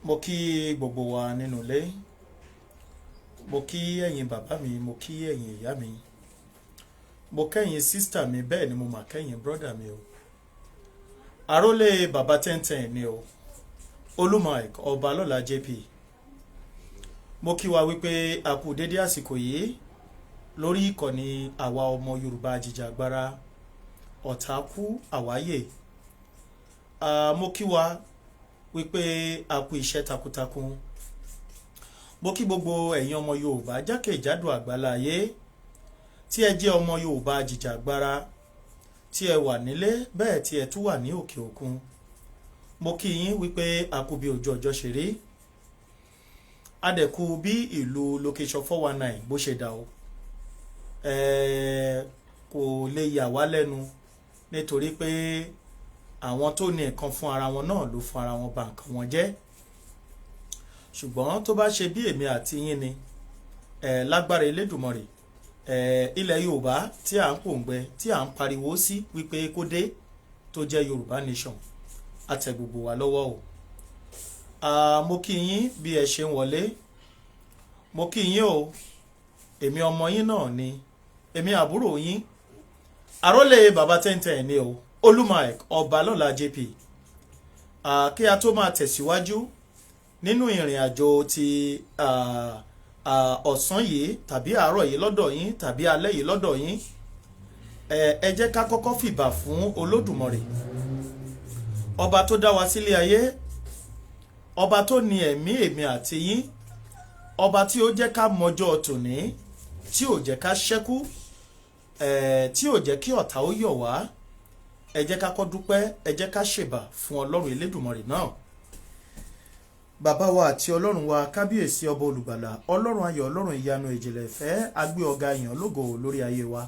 Mo kí gbogbo wa nínú ilé. Mo kí ẹ̀yin bàbá mi, mo kí ẹ̀yin ìyá mi, mo kẹ́yin sister mi, bẹ́ẹ̀ ni mo mà kẹ́yin brother mi o. Àrólé bàbá 1010 ni o, Olúmọ̀ẹ́k Ọbalọ́lá JP. Mo kí wa wípé a kú dédé àsìkò yìí lórí ìkànnì àwa ọmọ Yorùbá jìjàgbara, ọ̀tá kú àwáyè. Mo kí wa wípé a kú iṣẹ́ takuntakun. Mo kí gbogbo ẹ̀yin ọmọ Yorùbá jákèjádò àgbáláyé tí ẹ jẹ́ ọmọ Yorùbá jìjàgbara, tí ẹ wà nílé, bẹ́ẹ̀ tí ẹ tún wà ní òkè òkun. Mo kí yín wípé a kú bí ojú ọjọ́ ṣe rí, a dẹ̀ kú bí ìlú location 419 bó ṣe dà o. Kò lè yà wá lẹ́nu nítorí pé àwọn tó ní nǹkan fún ara wọn náà ló fún ara wọn bà nǹkan wọn jẹ́. Ṣùgbọ́n tó bá ṣe bí èmi àti yín ni, lágbára Elédùmarè, ilẹ̀ Yorùbá tí à ń pòǹgbẹ, tí à ń pariwo sí wípé kó dé, tó jẹ́ Yorùbá nation, àtẹ gbogbo wa lọ́wọ́ o. Mo kí yín bí ẹ ṣe ń wọlé. Mo kí yín o. Èmi ọmọ yín náà ni, èmi àbúrò yín, àrólé bàbá 1010 ni o, Olúmọ̀ẹ́k Ọbalọ́lá JP. Kí a tó máa tẹ̀síwájú nínú ìrìn àjò ti ọ̀sán yìí tàbí àárọ̀ yìí lọ́dọ̀ yín tàbí alẹ́ yìí lọ́dọ̀ yín, ẹ jẹ́ ká kọ́kọ́ fìbà fún Olódùmarè, ọba tó dá wa sílé ayé, ọba tó ní ẹ̀mí èmi àti yín, ọba tí ó jẹ́ ká mọjọ́ tòní, tí ò jẹ́ ká ṣẹ́kú, tí ò jẹ́ kí ọ̀tá ó yọ̀ wá. Ẹ jẹ́ ká kọ́ dúpẹ́, ẹ jẹ́ ká ṣèbà fún Ọlọ́run Elédùmarè náà. Bàbá wa àti Ọlọ́run wa, kábíyèsí, ọba olùgbàlà, Ọlọ́run ayọ̀, Ọlọ́run ìyanu, ìjìnlẹ̀ ìfẹ́, agbé ọ̀gá yàn lógo lórí ayé wa,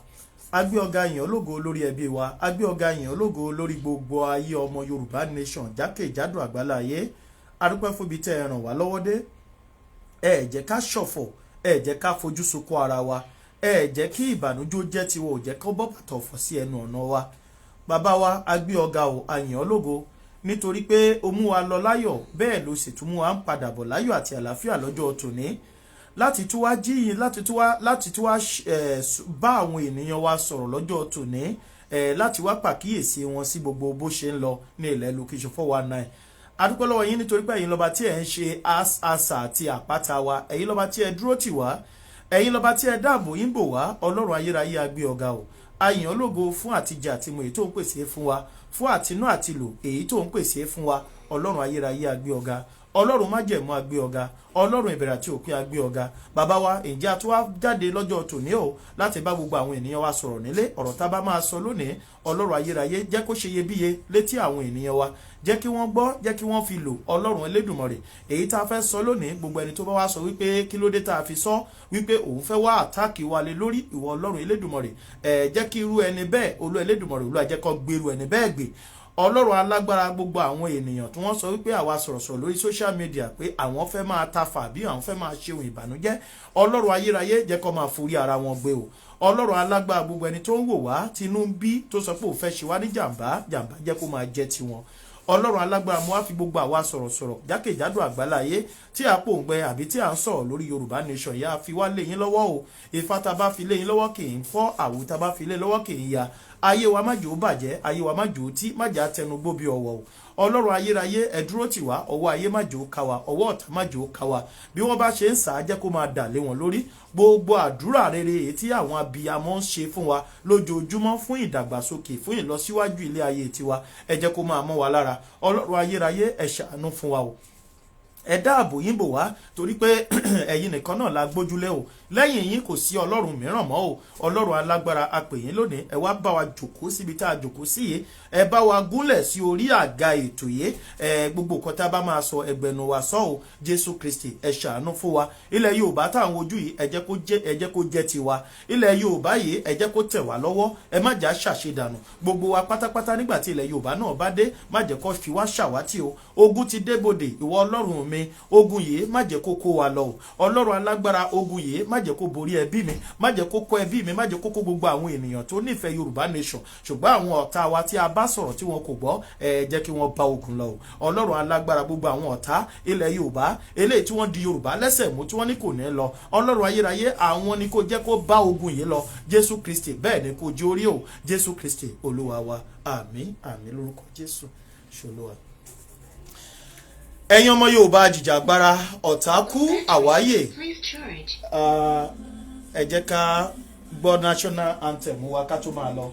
agbé ọ̀gá yàn lógo lórí ẹbí wa, agbé ọ̀gá yàn lógo lórí gbogbo ayé ọmọ Yorùbá nation jákèjádò àgbálá ayé. Adúpẹ́ fún ibi tẹ́ ẹ ràn wá lọ́wọ́ dé. Ẹ jẹ́ ká ṣọ̀fọ̀, ẹ jẹ́ ká fojú sunkún ara wa, ẹ jẹ́ kí ìbànújẹ́ jẹ́ tiwọn, ò jẹ́ kó bọ́ bàtà ọ̀fọ̀ sí ẹnu ọ̀nà wa. Bàbá wa, agbé ọ̀gá o, àyàn lógo, nítorí pé o mú wa lọ láyọ̀, bẹ́ẹ̀ ló sì tún mú wa ń padà bọ̀ láyọ̀ àti àlàáfíà lọ́jọ́ tòní láti tún wá jíyìn, láti tún wá bá àwọn ènìyàn wa sọ̀rọ̀ lọ́jọ́ tòní, láti wá pàkíyèsí wọn sí gbogbo bó ṣe ń lọ ní ilẹ̀ location 419. Adúpẹ́ lọ́wọ́ yín nítorí pé ẹ̀yin lọ́ba tí ẹ̀ ń ṣe asà àti àpáta wa, ẹ̀yin lọ́ba tí ẹ dúró tì wá, ẹ̀yin lọ́ba tí ẹ dáàbò yín bò wá. Ọlọ́run ayérayé, a gbé ọ̀gá o, a yìn ọ́ lógo fún àtijẹ àtimu èyí tó ń pèsè fún wa, fún àtinú àtìlò èyí tó ń pèsè fún wa. Ọlọ́run ayérayé, a gbé ọ̀gá. Ọlọ́run májẹ̀mú, a gbé ọ̀gá. Ọlọ́run ìbẹ̀rẹ̀ àti òpin, a gbé ọ̀gá. Bàbá wa, ǹjẹ́ a tún wá jáde lọ́jọ́ tòní o láti bá gbogbo àwọn ènìyàn wa sọ̀rọ̀ nílé? Ọ̀rọ̀ tá a bá máa sọ lónìí, Ọlọ́run ayérayé, jẹ́ kó ṣe iyebíye létí àwọn ènìyàn wa, jẹ́ kí wọ́n gbọ́, jẹ́ kí wọ́n fi lò. Ọlọ́run Elédùmarè, èyí tá a fẹ́ sọ lónìí, gbogbo ẹni tó bá wá sọ wípé kí ló dé tá a fi sọ, wípé òun fẹ́ wá attack wa lé lórí, ìwọ Ọlọ́run Elédùmarè, ẹ̀ jẹ́ kí irú ẹni bẹ́ẹ̀, Olú Elédùmarè, Olúwa, jẹ́ kó gbèrú ẹni bẹ́ẹ̀ gbé. Ọlọ́run alágbára, gbogbo àwọn ènìyàn tí wọ́n sọ wípé àwa sọ̀rọ̀sọ̀rọ̀ lórí social media pé àwọn fẹ́ máa tafà bí àwọn fẹ́ máa ṣe ohun ìbànújẹ́, Ọlọ́run ayérayé, jẹ́ kó máa forí ara wọn gbé o. Ọlọ́run alágbára, gbogbo ẹni tó ń wò wá, tinú ń bí, tó sọ pé òun fẹ́ ṣe wá ní jàǹbá, jàǹbá jẹ́ kó máa jẹ́ tiwọn. Ọlọ́run alágbára, mo wá fi gbogbo àwa sọ̀rọ̀sọ̀rọ̀ jákèjádò àgbáláyé tí a pòǹgbẹ àbí tí a ń sọ̀rọ̀ lórí Yorùbá nation yá fi wá lé yín lọ́wọ́ o. Ifá tá a bá fi lé yín lọ́wọ́ kì í fọ́, àwù tá a bá fi lé lọ́wọ́ kì í ya. Ayé wa má jò ó bàjẹ́, ayé wa má jò ó tí, má jà tẹnu gbó bí ọwọ́ o. Ọlọ́run ayérayé, ẹ dúró tì wá. Ọwọ́ ayé má jò ó ká wa, ọwọ́ ọ̀tá má jò ó ká wa. Bí wọ́n bá ṣe ń sà á, jẹ́ kó máa dà lé wọn lórí. Gbogbo àdúrà rere èyí tí àwọn abiyamọ ń ṣe fún wa lójoojúmọ́ fún ìdàgbàsókè, fún ìlọsíwájú ilé ayé tiwa, ẹ jẹ́ kó máa mọ́ wa lára. Ọlọ́run ayérayé, ẹ ṣàánú fún wa o, ẹ dáàbò yín bò wá, torí pé ẹ̀yin nìkan náà la gbójúlé o. Lẹ́yìn yín, kò sí ọlọ́run mìíràn mọ́ o. Ọlọ́run alágbára, a pè yín lónìí, ẹ wá bá wa jòkó síbi tá a jòkó sí yìí, ẹ bá wa gúnlẹ̀ sí orí àga ètò yìí. Ẹ gbogbo nǹkan tá a bá máa sọ, ẹgbẹ̀nu wa sọ o. Jésù Kristi, ẹ ṣàánú fún wa. Ilẹ̀ Yorùbá táwọn ojú yìí, ẹ jẹ́ kó jẹ́ tiwa. Ilẹ̀ Yorùbá yìí, ẹ jẹ́ kó tẹ̀ wá lọ́wọ́. Ẹ má jà ṣàṣedànù gbogbo wa pátápátá. Nígbà tí ilẹ̀ Yorùbá náà bá dé, má jẹ́ kó fi wá ṣàwátì o. Ogun ti débodè, ìwọ Ọlọ́run mi. mi. Ogun yìí, má jẹ́ kó kó wa lọ o. Ọlọ́run alágbára, ogun yìí, má jẹ́ kó borí ẹbí mi, má jẹ́ kó kó ẹbí mi, má jẹ́ kó kó gbogbo àwọn ènìyàn tó nífẹ̀ẹ́ Yorùbá Nation. Ṣùgbọ́n àwọn ọ̀tá wa tí a bá sọ̀rọ̀ tí wọn kò gbọ́, ẹ jẹ́ kí wọ́n bá ogun lọ o. Ọlọ́run alágbára, gbogbo àwọn ọ̀tá ilẹ̀ Yorùbá eléyìí tí wọ́n di Yorùbá lẹ́sẹ̀ mú, tí wọ́n ní kò ní lọ, Ọlọ́run ayérayé, àwọn ni kó jẹ́ kó bá ogun yìí lọ. Jésù Kristi, bẹ́ẹ̀ ni kó jí orí o. Jésù Kristi Olúwa wa, àmín, àmín lórúkọ Jésù ṣolúwa. Ẹ̀yin ọmọ Yorùbá jìjàgbara, ọ̀tá kú, àwáyè. Please charge. Ẹ jẹ́ ká gbọ́ national anthem wa ká tó máa lọ.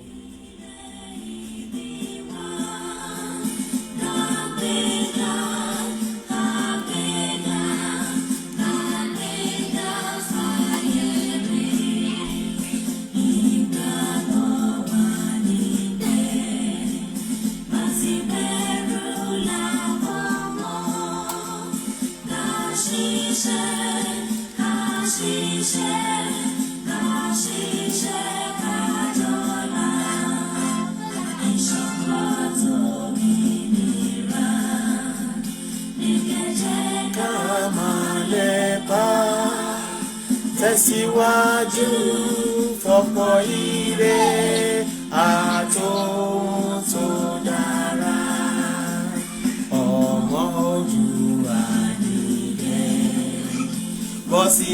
Ká máa lépa, tẹ̀síwájú fọ́pọ̀ ire àtòhun tó dára. Ọmọ Oòduà, dìde, bọ́ sí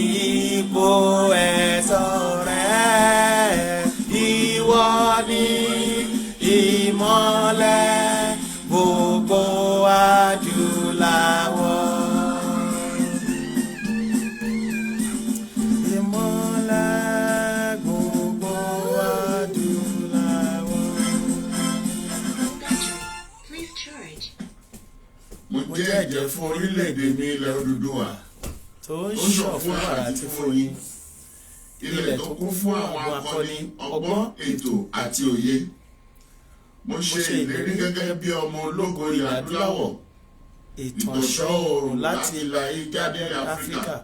ipò ẹ̀tọ́ rẹ. Ìwọ ni ìmọ́lẹ̀ gbogbo adúláwọ̀. Ìmọ́lẹ̀ gbogbo adúláwọ̀. Low battery. Please charge. Mo jẹ́ ẹ̀jẹ́ fún orílẹ̀-èdè mi, ilẹ̀ Odùduwà, tó ń ó ṣàn ṣàn fún wàrà àti fún oyin, ilẹ̀ tó kún fún àwọn akọni, ọgbọ́n, ètò àti òye. Mo ṣe ìlérí gẹ́gẹ́ bí ọmọ ológo ilẹ̀ adúláwọ̀, ìtànṣán oòrùn láti ìlà jáde Áfíríkà,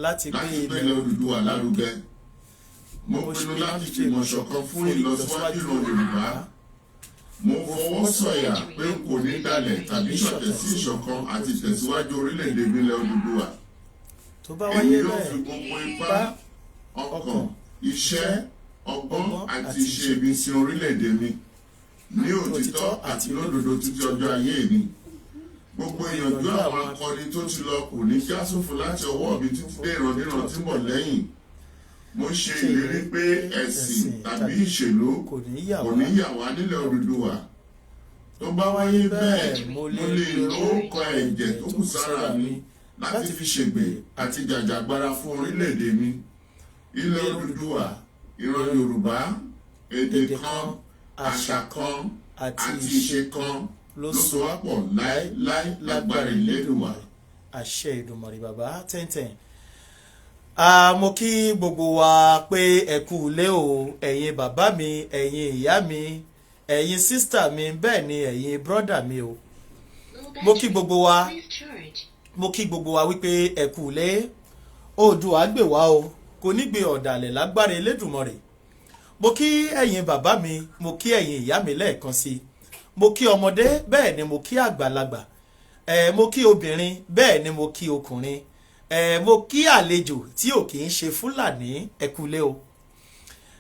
láti gbé láti gbé ilẹ̀ ilẹ̀ Odùduwà lárugẹ. Mo pinnu láti fìmọ̀ ṣọ̀kan fún ìlọsíwájú ìran Yorùbá. Mo fọwọ́ sọ̀yà pé n kò ní dalẹ̀ tàbí ṣọ̀tẹ̀ sí ìṣọ̀kan àti ìtẹ̀síwájú orílẹ̀-èdè mi, ilẹ̀ Odùduwà. Tó bá Èmi wáyé yóò fi bẹ́ẹ̀, gbogbo ipá, ọkàn, iṣẹ́, ọgbọ́n àti ìṣe mi sin orílẹ̀-èdè mi ní òtítọ́ àti lódodo títí ọjọ́ ayé mi. Gbogbo ìyànjú àwọn akọni tó ti lọ kò ní já sófo láti ọwọ́ mi títí dé ìrandíran tí ń bọ̀ lẹ́yìn. Mo ṣe ìlérí pé ẹ̀sìn tàbí ìṣèlú kò ní yà kò wá ní yà wá nílẹ̀ Odùduwà. Tó bá wáyé bẹ́ẹ̀, mo lè lóókọ ẹ̀jẹ̀ tó kù sára mi láti fi ṣègbè àti jàjàgbara fún orílẹ̀-èdè mi. Ilẹ̀ Odùduwà, ìran Yorùbá, èdè kan, àṣà kan àti àti ìṣe ìṣe kan ló ló so wá pọ̀ láéláé lágbára Ìlédùmarè. Àṣẹ Ìdùmarè, bàbá tẹ́ntẹ́n. Mo kí gbogbo wa pé ẹ kú ilé o. Ẹ̀yin bàbá mi, ẹ̀yin ìyá mi, ẹ̀yin sister mi, bẹ́ẹ̀ ni ẹ̀yin brother mi o. Low Mo kí battery. gbogbo wa. Please charge. Mo kí gbogbo wa wípé ẹ kú ilé. Oòduà gbè wá o, kò ní gbé ọ̀dàlẹ̀ lágbára Elédùmarè. Mo kí ẹ̀yin bàbá mi, mo kí ẹ̀yin ìyá mi lẹ́ẹ̀kan sí i. Mo kí ọmọdé, bẹ́ẹ̀ ni mo kí àgbàlagbà. Mo kí obìnrin, bẹ́ẹ̀ ni mo kí ọkùnrin. Mo kí àlejò tí ò kì í ṣe Fúlàní. Ẹ kú ilé o.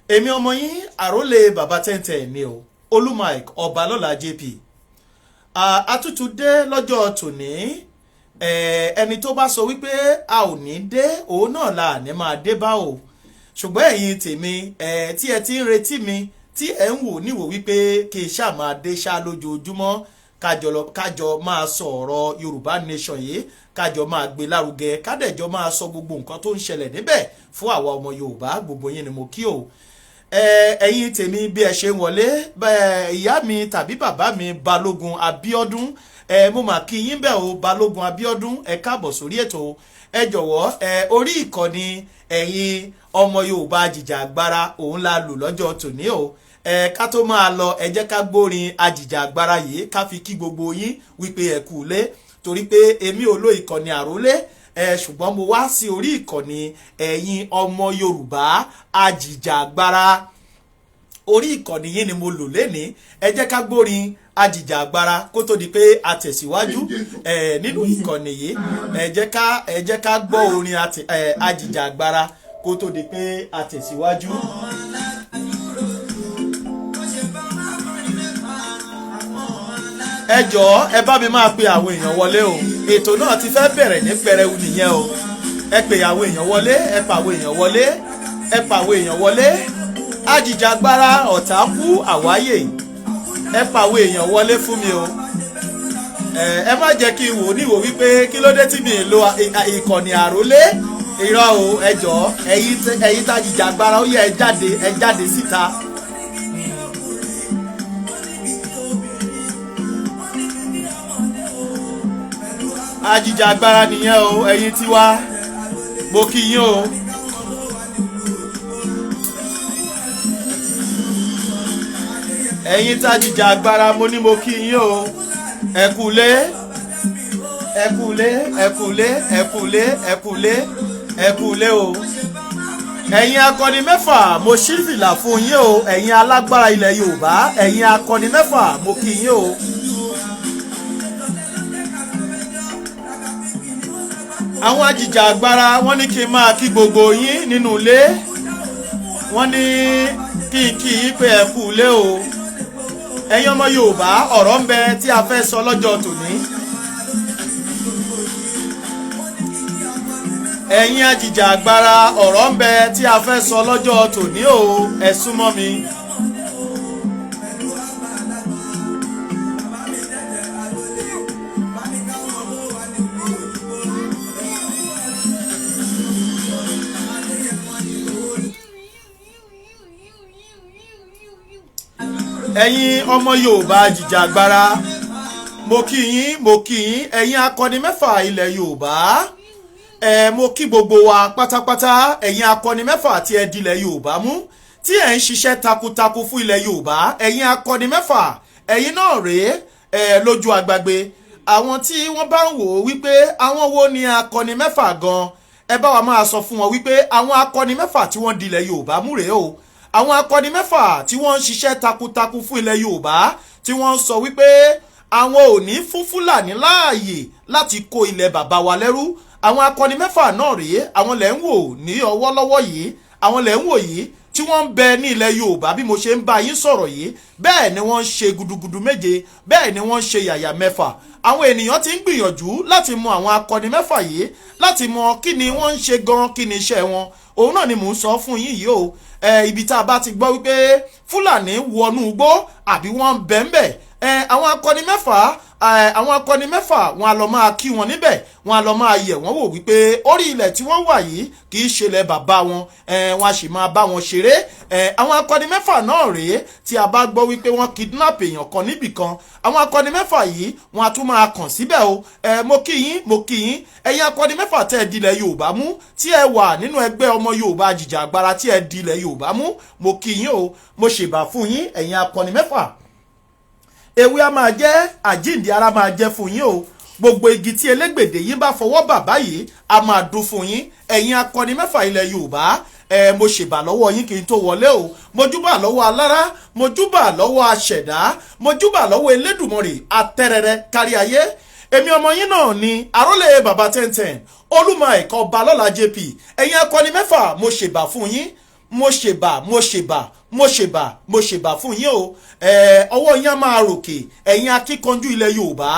Èmi ọmọ yín, àrólé bàbá tẹ́ntẹ́ ni o, Olú Mike Ọbalọ́lá JP. Àtútù dé lọ́jọ́ tòní. Ẹni tó bá sọ wípé a ò ní dé, òun náà la ní máa dé bá o. Ṣùgbọ́n ẹ̀yin tèmi tí ẹ ti ń retí mi, tí ẹ ń wò níwò wípé kí n ṣáà máa dé ṣá lójoojúmọ́, kájọ lọ, kájọ máa sọ ọ̀rọ̀ Yorùbá Nation yìí, kájọ máa gbé lárugẹ, kádẹ̀jọ máa sọ gbogbo nǹkan tó ń ṣẹlẹ̀ níbẹ̀ fún àwa ọmọ Yorùbá. Gbogbo yín ni mo kí o. Ẹ̀yin tèmi, bí ẹ ṣe ń wọlé bẹ́ẹ̀, ìyá mi tàbí bàbá mi Balógun Abíọ́dún, mo mà kí yín bẹ́ẹ̀ o. Balógun Abíọ́dún, ẹ káàbọ̀ sórí ètò. Ẹ jọ̀wọ́, orí ìkànnì ẹ̀yin ọmọ Yorùbá jìjàgbara òun la lù lọ́jọ́ tòní o. Ká tó máa lọ, ẹ jẹ́ ká gbórin ajìjàgbara yìí, ká fi kí gbogbo yín wípé ẹ kú ilé, torí pé èmi ò lo ìkànnì àrólé ṣùgbọ́n mo wá sí orí ìkànnì ẹ̀yin ọmọ Yorùbá ajìjàgbara. Orí ìkànnì yìí ni mo lò lénìí. Ẹ jẹ́ ká gbórin. Ajìjàgbara kó tó di pé a tẹ̀síwájú nínú ìkànnì yìí. Ẹ jẹ́ ká gbọ́ orin ajìjàgbara kó tó di pé a tẹ̀síwájú. Ẹ jọ̀ọ́, ẹ bá mi máa pe àwọn èèyàn wọlé o. Ètò náà ti fẹ́ bẹ̀rẹ̀ ní pẹrẹu nìyẹn o. Ẹ pè àwọn èèyàn wọlé, ẹ pa àwọn èèyàn wọlé, ẹ pa àwọn èèyàn wọlé. Ajìjàgbara, ọ̀tá kú àwáyè. Ẹ pa àwọn èèyàn wọlé fún mi o. Ẹ má jẹ́ kí n wò níwò wípé kí ló dé tí mi ì lo ìkànnì àrólé. Irọ́ o. Ẹ jọ̀ọ́, ẹ̀yin tájìjàgbara, ó yẹ ẹ jáde, ẹ jáde síta. Ajìjàgbara nìyẹn o. Ẹ̀yin tiwa, mo kí yín o. Ẹ̀yin tájìjàgbara, mo ní mo kí yín o. Ẹ kúlé, ẹ kúlé, ẹ kúlé, ẹ kúlé, ẹ kúlé, ẹ kúlé o. Ẹ̀yin akọni mẹ́fà, mo ṣí fìlà fún yín o. Ẹ̀yin alágbára ilẹ̀ Yorùbá, ẹ̀yin akọni mẹ́fà, mo kí yín o. Àwọn ajìjàgbara, wọ́n ní kí n máa kí gbogbo yín nínú ilé. Wọ́n ní kí n kí yín pé ẹ kú ilé o. Ẹ̀yin ọmọ Yorùbá, ọ̀rọ̀ ń bẹ tí a fẹ́ sọ lọ́jọ́ tòní. Ẹ̀yin ajìjàgbara, ọ̀rọ̀ ń bẹ tí a fẹ́ sọ lọ́jọ́ tòní o. Ẹ súnmọ́ mi. Ẹ̀yin ọmọ Yorùbá jìjàgbara, mo kí yín, mo kí yín. Ẹ̀yin akọni mẹ́fà ilẹ̀ Yorùbá, ẹ mo kí gbogbo wa pátápátá. Ẹ̀yin akọni mẹ́fà tí ẹ dilẹ̀ Yorùbá mú, tí ẹ̀ ń ṣiṣẹ́ takuntakun fún ilẹ̀ Yorùbá, ẹ̀yin akọni mẹ́fà, ẹ̀yin náà rèé ẹ lójú àgbàgbé. Àwọn tí wọ́n bá ń wò ó wípé àwọn wo ni akọni mẹ́fà gan, ẹ bá wa máa sọ fún wọn wípé àwọn akọni mẹ́fà tí wọ́n dilẹ̀ Yorùbá mú rèé o. Àwọn akọni mẹ́fà tí wọ́n ń ṣiṣẹ́ takuntakun fún ilẹ̀ Yorùbá, tí wọ́n ń sọ wípé àwọn ò ní fún Fúlàní láàyè láti kó ilẹ̀ bàbá wa lẹ́rú, àwọn akọni mẹ́fà náà rèé. Àwọn lẹ̀ ń wò ní ọwọ́ lọ́wọ́ yìí, àwọn lẹ̀ ń wò yìí tí wọ́n ń bẹ ní ilẹ̀ Yorùbá bí mo ṣe ń bá yín sọ̀rọ̀ yìí. Bẹ́ẹ̀ ni wọ́n ń ṣe gudugudu méje, bẹ́ẹ̀ ni wọ́n ń ṣe yàyà mẹ́fà. Àwọn ènìyàn ti ń gbìyànjú láti mọ àwọn akọni mẹ́fà yìí, láti mọ kí ni wọ́n ń ṣe gan, kí ni iṣẹ́ wọn. Òun náà ni mò ń sọ fún yín yìí o. Ẹ ibi tá a bá ti gbọ́ wípé Fúlàní wọnú igbó àbí wọ́n ń bẹ̀ ń bẹ̀ ẹ, àwọn akọni mẹ́fà, wọn a lọ máa kí wọn níbẹ̀, wọn a lọ máa yẹ̀ wọ́n wò wípé orí ilẹ̀ tí wọ́n wà yìí kì í ṣe ilẹ̀ bàbá wọn. Ẹ wọn a sì máa bá wọn ṣeré. Ẹ àwọn akọni mẹ́fà náà rèé. Tí a bá gbọ́ wípé wọ́n kidnap èèyàn kan níbì kan, àwọn akọni mẹ́fà yìí, wọn a tún máa kàn síbẹ̀ o. Ẹ mo kí yín, mo kí yín. Ẹ̀yin akọni mẹ́fà tẹ́ ẹ dilẹ̀ Yorùbá mú, tí ẹ wà nínú ẹgbẹ́ ọmọ Yorùbá jìjàgbara, tí ẹ dilẹ̀ Yorùbá mú, mo kí yín o. Mo ṣèbà fún yín, ẹ̀yin akọni mẹ́fà. Ewé a máa jẹ́, àjíǹde ara máa jẹ́ fún yín o. Gbogbo igi tí elégbèdè yín bá fọwọ́ bà báyìí, a máa dún fún yín. Ẹ̀yin akọni mẹ́fà ilẹ̀ Yorùbá, ẹ mo ṣèbà lọ́wọ́ yín kí n tó wọlé o. Mo júbà lọ́wọ́ alára, mo júbà lọ́wọ́ aṣẹ̀dá, mo júbà lọ́wọ́ Elédùmarè atẹ́rẹrẹ kárí ayé. Èmi ọmọ yín náà ni àrólé bàbá 1010, Olúmọ ẹ̀kọ́ Balọ́lá JP. Ẹ̀yin akọni mẹ́fà, mo ṣèbà fún yín. Mo ṣèbà, mo ṣèbà, mo ṣèbà, mo ṣèbà fún yín o. Ọwọ́ yín á máa ròkè, ẹ̀yin akíkanjú ilẹ̀ Yorùbá.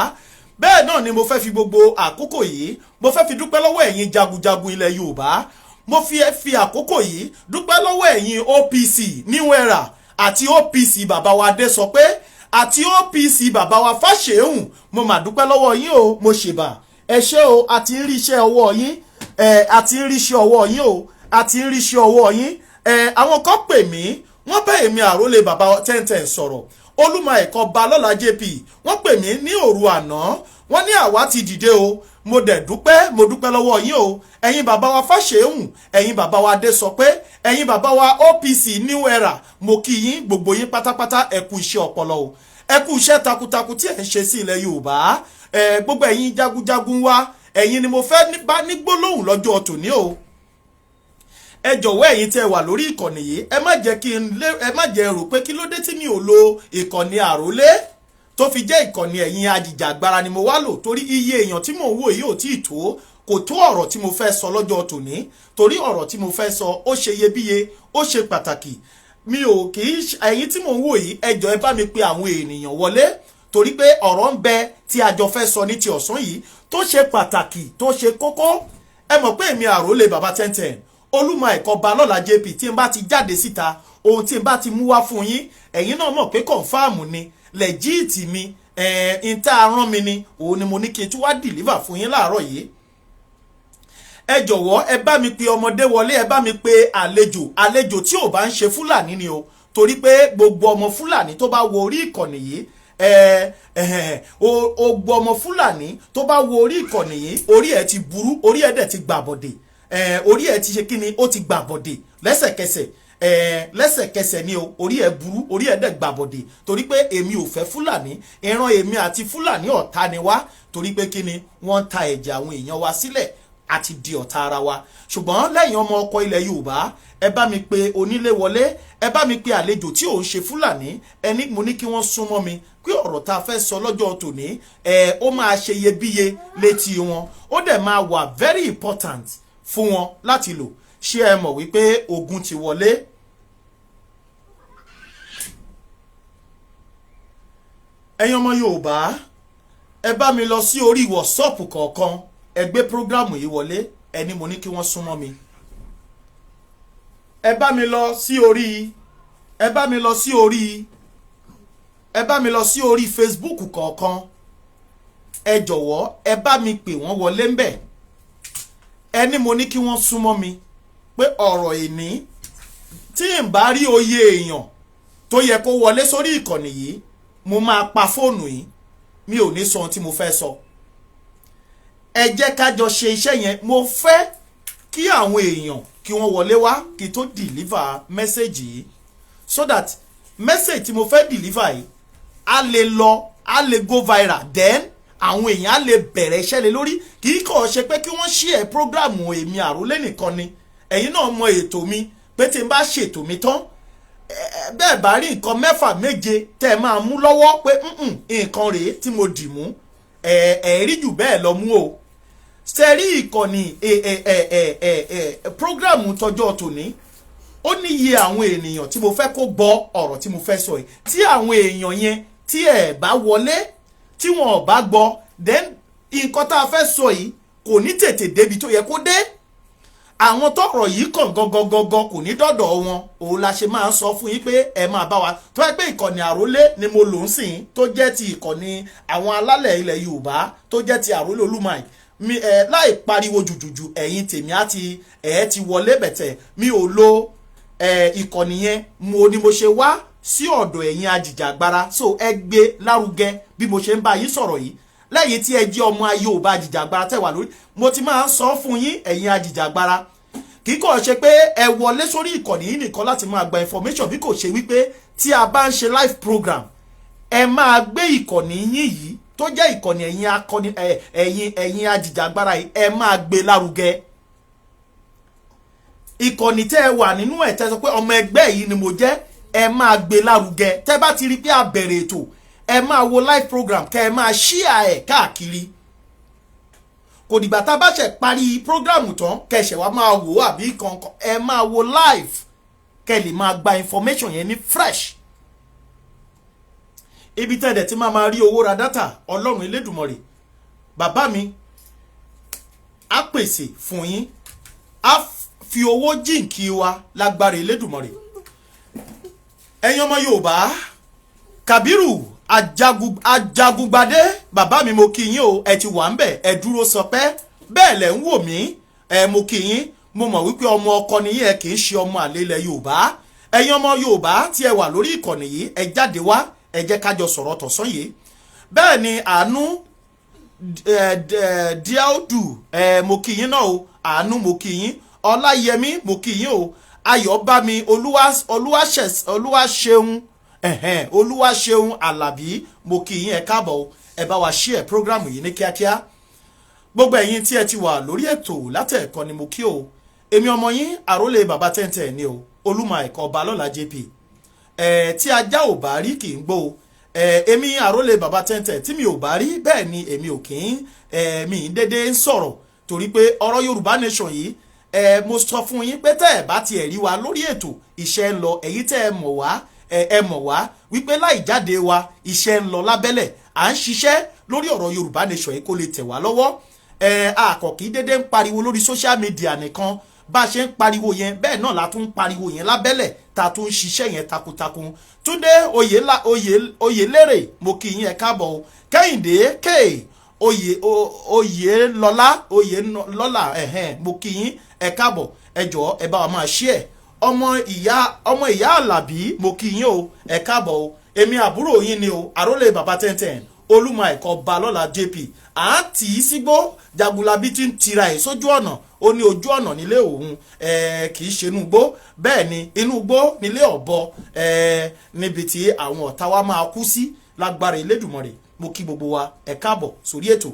Bẹ́ẹ̀ náà ni mo fẹ́ fi gbogbo àkókò yìí, mo fẹ́ fi dúpẹ́ lọ́wọ́ ẹ̀yin jagunjagun ilẹ̀ Yorùbá. Mo fi àkókò yìí dúpẹ́ lọ́wọ́ ẹ̀yin OPC New Era àti OPC bàbá wa Adé sọ pé àti OPC bàbá wa Fáṣẹ̀hùn. Mo mà dúpẹ́ lọ́wọ́ yín o. Mo ṣèbà, ẹ ṣé o. Àti ń rí iṣẹ́ ọwọ́ yín ẹ, àti ń rí iṣẹ́ ọwọ́ yín o, àti ń rí iṣẹ́ ọwọ́ yín ẹ. Àwọn kan pè mí, wọ́n bá èmi àrólé bàbá 1010 sọ̀rọ̀, Olúmọ ẹ̀kọ́ Balọ́lá JP. Wọ́n pè mí ní òru àná, wọ́n ní àwa ti dìde o. Mo dẹ̀ dúpẹ́, mo dúpẹ́ lọ́wọ́ yín o. Ẹ̀yin bàbá wa Fáṣẹ̀hùn, ẹ̀yin bàbá wa Adé sọ pé, ẹ̀yin bàbá wa OPC New Era, mo kí yín, gbogbo yín pátápátá. Ẹ kú iṣẹ́ ọpọlọ o, ẹ kú iṣẹ́ takuntakun tí ẹ̀ ń ṣe sí ilẹ̀ Yorùbá. Ẹ gbogbo ẹ̀yin jagunjagun wa, ẹ̀yin ni mo fẹ́ bá ní gbólóhùn lọ́jọ́ tòní o. Ẹ jọ̀wọ́, ẹ̀yin tí ẹ wà lórí ìkànnì yìí, ẹ má jẹ́ kí n lé, ẹ má jẹ́ rò pé kí ló dé tí mi ò lo ìkànnì àrólé. Tó fi jẹ́ ìkànnì ẹ̀yin ajìjàgbara ni mo wá lò, torí iye èèyàn tí mò ń wò yìí ò tí ì tó, kò tó ọ̀rọ̀ tí mo fẹ́ sọ lọ́jọ́ tòní, torí ọ̀rọ̀ tí mo fẹ́ sọ, ó ṣe iyebíye, ó ṣe pàtàkì. Mi ò kì í ẹ̀yin tí mò ń wò yìí, ẹ jọ̀ọ́, ẹ bá mi pe àwọn ènìyàn wọlé, torí pé ọ̀rọ̀ ń bẹ tí a jọ fẹ́ sọ ní ti ọ̀sán yìí tó ṣe pàtàkì, tó ṣe kókó. Ẹ mọ̀ pé èmi, àrólé bàbá 1010, Olúmọ ẹ̀kọ́ Balọ́lá JP, tí n bá ti jáde síta, ohun tí n bá ti mú wá fún yín, ẹ̀yin náà mọ̀ pé confirm ni, legit mi, ẹ̀ẹ́n tá a rán mi ni. Òun ni mo ní kí n tún wá deliver fún yín láàárọ̀ yìí. Ẹ jọ̀wọ́, ẹ bá mi pe ọmọdé wọlé, ẹ bá mi pe àlejò. Àlejò tí ò bá ń ṣe Fúlàní ni o, torí pé gbogbo ọmọ Fúlàní tó bá wo orí ìkànnì yìí, ẹ ẹ gbogbo ọmọ Fúlàní tó bá wo orí ìkànnì yìí, orí ẹ ti burú, orí ẹ dẹ̀ ti gbàbọ̀dè. Orí ẹ ti ṣe kí ni? Ó ti gbàbọ̀dè lẹ́sẹ̀kẹsẹ̀. Lẹ́sẹ̀kẹsẹ̀ ni o. Orí ẹ burú, orí ẹ dẹ̀ gbàbọ̀dè, torí pé èmi ò fẹ́ Fúlàní. Ìran èmi àti Fúlàní, ọ̀tá ni wá, torí pé kí ni? Wọ́n ń ta ẹ̀jẹ̀ àwọn èèyàn wa sílẹ̀ àti di ọ̀tá ara wa. Ṣùgbọ́n lẹ́yìn ọmọ ọkọ ilẹ̀ Yorùbá, ẹ bá mi pe onílé wọlé, ẹ bá mi pe àlejò tí ò ń ṣe Fúlàní. Ẹni mo ní kí wọ́n súnmọ́ mi, pé ọ̀rọ̀ tá a fẹ́ sọ lọ́jọ́ tòní, ẹ ó máa ṣe iyebíye létí wọn, ó dẹ̀ máa wà very important fún wọn láti lò. Ṣé ẹ mọ̀ wípé ogun ti wọlé? Ẹ̀yin ọmọ Yorùbá, ẹ bá mi lọ sí orí WhatsApp kọ̀ọ̀kan, ẹ gbé program yìí wọlé. Ẹni mo ní kí wọ́n súnmọ́ mi, ẹ bá mi lọ sí orí Facebook kọ̀ọ̀kan. Ẹ jọ̀wọ́, ẹ bá mi pè wọ́n wọlé ńbẹ̀. Ẹni mo ní kí wọ́n súnmọ́ mi pé ọ̀rọ̀ ìní tí n bá rí oyè èèyàn tó yẹ kó wọlé sórí ìkànnì yìí, mo máa pa fóònù yìí, mi ò ní sọ ohun tí mo fẹ́ sọ. Ẹ jẹ́ ká jọ ṣe iṣẹ́ yẹn. Mo fẹ́ kí àwọn èèyàn kí wọ́n wọlé wá kí n tó deliver message yìí, so that message tí mo fẹ́ deliver yìí á lè lọ, á lè go viral, then àwọn èèyàn á lè bẹ̀rẹ̀ iṣẹ́ lé lórí. Kì í kàn ṣe pé kí wọ́n share program èmi àrólé nìkan ni. Ẹ̀yin náà mọ ètò mi pé tí n bá ṣètò mi tán, bẹ́ẹ̀ bá rí nǹkan mẹ́fà, méje tẹ́ ẹ máa mú lọ́wọ́ pé "Nǹkan rèé tí mo dì mú," ẹ̀ ẹ̀ rí jù bẹ́ẹ̀ lọ mú o. Sẹ́rí ìkànnì ẹ̀ program tọjọ́ tòní, ó níye àwọn ènìyàn tí mo fẹ́ kó gbọ́ ọ̀rọ̀ tí mo fẹ́ sọ yìí. Tí àwọn èèyàn yẹn, tí ẹ̀ bá wọlé, tí wọn ò bá gbọ́, then nǹkan tá a fẹ́ sọ yìí kò ní tètè débi tó yẹ kó dé. Àwọn tọ́rọ̀ yìí kàn gangan gangan, kò ní dọ̀dọ̀ wọn. Òun la ṣe máa ń sọ fún yín pé ẹ máa bá wa tó yẹ pé ìkànnì àrólé ni mo lò ń sìn, tó jẹ́ ti ìkànnì àwọn alálẹ̀ ilẹ̀ Yorùbá, tó jẹ́ ti Àrólé Olúmọ mi. Ẹ láì pariwo jùjùjù, ẹ̀yin tèmi á ti ẹ̀ ti wọlé bẹ̀tẹ̀. Mi ò lo ìkànnì yẹn mo ni mo ṣe wá sí ọ̀dọ̀ ẹ̀yin ajìjàgbara. So ẹ gbé lárugẹ bí mo ṣe ń bá yín sọ̀rọ̀ yìí. Lẹ́yìn tí ẹ jẹ́ ọmọ Yorùbá ajìjàgbara tẹ̀ wà lórí, mo ti máa ń sọ fún yín, ẹ̀yin ajìjàgbara, kì í kàn ṣe pé ẹ wọlé sórí ìkànnì yìí nìkan láti máa gba information, bí kò ṣe wípé tí a bá ń ṣe live program, ẹ máa gbé ìkànnì yín yìí tó jẹ́ ìkànnì ẹ̀yin akọni, ẹ̀yin ajìjàgbara yìí, ẹ máa gbé lárugẹ. Ìkànnì tẹ́ ẹ wà nínú ẹ̀, tẹ́ sọ pé ọmọ ẹgbẹ́ yìí ni mo jẹ́, ẹ máa gbé lárugẹ. Tẹ́ bá ti rí pé a bẹ̀rẹ̀ ètò, ẹ máa wo live program, kẹ́ ẹ máa share ẹ̀ káàkiri. Kò dìgbà tá a bá ṣe parí program tán kẹ́ wá máa wò ó àbí kankan. Ẹ máa wo live kẹ́ lè máa gba information yẹn ní fresh. Ibi tẹ́ ẹ̀ tí máa máa rí owó ra data, Ọlọ́run Elédùmarè bàbá mi á pèsè fún yín, á fi owó jíǹkí wa lágbára Elédùmarè. Ẹ̀yin ọmọ Yorùbá, Kàbírù Ajagungbadé bàbá mi, mo kí yín o. Ẹ ti wà ń bẹ̀, ẹ dúró sọpẹ́, bẹ́ẹ̀ lẹ̀ ń wò mí. Ẹ mo kí yín. Mo mọ̀ wípé ọmọ ọkọ nìyí, ẹ kì í ṣe ọmọ àlè ilẹ̀ Yorùbá. Ẹ̀yin ọmọ Yorùbá tí ẹ wà lórí ìkànnì yìí, ẹ jáde wá, ẹ jẹ́ ká jọ sọ̀rọ̀ tọ̀sán yìí. Bẹ́ẹ̀ ni àánú díàdù, ẹ mo kí yín náà o. Àánú, mo kí yín. Ọláyẹmí, mo kí yín o. Ayọ̀bámi Olúwaṣeun, Olúwaṣeun Àlàbí, mo kí yín, ẹ káàbọ̀ o. Ẹ bá wa share program yìí ní kíákíá. Gbogbo ẹ̀yin tí ẹ ti wà lórí ètò látẹ̀ẹ̀kan ni mo kí o. Èmi ọmọ yín, àrólé bàbá 1010 ni o, Olúmọ ẹ̀kọ́ ọba lọ́la JP. Ẹ̀ tí ajá ò bá rí kì í gbó o. Èmi àrólé bàbá tẹ́ntẹ́ tí mi ò bá rí bẹ́ẹ̀ ni èmi ò kì í mi ń dédé ń sọ̀rọ̀, torí pé ọ̀rọ̀ Yorùbá Nation yìí, mo sọ fún yín pé tẹ́ ẹ bá tiẹ̀ rí wa lórí ètò, iṣẹ́ ń lọ. Èyí tẹ́ ẹ mọ̀ wá, ẹ mọ̀ wá wípé láì jáde wa, iṣẹ́ ń lọ lábẹ́lẹ̀. À ń ṣiṣẹ́ lórí ọ̀rọ̀ Yorùbá Nation yìí kó lè tẹ̀ wá lọ́wọ́. Àkọ́kí dédé ń pariwo lórí social media nìkan. Bá a ṣe ń pariwo yẹn, bẹ́ẹ̀ náà la tún ń pariwo yẹn lábẹ́lẹ̀, ta tún ń ṣiṣẹ́ yẹn takuntakun. Túndé Oyèlérè, mo kí yín, ẹ káàbọ̀ o. Kẹ́hìndé K Oyè, Oyèlọ́lá, Oyèlọ́lá, ẹ̀hẹ́n, mo kí yín, ẹ káàbọ̀. Ẹ jọ̀ọ́, ẹ bá wa máa share. Ọmọ ìyá Àlàbí, mo kí yín o, ẹ káàbọ̀ o. Èmi àbúrò yín ni o, àrólé bàbá tẹ́ntẹ́n, Olúmọ ẹ̀kọ́ Balọ́lá JP. À ń tì í sígbó, Jagunlabi tí ń tira ẹ̀ sójú ọ̀nà. Ó ní ojú ọ̀nà nílé òun, kì í ṣe inú igbó. Bẹ́ẹ̀ ni, inú igbó nílé ọ̀bọ, níbi tí àwọn ọ̀tá wa máa kú sí lágbára Elédùmarè. Mo kí gbogbo wa, ẹ káàbọ̀ sórí ètò.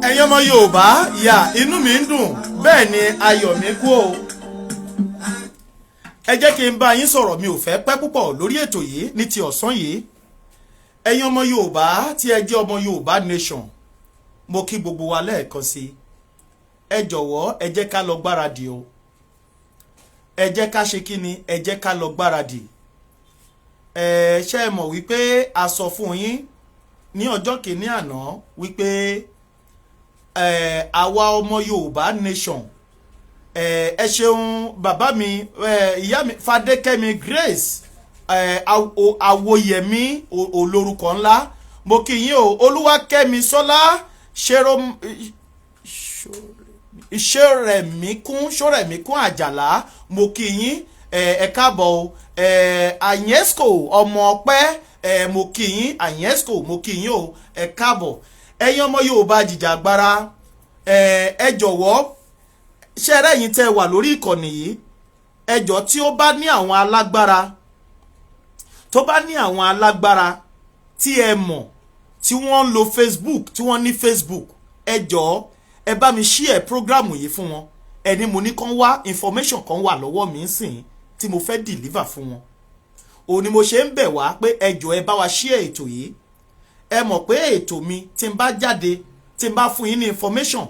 Ẹ̀yin ọmọ Yorùbá yà, inú mi ń dùn, bẹ́ẹ̀ ni ayọ̀ mi kú o. Ẹ jẹ́ kí n bá yín sọ̀rọ̀, mi ò fẹ́ pẹ́ púpọ̀ lórí ètò yìí ní ti ọ̀sán yìí. Ẹ̀yin ọmọ Yorùbá tí ẹ jẹ́ ọmọ Yorùbá Nation, mo kí gbogbo wa lẹ́ẹ̀kan sí i. Ẹ jọ̀wọ́, ẹ jẹ́ ká lọ gbáradì o. Ẹ jẹ́ ká ṣe kí ni? Ẹ jẹ́ ká lọ gbáradì. Ẹ ṣe é mọ̀ wípé a sọ fún yín ní ọjọ́ kìíní àná wípé àwa ọmọ Yorùbá Nation, ẹ ṣeun bàbá mi, ìyá mi Fadékẹ́mi Grace Àwòyẹmí, olórúkọ ńlá, mo kí yín o. Olúwakẹ́mi Sọlá Ṣórẹ̀míkún Àjàlá, mo kí yín, ẹ káàbọ̀ o. Àyẹ́sco ọmọ ọpẹ́, mo kí yín. Àyẹ́sco, mo kí yín o, ẹ káàbọ̀. Ẹ̀yin ọmọ Yorùbá jìjàgbara, ẹ jọ̀wọ́, ṣé ẹ rẹ́yìn tẹ́ wà lórí ìkànnì yìí, ẹ jọ̀ọ́, tí ó bá ní àwọn alágbára, tó bá ní àwọn alágbára tí ẹ mọ̀ tí wọ́n ń lo Facebook, tí wọ́n ní Facebook, ẹ jọ̀ọ́, ẹ bá mi share program yìí fún wọn. Ẹni mo ní kán wá information kan wà lọ́wọ́ mi ń sìn tí mo fẹ́ deliver fún wọn. Òun ni mo ṣe ń bẹ̀ wá pé ẹ jọ̀ọ́, ẹ bá wa share ètò yìí. Ẹ mọ̀ pé ètò mi, tí n bá jáde, tí n bá fún yín ní information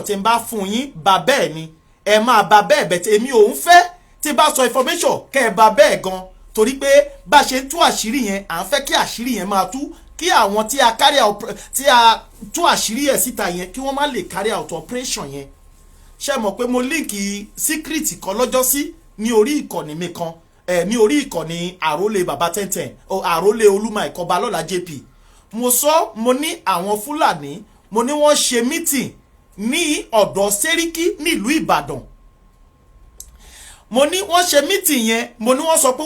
tí n bá fún yín, bá bẹ́ẹ̀ ni ẹ máa bá bẹ́ẹ̀ bẹ́ẹ̀ tí èmi ò ń fẹ́ tí n bá sọ information kẹ́ ẹ bá bẹ́ẹ̀ gan, torí pé bá ṣe ń tú àṣírí yẹn, à ń fẹ́ kí àṣírí yẹn máa tú, kí àwọn tí a carry out, tí a tú àṣírí ẹ̀ síta yẹn, kí wọ́n má lè carry out operation yẹn. Ṣe mọ̀ pé mo leak secret kan lọ́jọ́sí ní orí ìkànnì mi kan, ní orí ìkànnì àrólé bàbá tẹ́ntẹ́n, àrólé Olúmọ ẹ̀kọ́ Balọ́lá JP. Mo sọ, mo ní àwọn Fúlàní, mo ní wọ́n ṣe meeting ní ọ̀dọ̀ Sẹ́ríkì nílùú Ìbàdàn. Mo ní wọ́n ṣe meeting yẹn, mo ní wọ́n sọ pé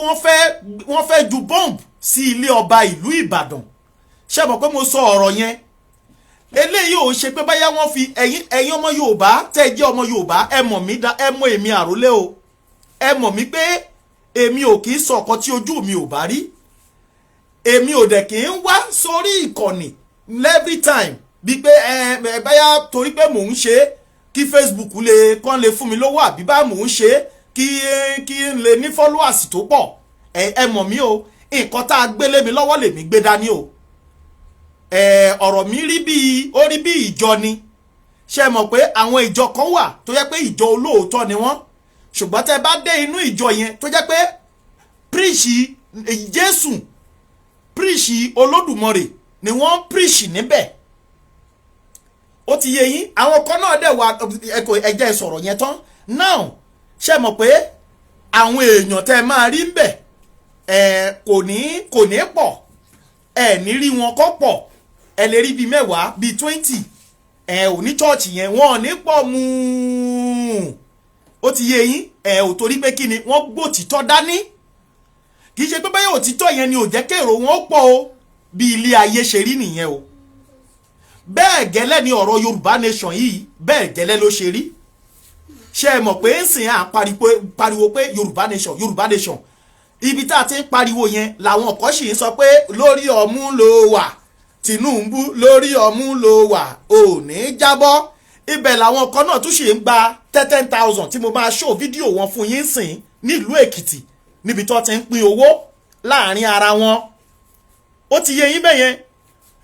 wọ́n fẹ́ ju bomb sí ilé ọba ìlú Ìbàdàn. Ṣé mọ̀ pé mo sọ ọ̀rọ̀ yẹn? Eléyìí ò ṣe pé báyà wọ́n fi ẹ̀yin ọmọ Yorùbá tẹ́ ẹ jẹ́ ọmọ Yorùbá, ẹ mọ̀ mí dá, ẹ mọ̀ èmi àrólé o. Ẹ mọ̀ mí pé èmi ò kì í sọ ọ̀kan tí ojú mi ò bá rí. Èmi ò dẹ̀ kì í wá sórí ìkànnì every time bíi pé ẹ báyà torí pé mò ń ṣe kí Facebook lè kán lè fún mi lówó, àbí bá mò ń ṣe kí n lè ní followers tó pọ̀. Ẹ mọ̀ mí o. Nǹkan tá a gbé lé mi lọ́wọ́ lèmi gbé dání o. Ọ̀rọ̀ mi rí bíi, ó rí bí ìjọ ni. Ṣe mọ̀ pé àwọn ìjọ kan wà tó jẹ́ pé ìjọ olóòótọ́ ni wọ́n, ṣùgbọ́n tẹ́ bá dé inú ìjọ yẹn, tó jẹ́ pé preach Jésù, preach Olódùmarè ni wọ́n ń preach níbẹ̀. Ó ti yé yín. Àwọn kan náà dẹ̀ wà ẹ̀kọ́ ẹ̀jẹ̀ sọ̀rọ̀ yẹn tán. Now, ṣe mọ̀ pé àwọn èèyàn tẹ́ máa rí ń bẹ̀ ẹ̀ kò ní pọ̀. Ẹ̀ ní rí wọn kọ́ pọ̀. Ẹ lè rí bíi 10, bíi 20 ẹ̀ ò ní church yẹn, wọn ò ní pọ̀ mú. Ó ti yé yín. Ẹ̀ ò torí pé kí ni wọ́n gbòtítọ́ dání. Kì í ṣe pé báyọ̀ òtítọ́ yẹn ni ò jẹ́ kéèrò wọn pọ̀ o. Bí ilé ayé ṣe rí nìyẹn o. Bẹ́ẹ̀ gẹ́lẹ́ ni ọ̀rọ̀ Yorùbá Nation yìí, bẹ́ẹ̀ gẹ́lẹ́ ló ṣe rí. Ṣé ẹ mọ̀ pé ń sìn à ń pariwo pé Yorùbá Nation, Yorùbá Nation? Ibi tá a ti ń pariwo yẹn làwọn kan sì ń sọ pé lórí ọmú ló wà, Tinubu, lórí ọmú ló wà, ò ní jábọ́. Ibẹ̀ làwọn kan náà tún sì ń gba 10,000 tí mo máa ṣó fídíò wọn fún yín sìn nílùú Èkìtì, níbi tó ti ń pín owó láàrin ara wọn. Ó ti yé yín bẹ́yẹn.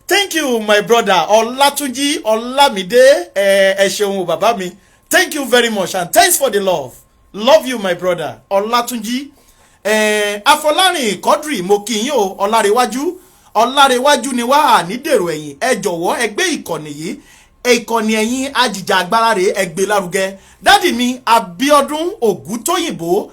Thank you, my brother Ọlátúnjí Ọlámídé. Ẹ ẹ ṣeun bàbá mi. Thank you very much and thanks for the love. Love you, my brother Ọlátúnjí. Ẹ Afọlárìn Quadri, mo kí yín o. Ọlárẹ̀wájú, Ọlárẹ̀wájú ni wá ní dèrò ẹ̀yìn. Ẹ jọ̀wọ́, ẹ gbé ìkànnì yìí, ìkànnì ẹ̀yin ajìjàgbara rèé, ẹ gbé lárugẹ. Daddy mi Abíọ́dún Ògúntóyìnbó,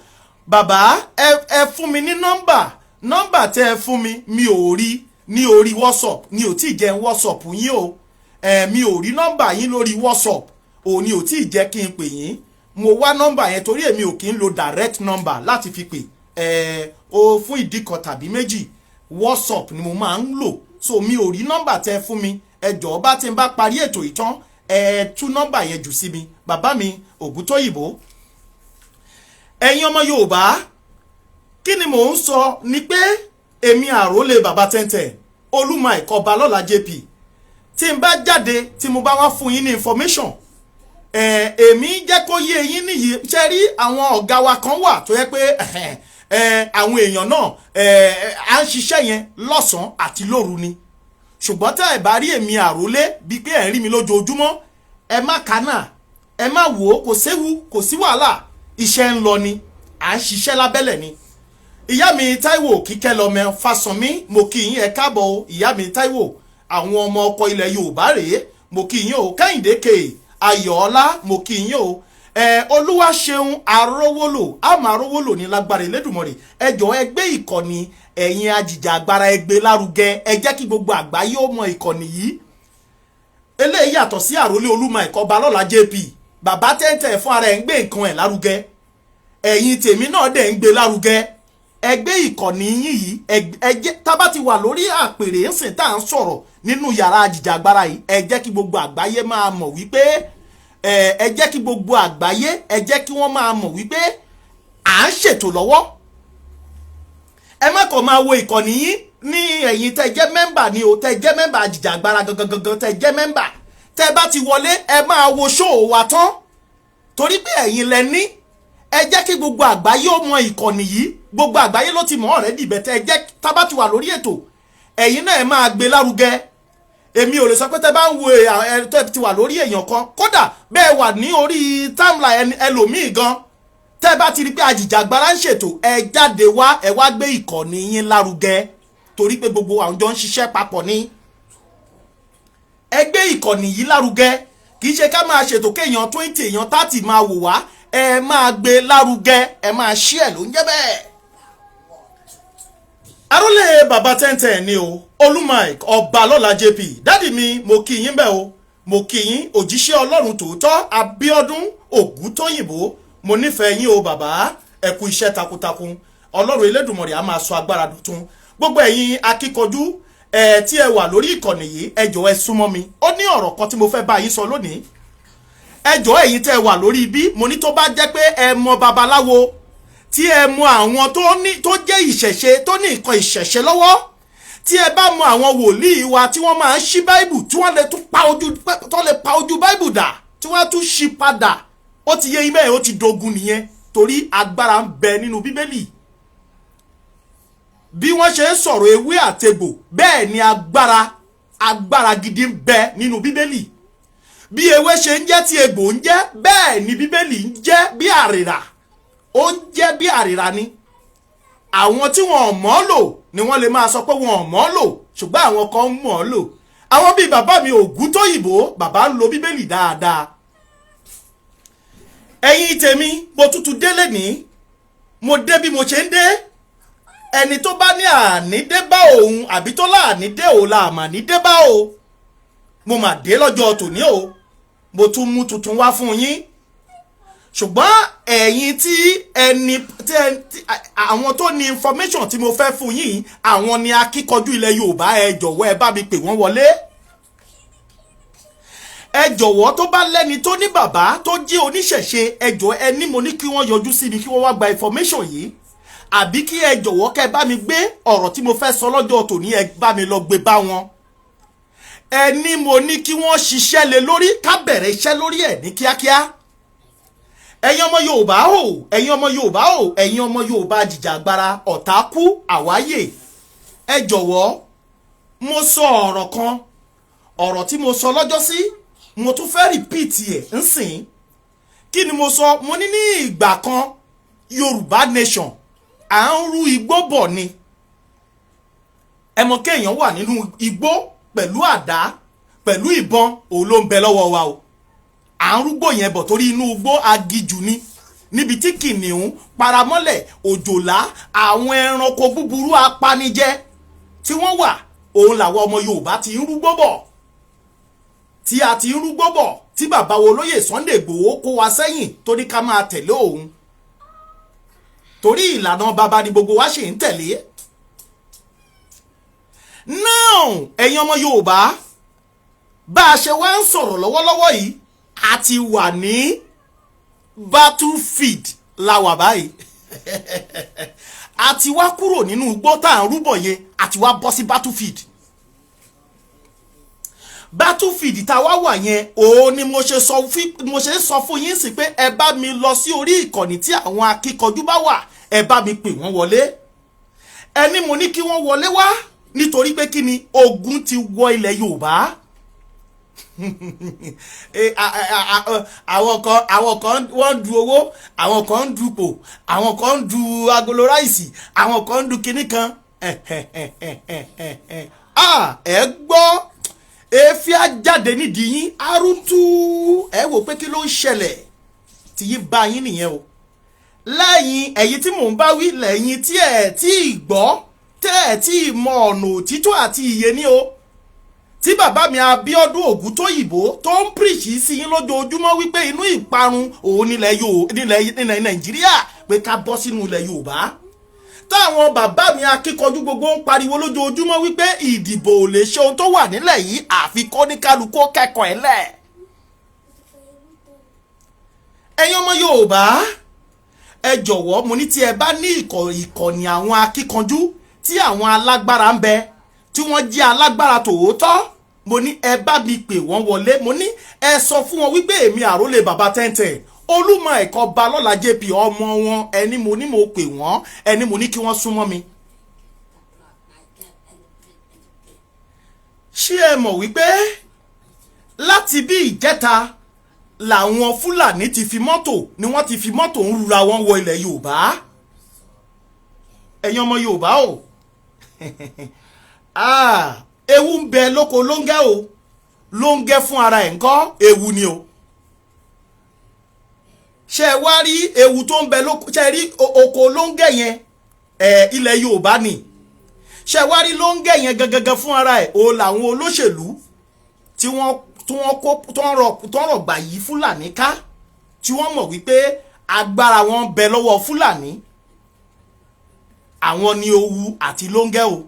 bàbá, ẹ fún mi ní nọ́mbà. Nọ́mbà tẹ́ ẹ fún mi, mi ò rí ní orí WhatsApp. Ni ò tí ì jẹ́ WhatsApp yín o. Ẹ mi ò rí nọ́mbà yín lórí WhatsApp ò ní ò tí ì jẹ́ kí n pè yín. Mo wá nọ́mbà yẹn torí èmi ò kí ń lo direct number láti fi pè ẹ o, fún ìdí kan tàbí méjì. WhatsApp ni mo máa ń lò, so mi ò rí nọ́mbà tẹ́ fún mi. Ẹ jọ̀ọ́, bá ti ń bá parí ètò ìtàn, ẹ tú nọ́mbà yẹn jù sí mi, bàbá mi Ògúntóyìnbó. Ẹ̀yin ọmọ Yorùbá, kí ni mò ń sọ ni pé èmi àrólé bàbá tẹ́ntẹ́n Olúmọ ìkọba lọ́la JP, tí n bá jáde, tí mo bá wá fún yín ní information ẹ̀, èmi jẹ́ kó yé yín nìyí. Ṣe rí àwọn ọ̀gá wa kan wà tó yẹ pé àwọn èèyàn náà à ń ṣiṣẹ́ yẹn lọ́sàn-án àti lóru ni. Ṣùgbọ́n tẹ́ ẹ̀ bá rí èmi àrólé bíi pé ẹ̀ ń rí mi lójoojúmọ́, ẹ má kánà, ẹ má wò ó. Kò séwu, kò sí wàhálà, iṣẹ́ ń lọ ni, à ń ṣiṣẹ́ lábẹ́lẹ̀ ni. Ìyá mi Táíwò Kíkẹ́ lọ́mọ Fásánmi, mo kí yín, ẹ káàbọ̀ o. Ìyá mi Táíwò, àwọn ọmọ ọkọ ilẹ̀ Yorùbá rèé, mo kí yín o. Kẹ́hìndé kè Ayọ̀ọ́lá, mo kí yín o. Ẹ Olúwa ṣeun arówólò, àmọ́ arówólò ní lágbára Elédùmarè. Ẹ jọ̀ọ́, ẹ gbé ìkànnì ẹ̀yin ajìjàgbara, ẹ gbé lárugẹ. Ẹ jẹ́ kí gbogbo àgbáyé ó mọ ìkànnì yìí. Eléyìí yàtọ̀ sí àròlé Olúmọ ẹ̀kọ́ Balọ́lá JP. Bàbá tẹ́ntẹ́ fún ara ẹ̀ ń gbé nǹkan ẹ̀ lárugẹ, ẹ̀yin tèmi náà dẹ̀ ń gbé lárugẹ. Ẹ gbé ìkànnì yín yìí. Ẹ jẹ́ tá bá ti wà lórí àpèrè ńsìn tá à ń sọ̀rọ̀ nínú yàrá ajìjàgbara yìí, ẹ jẹ́ kí gbogbo àgbáyé máa mọ̀ wípé ẹ jẹ́ kí gbogbo àgbáyé, ẹ jẹ́ kí wọ́n máa mọ̀ wípé à ń ṣètò lọ́wọ́. Ẹ má kàn máa wo ìkànnì yín ní. Ẹ̀yin tẹ́ jẹ́ member ni o, tẹ́ jẹ́ member ajìjàgbara gangan gangan, tẹ́ jẹ́ member, tẹ́ bá ti wọlé, ẹ máa wo show wa tán torí pé ẹ̀yin lẹ ní. Ẹ jẹ́ kí gbogbo àgbáyé ó mọ ìkànnì yìí. Gbogbo àgbáyé ló ti mọ̀ already bẹ̀tẹ̀. Ẹ jẹ́ tá bá ti wà lórí ètò, ẹ̀yin náà ẹ máa gbé lárugẹ. Èmi ò lè sọ pé tẹ́ bá ń wo ẹ tẹ́ ti wà lórí èèyàn kan, kódà bẹ́ẹ̀ wà ní orí timeline ẹlòmíì gan, tẹ́ bá ti rí pé ajìjàgbara ń ṣètò, ẹ jáde wá, ẹ wá gbé ìkànnì yín lárugẹ torí pé gbogbo àwọn jọ ń ṣiṣẹ́ papọ̀ ní. Ẹ gbé ìkànnì yìí lárugẹ. Kì í ṣe ká máa ṣètò kéèyàn 20, èèyàn 30 máa wò wá. Ẹ máa gbé lárugẹ, ẹ máa ṣí ẹ ló ń jẹ́ bẹ́ẹ̀. Arólé bàbá tẹ́ntẹ́n ni o, Olúmike ọba lọ́la JP. Daddy mi, mo kí yín bẹ́ẹ̀ o, mo kí yín. Òjíṣẹ́ Ọlọ́run tòótọ́ Abíọ́dún Ògúntóyìnbó, mo nífẹ̀ẹ́ yín o bàbá. Ẹ kú iṣẹ́ takuntakun. Ọlọ́run Elédùmarè á máa sọ agbára dọ̀tun. Gbogbo ẹ̀yin akíkanjú ẹ̀ tí ẹ wà lórí ìkànnì yìí, ẹ jọ̀ọ́, ẹ súnmọ́ mi. Ó ní ọ̀rọ̀ kan tí mo fẹ́ bá yín sọ lónìí. Ẹ jọ̀ọ́, ẹ̀yin tẹ́ ẹ wà lórí ibi, mo ní tó bá jẹ́ pé ẹ mọ babaláwo, tí ẹ mọ àwọn tó ní tó jẹ́ ìṣẹ̀ṣe, tó ní nǹkan ìṣẹ̀ṣe lọ́wọ́, tí ẹ bá mọ àwọn wòlíì wa tí wọ́n máa ń ṣí báìbù, tí wọ́n lè tún pa ojú, tó lè pa ojú báìbù dà, tí wọ́n á tún ṣí padà, ó ti yé yín bẹ́ẹ̀, ó ti dogun nìyẹn torí agbára ń bẹ nínú Bíbélì. Bí wọ́n ṣe ń sọ̀rọ̀ ewé àtegbò, bẹ́ẹ̀ ni agbára, agbára gidi ń bẹ nínú Bíbélì. Bí ewé ṣe ń jẹ́ tí egbò ń jẹ́, bẹ́ẹ̀ ni Bíbélì ń jẹ́ bí àrìrà, ó ń jẹ́ bí àrìrà ni. Àwọn tí wọn ò mọ̀ ọ́ lò ni wọ́n lè máa sọ pé wọn ò mọ̀ ọ́ lò, ṣùgbọ́n àwọn kan ń mọ̀ ọ́ lò. Àwọn bíi bàbá mi Ògúntóyìnbó, bàbá ń lo Bíbélì dáadáa. Ẹ̀yin tèmi, mo tútù délé ní, mo dé bí mo ṣe ń dé. Ẹni tó bá ní àní dé bá òun, àbí tó láàní dé òun la àmà ní dé bá o. Mo mà dé lọ́jọ́ tòní o, mo tún mú tuntun wá fún yín. Ṣùgbọ́n ẹ̀yin tí ẹni tí àwọn tó ní information tí mo fẹ́ fún yín, àwọn ni akíkanjú ilẹ̀ Yorùbá. Ẹ jọ̀wọ́, ẹ bá mi pè wọ́n wọlé. Ẹ jọ̀wọ́, tó bá lẹ́ni tó ní bàbá tó jí oníṣẹ̀ṣe, ẹ jọ̀ọ́, ẹ ní mo ní kí wọ́n yọjú sí mi, kí wọ́n wá gba information yìí, àbí kí ẹ jọ̀wọ́ kẹ́ bá mi gbé ọ̀rọ̀ tí mo fẹ́ sọ lọ́jọ́ tòní, ẹ bá mi lọ gbé bá wọn. Ẹ ní mo ní kí wọ́n ṣiṣẹ́ lé lórí, ká bẹ̀rẹ̀ iṣẹ́ lórí ẹ̀ ní kíákíá. Ẹ̀yin ọmọ Yorùbá o, ẹ̀yin ọmọ Yorùbá o, ẹ̀yin ọmọ Yorùbá jìjàgbara, ọ̀tá kú àwáyè. Ẹ jọ̀wọ́, mo sọ ọ̀rọ̀ kan, ọ̀rọ̀ tí mo sọ lọ́jọ́sí, mo tún fẹ́ repeat ẹ̀ ńsìn. Kí ni mo sọ? Mo ní ní ìgbà kan, Yorùbá nation, à ń rú igbó bọ̀ ni. Ẹ mọ̀ kéèyàn wà nínú igbó pẹ̀lú àdá, pẹ̀lú ìbọn, òun ló ń bẹ lọ́wọ́ wa o. À ń rúgbò yẹn bọ̀ torí inú igbó agijù ni, níbi tí kìnìún, paramọ́lẹ̀, òjòlá, àwọn ẹranko búburú apanijẹ tí wọ́n wà. Òun làwọn ọmọ Yorùbá ti ń rúgbó bọ̀, tí a ti ń rúgbó bọ̀, tí bàbá wo olóyè Sunday Igboho kó wa sẹ́yìn, torí ká máa tẹ̀lé òun, torí ìlànà bàbá ni gbogbo wa ṣì ń tẹ̀lé. Now, ẹ̀yin ọmọ Yorùbá, bá a ṣe wá ń sọ̀rọ̀ lọ́wọ́lọ́wọ́ yìí, a ti wà ní battlefield la wà báyìí. A ti wá kúrò nínú igbó tá à ń rúbọ̀ yẹn, a ti wá bọ́ sí battlefield. Battlefield tá a wá wà yẹn, òun ni mo ṣe sọ fún yín sí pé ẹ bá mi lọ sí orí ìkànnì tí àwọn akíkanjú bá wà, ẹ bá mi pè wọ́n wọlé. Ẹni mo ní kí wọ́n wọlé wá, nítorí pé kí ni? Ogun ti wọ ilẹ̀ Yorùbá. Àwọn kan wọ́n ń du owó, àwọn kan ń dupò, àwọn kan ń du agolo rice, àwọn kan ń du kinní kan. Ẹ gbọ́, èéfín á jáde nídìí yín, arúntú. Ẹ wò pé kí ló ń ṣẹlẹ̀ tí yín bá yín nìyẹn o. Lẹ́yìn ẹ̀yin tí mò ń bá wí, lẹ́yìn tí ẹ̀ tí ì gbọ́, tẹ́ ẹ̀ tí ì mọ ọ̀nà òtítọ́ àti ìyè ní o, tí bàbá mi Abíọ́dún Ògúntóyìnbó tó ń preach sí yín lójoojúmọ́ wípé inú ìparun òun nílẹ̀ yóò nílẹ̀ nílẹ̀ Nàìjíríà, pé ká bọ́ sínú ilẹ̀ Yorùbá, táwọn bàbá mi akíkanjú gbogbo ń pariwo lójoojúmọ́ wípé ìdìbò ò lè ṣe ohun tó wà nílẹ̀ yìí, àfi kó ní kálukú kẹ́kọ̀ọ́ ẹ̀ lẹ̀. Ẹ̀yin ọmọ Yorùbá, ẹ jọ̀wọ́, mo ní tí ẹ bá ní ìkọ̀ọ̀nì àwọn akíkanjú, tí àwọn alágbára ń bẹ, tí wọ́n jẹ́ alágbára tòótọ́, mo ní ẹ bá mi pè wọ́n wọlé. Mo ní ẹ sọ fún wọn wípé èmi, àrólé bàbá tẹ́ntẹ́n, olúmọ ẹ̀kọ́ balọ́la JP, ọmọ wọn, ẹni mo ní mo pè wọ́n, ẹni mo ní kí wọ́n súnmọ́ mi. Ṣé ẹ mọ̀ wípé láti bí ìjẹta làwọn Fúlàní ti fi mọ́tò ni wọ́n ti fi mọ́tò ń rura wọn wọ ilẹ̀ Yorùbá? Ẹ̀yin ọmọ Yorùbá o, ah, ewu ń bẹ lóko lóńgẹ́ o. Lóńgẹ́ fún ara ẹ̀ ńkọ́, ewu ni o. Ṣé ẹ wá rí ewu tó ń bẹ lóko? Ṣé ẹ rí oko lóńgẹ́ yẹn? Ẹ ilẹ̀ Yorùbá ni. Ṣé ẹ wá rí lóńgẹ́ yẹn gangan fún ara ẹ̀ o, làwọn olóṣèlú tí wọ́n kó tó ń rọ̀ gbà yí Fúlàní ká, tí wọ́n mọ̀ wípé agbára wọn ń bẹ lọ́wọ́ Fúlàní, àwọn ni owu àti lóńgẹ́ o.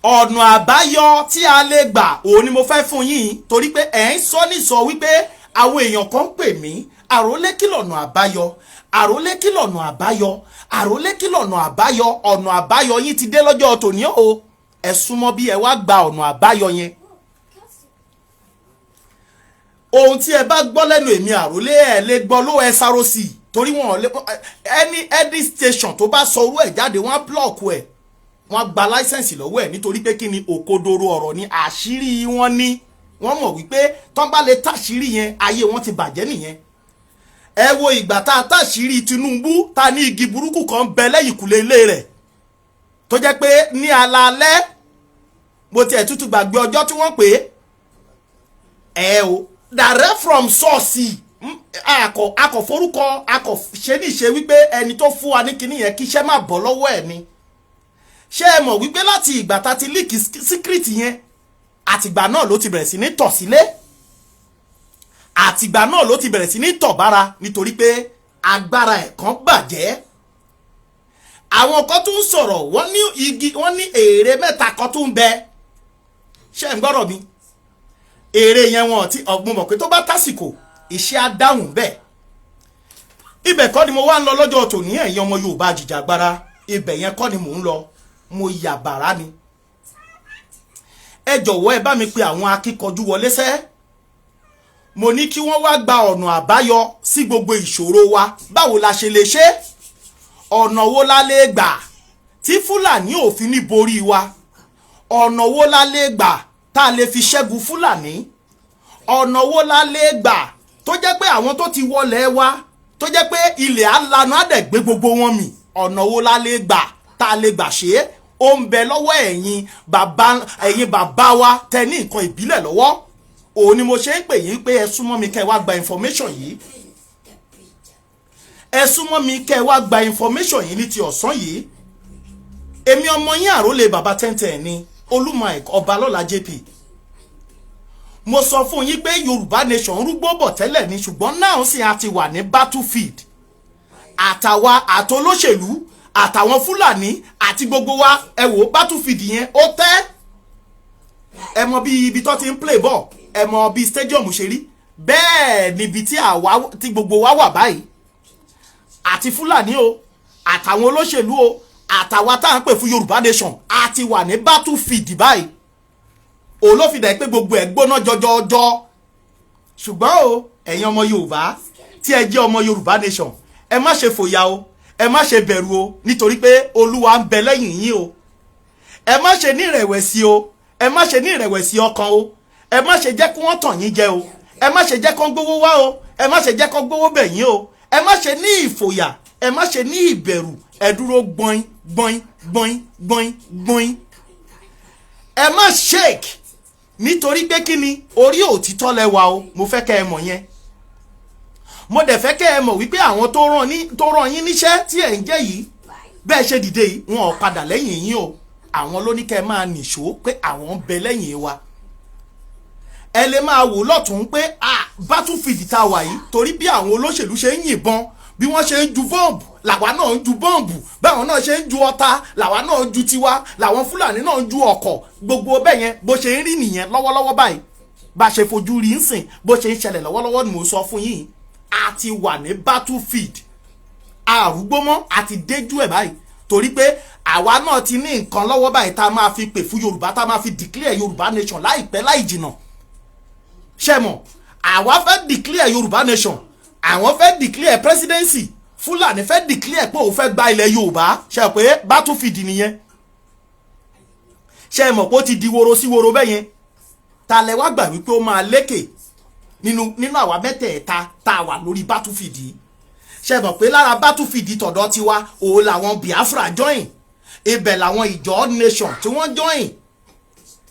Ọ̀nà àbáyọ tí a lè gbà, òun ni mo fẹ́ fún yín, torí pé ẹ̀ ń sọ nísọ wípé àwọn èèyàn kan ń pè mí, "Àrólé, kí lọ̀nà àbáyọ? Àrólé, kí lọ̀nà àbáyọ? Àrólé, kí lọ̀nà àbáyọ?" Ọ̀nà àbáyọ yín ti dé lọ́jọ́ tòní o. Ẹ súnmọ́ bí, ẹ wá gba ọ̀nà àbáyọ yẹn. Ohun tí ẹ bá gbọ́ lẹ́nu èmi àrólé, ẹ lè gbọ́ ló ẹ sáró sí i, torí wọn lè any station tó bá sọ orú ẹ̀ jáde, wọ́n á block ẹ̀, wọ́n á gba license lọ́wọ́ ẹ̀. Nítorí pé kí ni? Òkodoro ọ̀rọ̀ ni, àṣírí wọn ní. Wọ́n mọ̀ wípé tọ́n bá lè táṣírí yẹn, ayé wọn ti bàjẹ́ nìyẹn. Ẹ wo ìgbà tá a táṣírí Tinubu, ta ní igi burúkú kan bẹ lẹ́yìnkùlé ilé rẹ̀, tó jẹ́ pé ní alaalẹ́ Mo tiẹ̀ tútù gbàgbé ọjọ́ tí wọ́n pè é. Ẹ o, direct from source, akọ forúkọ, akọ ṣe ní ṣe wípé ẹni tó fún wa ní kinní yẹn, kí iṣẹ́ má bọ́ lọ́wọ́ ẹ̀ ni. Ṣé ẹ mọ̀ wípé láti ìgbà tá ti leak secret yẹn, àtìgbà náà ló ti bẹ̀rẹ̀ sí ní tọ̀ sílé, àtìgbà náà ló ti bẹ̀rẹ̀ sí ní tọ̀ bára, nítorí pé agbára ẹ̀ kan bàjẹ́. Àwọn kan tún sọ̀rọ̀, wọ́n ní igi, wọ́n ní èrè mẹ́ta kan tún bẹ. Ṣé ń gbọ́rọ̀ mi? Èrè yẹn, wọn ti ọ̀gbun mọ̀ pé tó bá tásìkò, iṣẹ́ á dáhùn bẹ́ẹ̀. Ibẹ̀ kọ́ ni mo wá ń lọ lọ́jọ́ tòní. Ẹ̀yin ọmọ Yorùbá jìjàgbara, ibẹ̀ yẹn kọ́ ni mò ń lọ. Mo yà bàrá ni. Ẹ jọ̀wọ́, ẹ bá mi pe àwọn akíkanjú wọlé sẹ́. Mo ní kí wọ́n wá gba ọ̀nà àbáyọ sí gbogbo ìṣòro wa. Báwo la ṣe lè ṣe? Ọ̀nà wo la lè gbà tí Fúlàní ò fi ní borí wa? Ọ̀nà wo la lè gbà tá a lè fi ṣẹ́gun Fúlàní? Ọ̀nà wo la lè gbà tó jẹ́ pé àwọn tó ti wọlé wa, tó jẹ́ pé ilẹ̀ á lanu, á dẹ̀ gbé gbogbo wọn mì? Ọ̀nà wo la lè gbà tá a lè gbà ṣe é? Ó ń bẹ lọ́wọ́ ẹ̀yin bàbá, ẹ̀yin bàbá wa tẹ ní nǹkan ìbílẹ̀ lọ́wọ́. Òun ni mo ṣe ń pè yín pé ẹ súnmọ́ mi, kẹ́ ẹ wá gba information yìí. Ẹ súnmọ́ mi, kẹ́ ẹ wá gba information yìí ní ti ọ̀sán yìí. Èmi ọmọ yín, àrólé bàbá tẹ́ntẹ́n ni, Olúmọ Ọbalọ́lá JP. Mo sọ fún yín pé Yorùbá Nation ń rúgbó bọ̀ tẹ́lẹ̀ ni, ṣùgbọ́n náà sì á ti wà ní battlefield. Àtàwa àtolóṣèlú àtàwọn Fúlàní àti gbogbo wa, ẹ wò, battlefield yẹn ó tẹ́. Ẹ mọ bí ibi tó ti ń play ball, ẹ mọ bí stadium ṣe rí, bẹ́ẹ̀ níbi tí àwa tí gbogbo wa wà báyìí, àti Fúlàní o, àtàwọn olóṣèlú o, àtàwa tá à ń pè fún Yorùbá Nation, a ti wà ní battlefield báyìí. Òun ló fi dà pé gbogbo ẹ̀ gbóná jọjọjọ. Ṣùgbọ́n o, ẹ̀yin ọmọ Yorùbá tí ẹ jẹ́ ọmọ Yorùbá Nation, ẹ má ṣe fòyà o, ẹ má ṣe bẹ̀rù o, nítorí pé Olúwa ń bẹ lẹ́yìn yín o. Ẹ má ṣe ní ìrẹ̀wẹ̀sì o, ẹ má ṣe ní ìrẹ̀wẹ̀sì ọkàn o. Ẹ má ṣe jẹ́ kí wọ́n tàn yín jẹ o. Ẹ má ṣe jẹ́ kó gbówó wá o. Ẹ má ṣe jẹ́ kó gbówó bẹ̀ yín o. Ẹ má ṣe ní ìfòyà, ẹ má ṣe ní ìbẹ̀rù. Ẹ dúró gbọ́n gbọ́n gbọ́n gbọ́n gbọ́n. Ẹ má shake, nítorí pé kí ni? Orí òtítọ́ lẹ wà o. Mo fẹ́ kẹ́ ẹ mọ̀ yẹn. Mo dẹ̀ fẹ́ kẹ́ ẹ mọ̀ wípé àwọn tó rán yín níṣẹ́ tí ẹ̀ ń jẹ́ yìí, bẹ́ẹ̀ ṣe dìde yìí, wọn ò padà lẹ́yìn yín o. Àwọn ló ní kẹ́ ẹ máa nìṣó pé àwọn ń bẹ lẹ́yìn wa. Ẹ lè máa wò lọ́tún pé ah, battlefield tá a wà yìí, torí bí àwọn olóṣèlú ṣe ń yìnbọn, bí wọ́n ṣe ń ju bọ́ǹbù, làwa náà ń ju bọ́ǹbù. Báwọn náà ṣe ń ju ọta, làwa náà ń ju tiwa. Làwọn Fúlàní náà ń ju ọkọ̀. Gbogbo bẹ́ẹ̀ yẹn, bó ṣe ń rí nìyẹn lọ́wọ́lọ́wọ́ báyìí. Bá ṣe fojú rí ń sìn, bó ṣe ń ṣẹlẹ̀ lọ́wọ́lọ́wọ́ ni mò ń sọ fún yín. A ti wà ní battlefield, àrúgbó mọ́, a ti déjú ẹ̀ báyìí, torí pé àwa náà ti ní nǹkan lọ́wọ́ báyìí tá a máa fi pè fún Yorùbá, tá a máa fi declare Yorùbá Nation láìpẹ́ láì jìnà. Ṣe mọ̀, àwa fẹ́ declare Yorùbá Nation, àwọn fẹ́ declare presidency. Fúlàní fẹ́ declare pé òun fẹ́ gba ilẹ̀ Yorùbá. Ṣe pé battlefield nìyẹn? Ṣe mọ̀ pé ó ti di woro sí woro bẹ́yẹn? Ta lẹ wá gbà wípé ó máa lékè nínú àwa mẹ́tẹ̀ẹ̀ta tá a wà lórí battlefield yìí? Ṣe mọ̀ pé lára battlefield tọ̀dọ̀ tiwa, òun làwọn Biafra join, ibẹ̀ làwọn Ìjọ nation tí wọ́n join.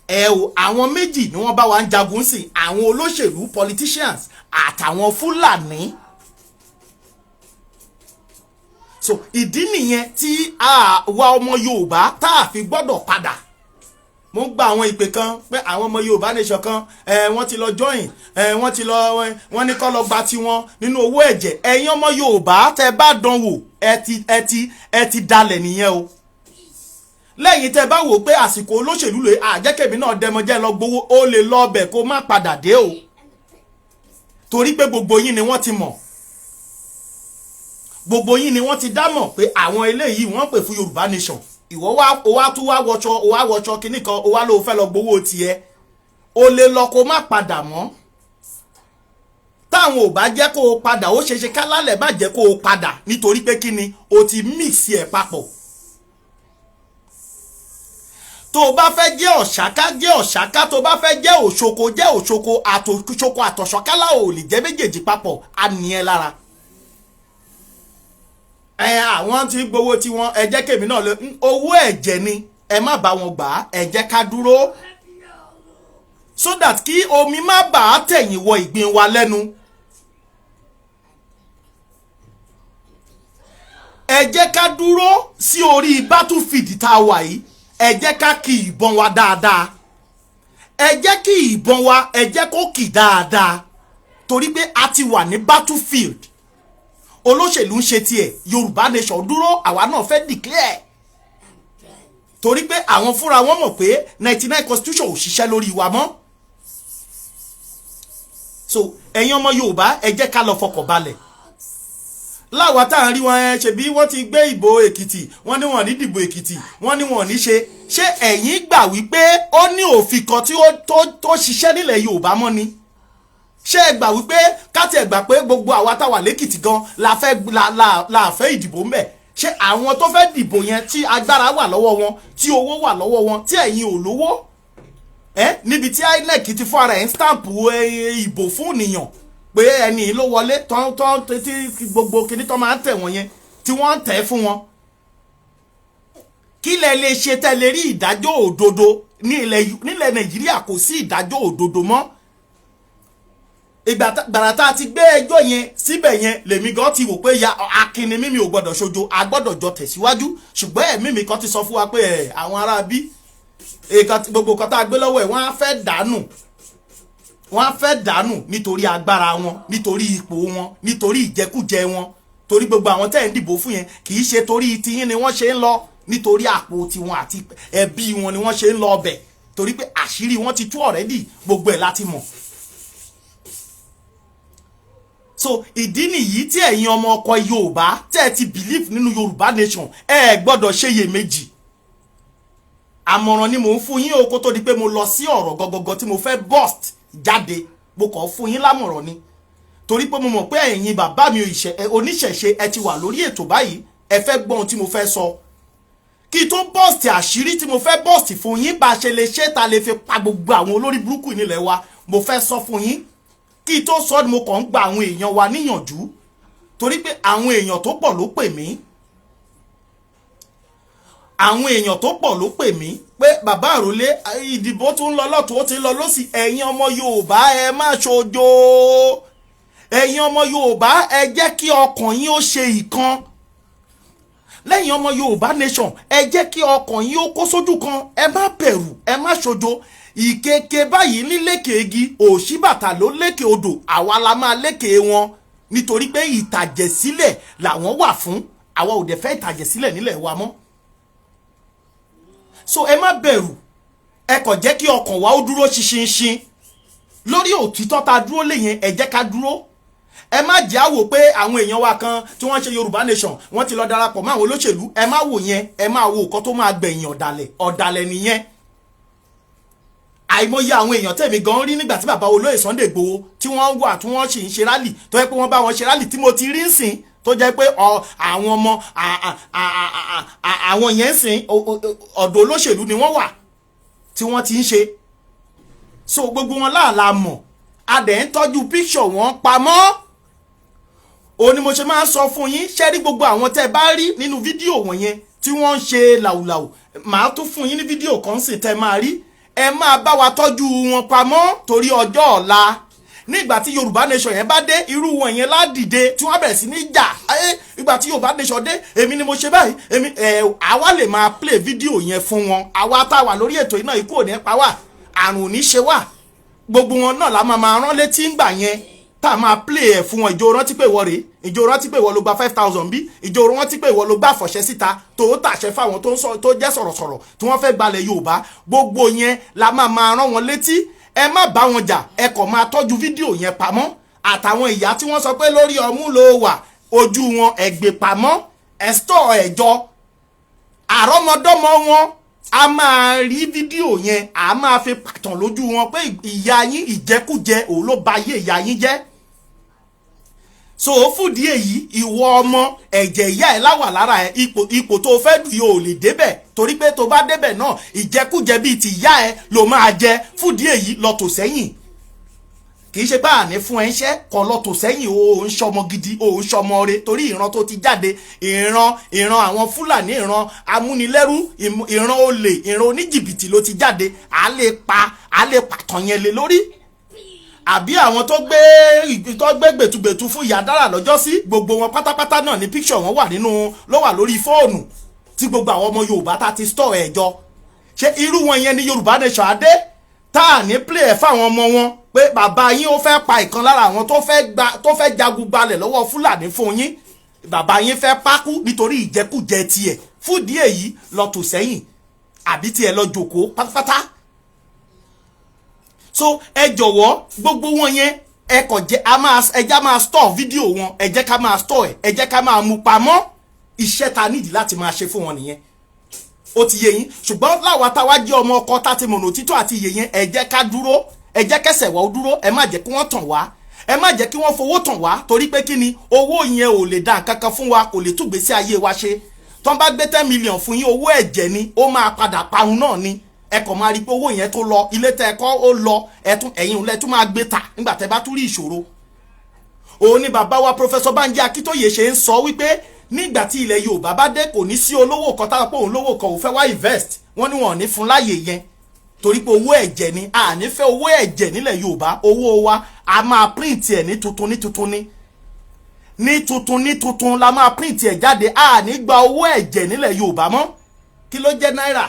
Ẹ o, àwọn méjì ni wọ́n bá wa ń jagun sí: àwọn olóṣèlú, politicians, àtàwọn Fúlàní. So ìdí nìyẹn tí àwa ọmọ Yorùbá tá a fi gbọ́dọ̀ padà. Mo ń gba àwọn ìpè kan pé àwọn ọmọ Yorùbá Nation kan, ẹ wọ́n ti lọ join, ẹ wọ́n ti lọ, wọ́n ní kó lọ gba tiwọn nínú owó ẹ̀jẹ̀. Ẹ̀yin ọmọ Yorùbá, tẹ́ bá dán wò, ẹ ti dalẹ̀ nìyẹn o. Lẹ́yìn tẹ́ bá wò pé àsìkò olóṣèlú lè àjẹkẹ̀mí náà dẹmọjẹ́ lọ gbowó, ó lè lọ ọbẹ̀ kó má padà dé o, torí pé gbogbo yín ni wọ́n ti mọ̀, gbogbo yín ni wọ́n ti dá mọ̀ pé àwọn eléyìí, wọ́n pè fún Yorùbá Nation. Ìwọ wá, o wá tún wá wọṣọ, o wá wọṣọ kinní kan, o wá lóo fẹ́ lọ gbowó tiẹ̀. O lè lọ kó má padà mọ́. Táwọn ò bá jẹ́ kó o padà, ó ṣeéṣe kálálẹ̀ má jẹ́ kó o padà, nítorí pé kí ni? O ti mix ẹ̀ papọ̀. Tó o bá fẹ́ jẹ́ ọ̀ṣáká, jẹ́ ọ̀ṣáká. Tó o bá fẹ́ jẹ́ òṣoko, jẹ́ òṣoko. Àtòṣoko àtọ̀ṣọ́kálá ò lè jẹ́ méjèèjì papọ̀, á ní ẹ lára. Ẹ àwọn tí gbowó tiwọn, ẹ jẹ́ kèmí náà lè owó ẹ̀jẹ̀ ni. Ẹ má bá wọn gbà á. Ẹ jẹ́ ká dúró so that kí omi má bàa tẹ̀yìn wọ ìgbín wa lẹ́nu. Ẹ jẹ́ ká dúró sí orí battlefield tá a wà yìí. Ẹ jẹ́ ká kí ìbọn wa dáadáa. Ẹ jẹ́ kí ìbọn wa, ẹ jẹ́ kó kì dáadáa, torí pé a ti wà ní battlefield. Olóṣèlú ń ṣe tiẹ̀, Yorùbá Nation dúró, àwa náà fẹ́ declare, torí pé àwọn fúnra wọn mọ̀ pé 99 constitution ò ṣiṣẹ́ lórí wa mọ́. So ẹ̀yin ọmọ Yorùbá, ẹ jẹ́ ká lọ fọkàn balẹ̀. Láwa tá à ń rí wọn, ẹ ṣebí wọ́n ti gbé ìbò Èkìtì, wọ́n ní wọ́n ní dìbò Èkìtì, wọ́n ní wọ́n ní ṣe. Ṣé ẹ̀yin gbà wípé ó ní òfin kan tí ó tó ṣiṣẹ́ nílẹ̀ Yorùbá mọ́ ni? Ṣé ẹ gbà wípé káti ẹ gbà pé gbogbo àwa táwa lẹ́kìtì gan la fẹ́ la fẹ́ ìdìbò ńbẹ̀? Ṣé àwọn tó fẹ́ dìbò yẹn, tí agbára wà lọ́wọ́ wọn, tí owó wà lọ́wọ́ wọn, tí ẹ̀yin ò lówó ẹ, níbi tí INEC ti fún ara ẹ̀ ń stamp ìbò fún ènìyàn pé ẹni ló wọlé tán tán, tí gbogbo kinní tán máa ń tẹ̀ wọ́n yẹn, tí wọ́n ń tẹ̀ fún wọn, kí lẹ lè ṣe tẹ́ lè rí ìdájọ́ òdodo nílẹ̀ Nàìjíríà? Kò sí ìdájọ́ òdodo mọ́. Ìgbà gbàrà tá a ti gbé ẹjọ́ yẹn síbẹ̀ yẹn, lèmi gan ti wò pé ya akínni mímí ò gbọ́dọ̀ ṣojo, a gbọ́dọ̀ jọ tẹ̀síwájú. Ṣùgbọ́n ẹ̀mí mi kan ti sọ fún wa pé ẹ̀ àwọn ará bí gbogbo nǹkan tá a gbé lọ́wọ́ ẹ̀, wọ́n á fẹ́ dànù, wọ́n á fẹ́ dànù nítorí agbára wọn, nítorí ipò wọn, nítorí ìjẹkújẹ wọn, torí gbogbo àwọn tẹ́ ẹ̀ ń dìbò fún yẹn, kì í ṣe torí tiyín ni wọ́n ṣe ń lọ, nítorí àpò tiwọn àti ẹbí wọn ni wọ́n ṣe ń lọ ọbẹ̀, torí pé àṣírí wọn ti tú already, gbogbo ẹ̀ láti mọ̀. So ìdí nìyí tí ẹ̀yin ọmọ ọkọ Yorùbá tẹ́ ẹ ti believe nínú Yorùbá Nation, ẹ gbọ́dọ̀ ṣe iyèméjì. Àmọ̀ràn ni mò ń fún yín o, kó tó di pé mo lọ sí ọ̀rọ̀ gọgọgọ tí mo fẹ́ burst jáde. Mo kàn fún yín lámọ̀ràn ni, torí pé mo mọ̀ pé ẹ̀yin bàbá mi oníṣẹ̀ṣe, ẹ ti wà lórí ètò báyìí, ẹ fẹ́ gbọ́ ohun tí mo fẹ́ sọ. Kí tó burst àṣírí tí mo fẹ́ burst fún yín, bá a ṣe lè ṣe ta lè fi pa gbogbo àwọn olórí burúkú nílẹ̀ wa, mo fẹ́ sọ fún yín. Kí tó sọ ni mo kàn ń gba àwọn èèyàn wa níyànjú, torí pé àwọn èèyàn tó pọ̀ ló pè mí, àwọn èèyàn tó pọ̀ ló pè mí pé, "Bàbá àròlé, ìdìbò tún ń lọ lọ́tún, ó ti ń lọ lọ́sì. Ẹ̀yin ọmọ Yorùbá, ẹ má ṣojo. Ẹ̀yin ọmọ Yorùbá, ẹ jẹ́ kí ọkàn yín ó ṣe ìkan lẹ́yìn ọmọ Yorùbá Nation. Ẹ jẹ́ kí ọkàn yín ó kó sójú kan. Ẹ má bẹ̀rù, ẹ má ṣojo. Ìkeke báyìí ní lékè igi, òṣìbàtà ló lékè odò. Àwa la máa lékè wọn, nítorí pé ìtàjẹ̀sílẹ̀ làwọn wà fún. Àwa ò dẹ̀ fẹ́ ìtàjẹ̀sílẹ̀ nílẹ̀ wa mọ́. So ẹ má bẹ̀rù, ẹ kàn jẹ́ kí ọkàn wa ó dúró ṣinṣin lórí òtítọ́ tá a dúró lé yẹn. Ẹ jẹ́ ká dúró. Ẹ má jẹ́ àwò pé àwọn èèyàn wa kan tí wọ́n ṣe Yorùbá Nation, wọ́n ti lọ darapọ̀ mọ́ àwọn olóṣèlú. Ẹ má wò yẹn. Ẹ má wo nǹkan tó máa gbẹ̀yìn ọ̀dàlẹ̀. Ọ̀dàlẹ̀ nìyẹn. Àìmọye àwọn èèyàn tẹ̀mí gan rí nígbà tí bàbá olóyè Sunday Igboho tí wọ́n wà, tí wọ́n sì ń ṣe rally, tó yẹ pé wọ́n bá wọn ṣe rally, tí mo ti rí ń sìn, tó jẹ́ pé àwọn ọmọ àwọn yẹn ń sìn, ọ̀dọ̀ olóṣèlú ni wọ́n wà tí wọ́n ti ń ṣe. So gbogbo wọn láàlá mọ̀, a dẹ̀ ń tọ́jú píṣọ̀ wọn pamọ́. Òun ni mo ṣe máa ń sọ fún yín. Ṣé rí gbogbo àwọn tẹ́ ẹ bá rí nínú fídíò wọ̀nyẹn tí wọ́n ń ṣe làwùlàwù, màá tún fún yín ní fídíò kan sì tẹ́ máa rí. Ẹ máa bá wa tọ́jú wọn pamọ́ torí ọjọ́ ọ̀la, nígbà tí Yorùbá Nation yẹn bá dé, irú wọn yẹn ládìde tí wọ́n bẹ̀rẹ̀ sí ní jà. Ẹ ìgbà tí Yorùbá Nation dé, èmi ni mo ṣe báyìí, èmi ẹ. Àwa lè máa play fídíò yẹn fún wọn. Àwa tá a wà lórí ètò iná, ikú ò ní pa wá, àrùn ò ní ṣe wá. Gbogbo wọn náà la máa máa rán létí ńgbà yẹn, tá a máa play ẹ̀ fún wọn. Ìjọ rántí pé ìwọ rèé? Ìjọ rántí pé ìwọ ló gba 5,000 bí? Ìjọ rántí pé ìwọ ló gbà fọ̀ṣẹ́ síta tó tàṣẹ fáwọn tó ń sọ, tó jẹ́ sọ̀rọ̀sọ̀rọ̀ tí wọ́n fẹ́ gbalẹ̀ Yorùbá? Gbogbo yẹn la máa máa rán wọn létí. Ẹ má bá wọn jà, ẹ kàn máa tọ́jú fídíò yẹn pamọ́. Àtàwọn ìyá tí wọ́n sọ pé lórí ọmú ló wà, ojú wọn, ẹ gbé pamọ́, ẹ store ẹ̀jọ àrọ́mọdọ́mọ wọn. A máa rí fídíò yẹn, a máa fi pàtàn lójú wọn pé ìyá yín, ìjẹkújẹ òun ló ba ayé ìyá yín jẹ́. So fúdìí èyí, ìwọ ọmọ, ẹ̀jẹ̀ ìyá ẹ̀ láwà lára ẹ̀. Ipò tó fẹ́ dù yìí ò lè débẹ̀, torí pé tó bá débẹ̀ náà, ìjẹkújẹ bíi ti ìyá ẹ̀ ló máa jẹ. Fúdìí èyí, lọ tò sẹ́yìn. Kì í ṣe pé àní fún ẹ ń ṣẹ́ kọ́ lọ tò sẹ́yìn. O ò ń ṣọmọ gidi, o ò ń ṣọmọ re, torí ìran tó ti jáde, ìran àwọn Fúlàní, ìran amúnilẹ́rú, ìran olè, ìran oníjìbìtì ló ti jáde. À lè pa, à lè pàtàn yẹn lé lórí. Àbí àwọn tó gbé gbẹ̀tugbẹ̀tu fún ìyá dára lọ́jọ́ sí, gbogbo wọn pátápátá náà ní picture wọn wà nínú, ló wà lórí fóònù tí gbogbo àwọn ọmọ Yorùbá tá ti store ẹ̀ jọ. Ṣé irú wọn yẹn ní Yorùbá Nation adé tá à ní play ẹ̀ fáwọn ọmọ wọn pé bàbá yín ó fẹ́ pa ìkan lára àwọn tó fẹ́ gba, tó fẹ́ jagun gbalẹ̀ lọ́wọ́ Fúlàní fún yín, bàbá yín fẹ́ pákú nítorí ìjẹkújẹ tiẹ̀? Fúdìí èyí, lọ tò sẹ́yìn àbí tiẹ̀ lọ jòkó pátápátá. So ẹ jọ̀wọ́, gbogbo wọn yẹn, ẹ kàn jẹ́ a máa, ẹ já máa store fídíò wọn, ẹ jẹ́ ká máa store ẹ, ẹ jẹ́ ká máa mú pamọ́. Iṣẹ́ ta nídìí láti máa ṣe fún wọn nìyẹn, ó ti yé yín. Ṣùgbọ́n láwa táwa jẹ́ ọmọ ọkọ tá ti mọ̀nà òtítọ́ àti iye yẹn, ẹ jẹ́ ká dúró, ẹ jẹ́ kẹsẹ̀ wá ó dúró. Ẹ má jẹ́ kí wọ́n tàn wá, ẹ má jẹ́ kí wọ́n fowó tàn wá, torí pé kí ni? Owó yẹn ò lè dá nǹkan kan fún wa, kò lè túgbésí ayé wa ṣe. Tọ́n bá gbé 10 million fún yín, owó ẹ̀jẹ̀ ni, ó máa padà parun náà ni. Ẹ kàn máa rí i pé owó yẹn tó lọ, ilé tẹ́ ẹ kọ́ ó lọ, ẹ̀tún ẹ̀yìn lẹ tún máa gbé ta nígbà tẹ́ bá tún rí ìṣòro. Òun ni bàbá wa Professor Banji Akíntóyè ṣe ń sọ wípé nígbà tí ilẹ̀ Yorùbá bá dé, kò ní sí olówó kan táwọn pé òun lówó kan, òun fẹ́ wá invest. Wọ́n ní wọn ò ní fún láàyè yẹn, torí pé owó ẹ̀jẹ̀ ni. A ní fẹ́ owó ẹ̀jẹ̀ nílẹ̀ Yorùbá. Owó wa, a máa print ẹ̀ ní tuntun ní tuntun, ní tuntun ní tuntun la máa print ẹ̀ jáde. A ní gba owó ẹ̀jẹ̀ nílẹ̀ Yorùbá mọ́. Kí ló jẹ́ náírà?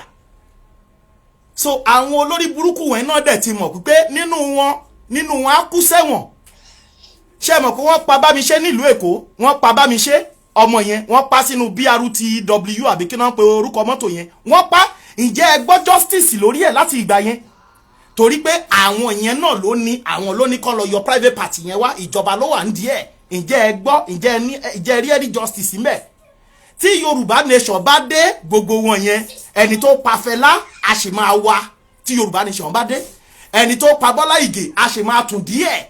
So àwọn olórí burúkú wọn náà dẹ̀ ti mọ̀ pé nínú wọn á kú sẹ́wọ̀n. Ṣé mọ̀ pé wọ́n pa Bámiṣé nílùú Èkó? Wọ́n pa Bámiṣé ọmọ yẹn, wọ́n pa sínú BRTW, àbí kí náà pe orúkọ mọ́tò yẹn, wọ́n pa. Ǹjẹ́ ẹ gbọ́ justice lórí ẹ̀ láti ìgbà yẹn? Torí pé àwọn yẹn náà ló ní, àwọn ló ní kọ́ lọ yọ private part yẹn wá, ìjọba ló wà ń díẹ̀. Ǹjẹ́ ẹ gbọ́? Ǹjẹ́ ẹ ní, ǹjẹ́ ẹ rí any justice mbẹ̀? Tí Yorùbá Nation bá dé, gbogbo wọn yẹn, ẹni tó pa Fẹlá, a sì máa wá. Tí Yorùbá Nation bá dé, ẹni tó pa Bọ́lá Ìgè, a sì máa tún díẹ̀.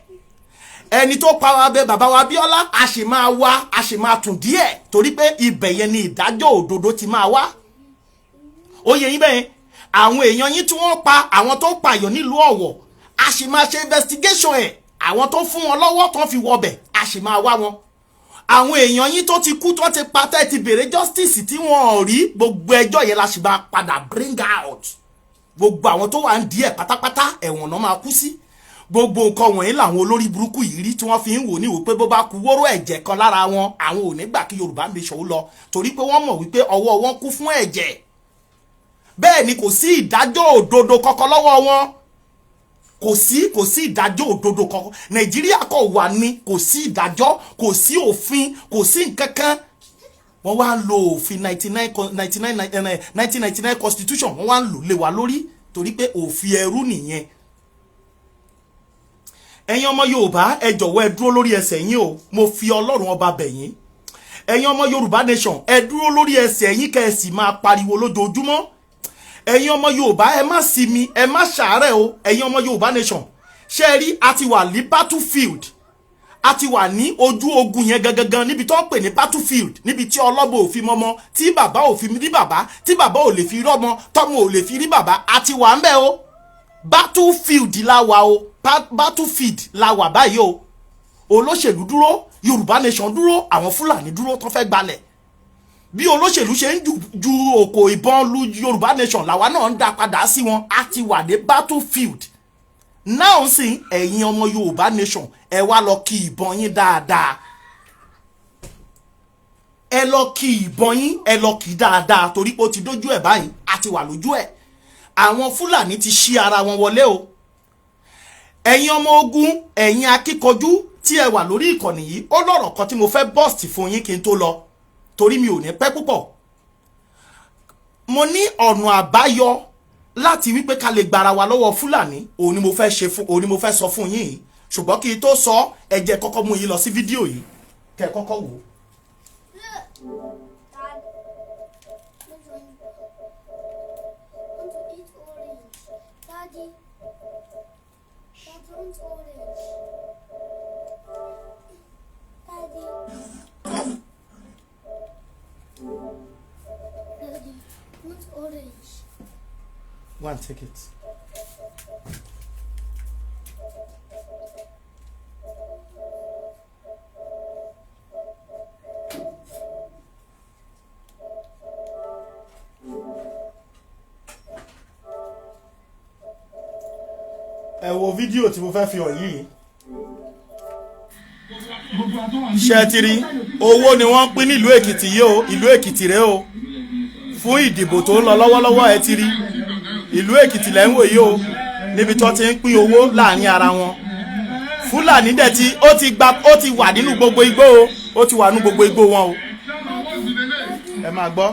Ẹni tó pa abẹ bàbá wa Abíọ́lá, a sì máa wá, a sì máa tún díẹ̀, torí pé ibẹ̀ yẹn ni ìdájọ́ òdodo ti máa wá. Ó yẹ yín bẹ́ẹ̀. Àwọn èèyàn yín tí wọ́n pa, àwọn tó pààyàn nílùú Ọ̀wọ̀, a sì máa ṣe investigation ẹ̀. Àwọn tó fún wọn lọ́wọ́ tó fi wọbẹ̀, a sì máa wá wọn. Àwọn èèyàn yín tó ti kú, tó ti pa, tẹ́ ti béèrè justice tí wọ́n ò rí, gbogbo ẹjọ́ yẹn la sì máa padà bring out. Gbogbo àwọn tó wà ń díẹ̀ pátápátá, ẹ̀wọ̀n náà máa kú sí. Gbogbo nǹkan wọ̀nyí làwọn olórí burúkú yìí rí tí wọ́n fi ń wò ní wò pé bó bá ku wóró ẹ̀jẹ̀ kan lára wọn, àwọn ò ní gbà kí Yorùbá Nation ó lọ, torí pé wọ́n mọ̀ wípé ọwọ́ wọn kún fún ẹ̀jẹ̀. Bẹ́ẹ̀ ni kò sí ìdájọ́ òdodo kankan lọ́wọ́ wọn. Kò sí ìdájọ́ òdodo kankan. Nàìjíríà kò wà ní, kò sí ìdájọ́, kò sí òfin, kò sí nǹkan kan. Wọ́n wá ń lo òfin 1999 constitution, wọ́n wá ń lò lé wa lórí, torí pé òfin ẹrú nìyẹn. Ẹ̀yin ọmọ Yorùbá, ẹ jọ̀wọ́, ẹ dúró lórí ẹsẹ̀ yín o. Mo fi Ọlọ́run Ọba bẹ̀ yín. Ẹ̀yin ọmọ Yorùbá Nation, ẹ dúró lórí ẹsẹ̀ yín, kẹ́ ẹ sì máa pariwo lójoojúmọ́. Ẹ̀yin ọmọ Yorùbá, ẹ má sinmi, ẹ má ṣàárẹ̀ o. Ẹ̀yin ọmọ Yorùbá Nation, ṣé ẹ rí, a ti wà ní battlefield, a ti wà ní ojú ogun yẹn gangan, níbi tó ń pè ní battlefield, níbi tí ọlọ́bọ ò fi mọ́mọ́, tí bàbá ò fi rí bàbá, tí bàbá ò lè fi rọ́mọ, tọ́mọ ò lè fi rí bàbá. A ti wà ń bẹ̀ o. Battlefield la wà o, battlefield la wà báyìí o. Olóṣèlú dúró, Yorùbá Nation dúró, àwọn Fúlàní dúró tó fẹ́ gbalẹ̀. Bí olóṣèlú ṣe ń ju òkò ìbọn lu Yorùbá Nation, làwa náà ń dá padà sí wọn. A ti wà ní battlefield náà sì. Ẹ̀yin ọmọ Yorùbá Nation, ẹ wá lọ kí ìbọn yín dáadáa. Ẹ lọ kí ìbọn yín, ẹ lọ kí dáadáa, torí pé ó ti dójú ẹ̀ báyìí. A ti wà lójú ẹ̀. Àwọn Fúlàní ti ṣí ara wọn wọlé o. Ẹ̀yin ọmọ ogun, ẹ̀yin akíkanjú tí ẹ wà lórí ìkànnì yìí, ó lọ́rọ̀ kan tí mo fẹ́ burst fún yín kí n tó lọ, torí mi ò ní pẹ́ púpọ̀. Mo ní ọ̀nà àbáyọ láti wípé ká lè gbára wa lọ́wọ́ Fúlàní. Òun ni mo fẹ́ ṣe fún, òun ni mo fẹ́ sọ fún yín yìí. Ṣùgbọ́n kí n tó sọ, ẹ jẹ́ kọ́kọ́ mú yín lọ sí fídíò yìí, kẹ́ ẹ kọ́kọ́ wò ó. Dad, which one? Want to eat orange. Daddy, Dad wants orange. Daddy. Daddy, want orange. Go and take it. Ẹ wo fídíò tí mo fẹ́ fi hàn yìí. Ṣé ti rí? Owó ni wọ́n ń pín nílùú Èkìtì yìí o. Ìlú Èkìtì rèé o, fún ìdìbò tó ń lọ lọ́wọ́lọ́wọ́. Ẹ ti rí, ìlú Èkìtì lẹ́ ń wò yìí o, níbi tó ti ń pín owó láàrin ara wọn. Fúlàní dẹ̀ ti ó ti gba, ó ti wà nínú gbogbo igbó o, ó ti wà nínú gbogbo igbó wọn o. Ẹ máa gbọ́.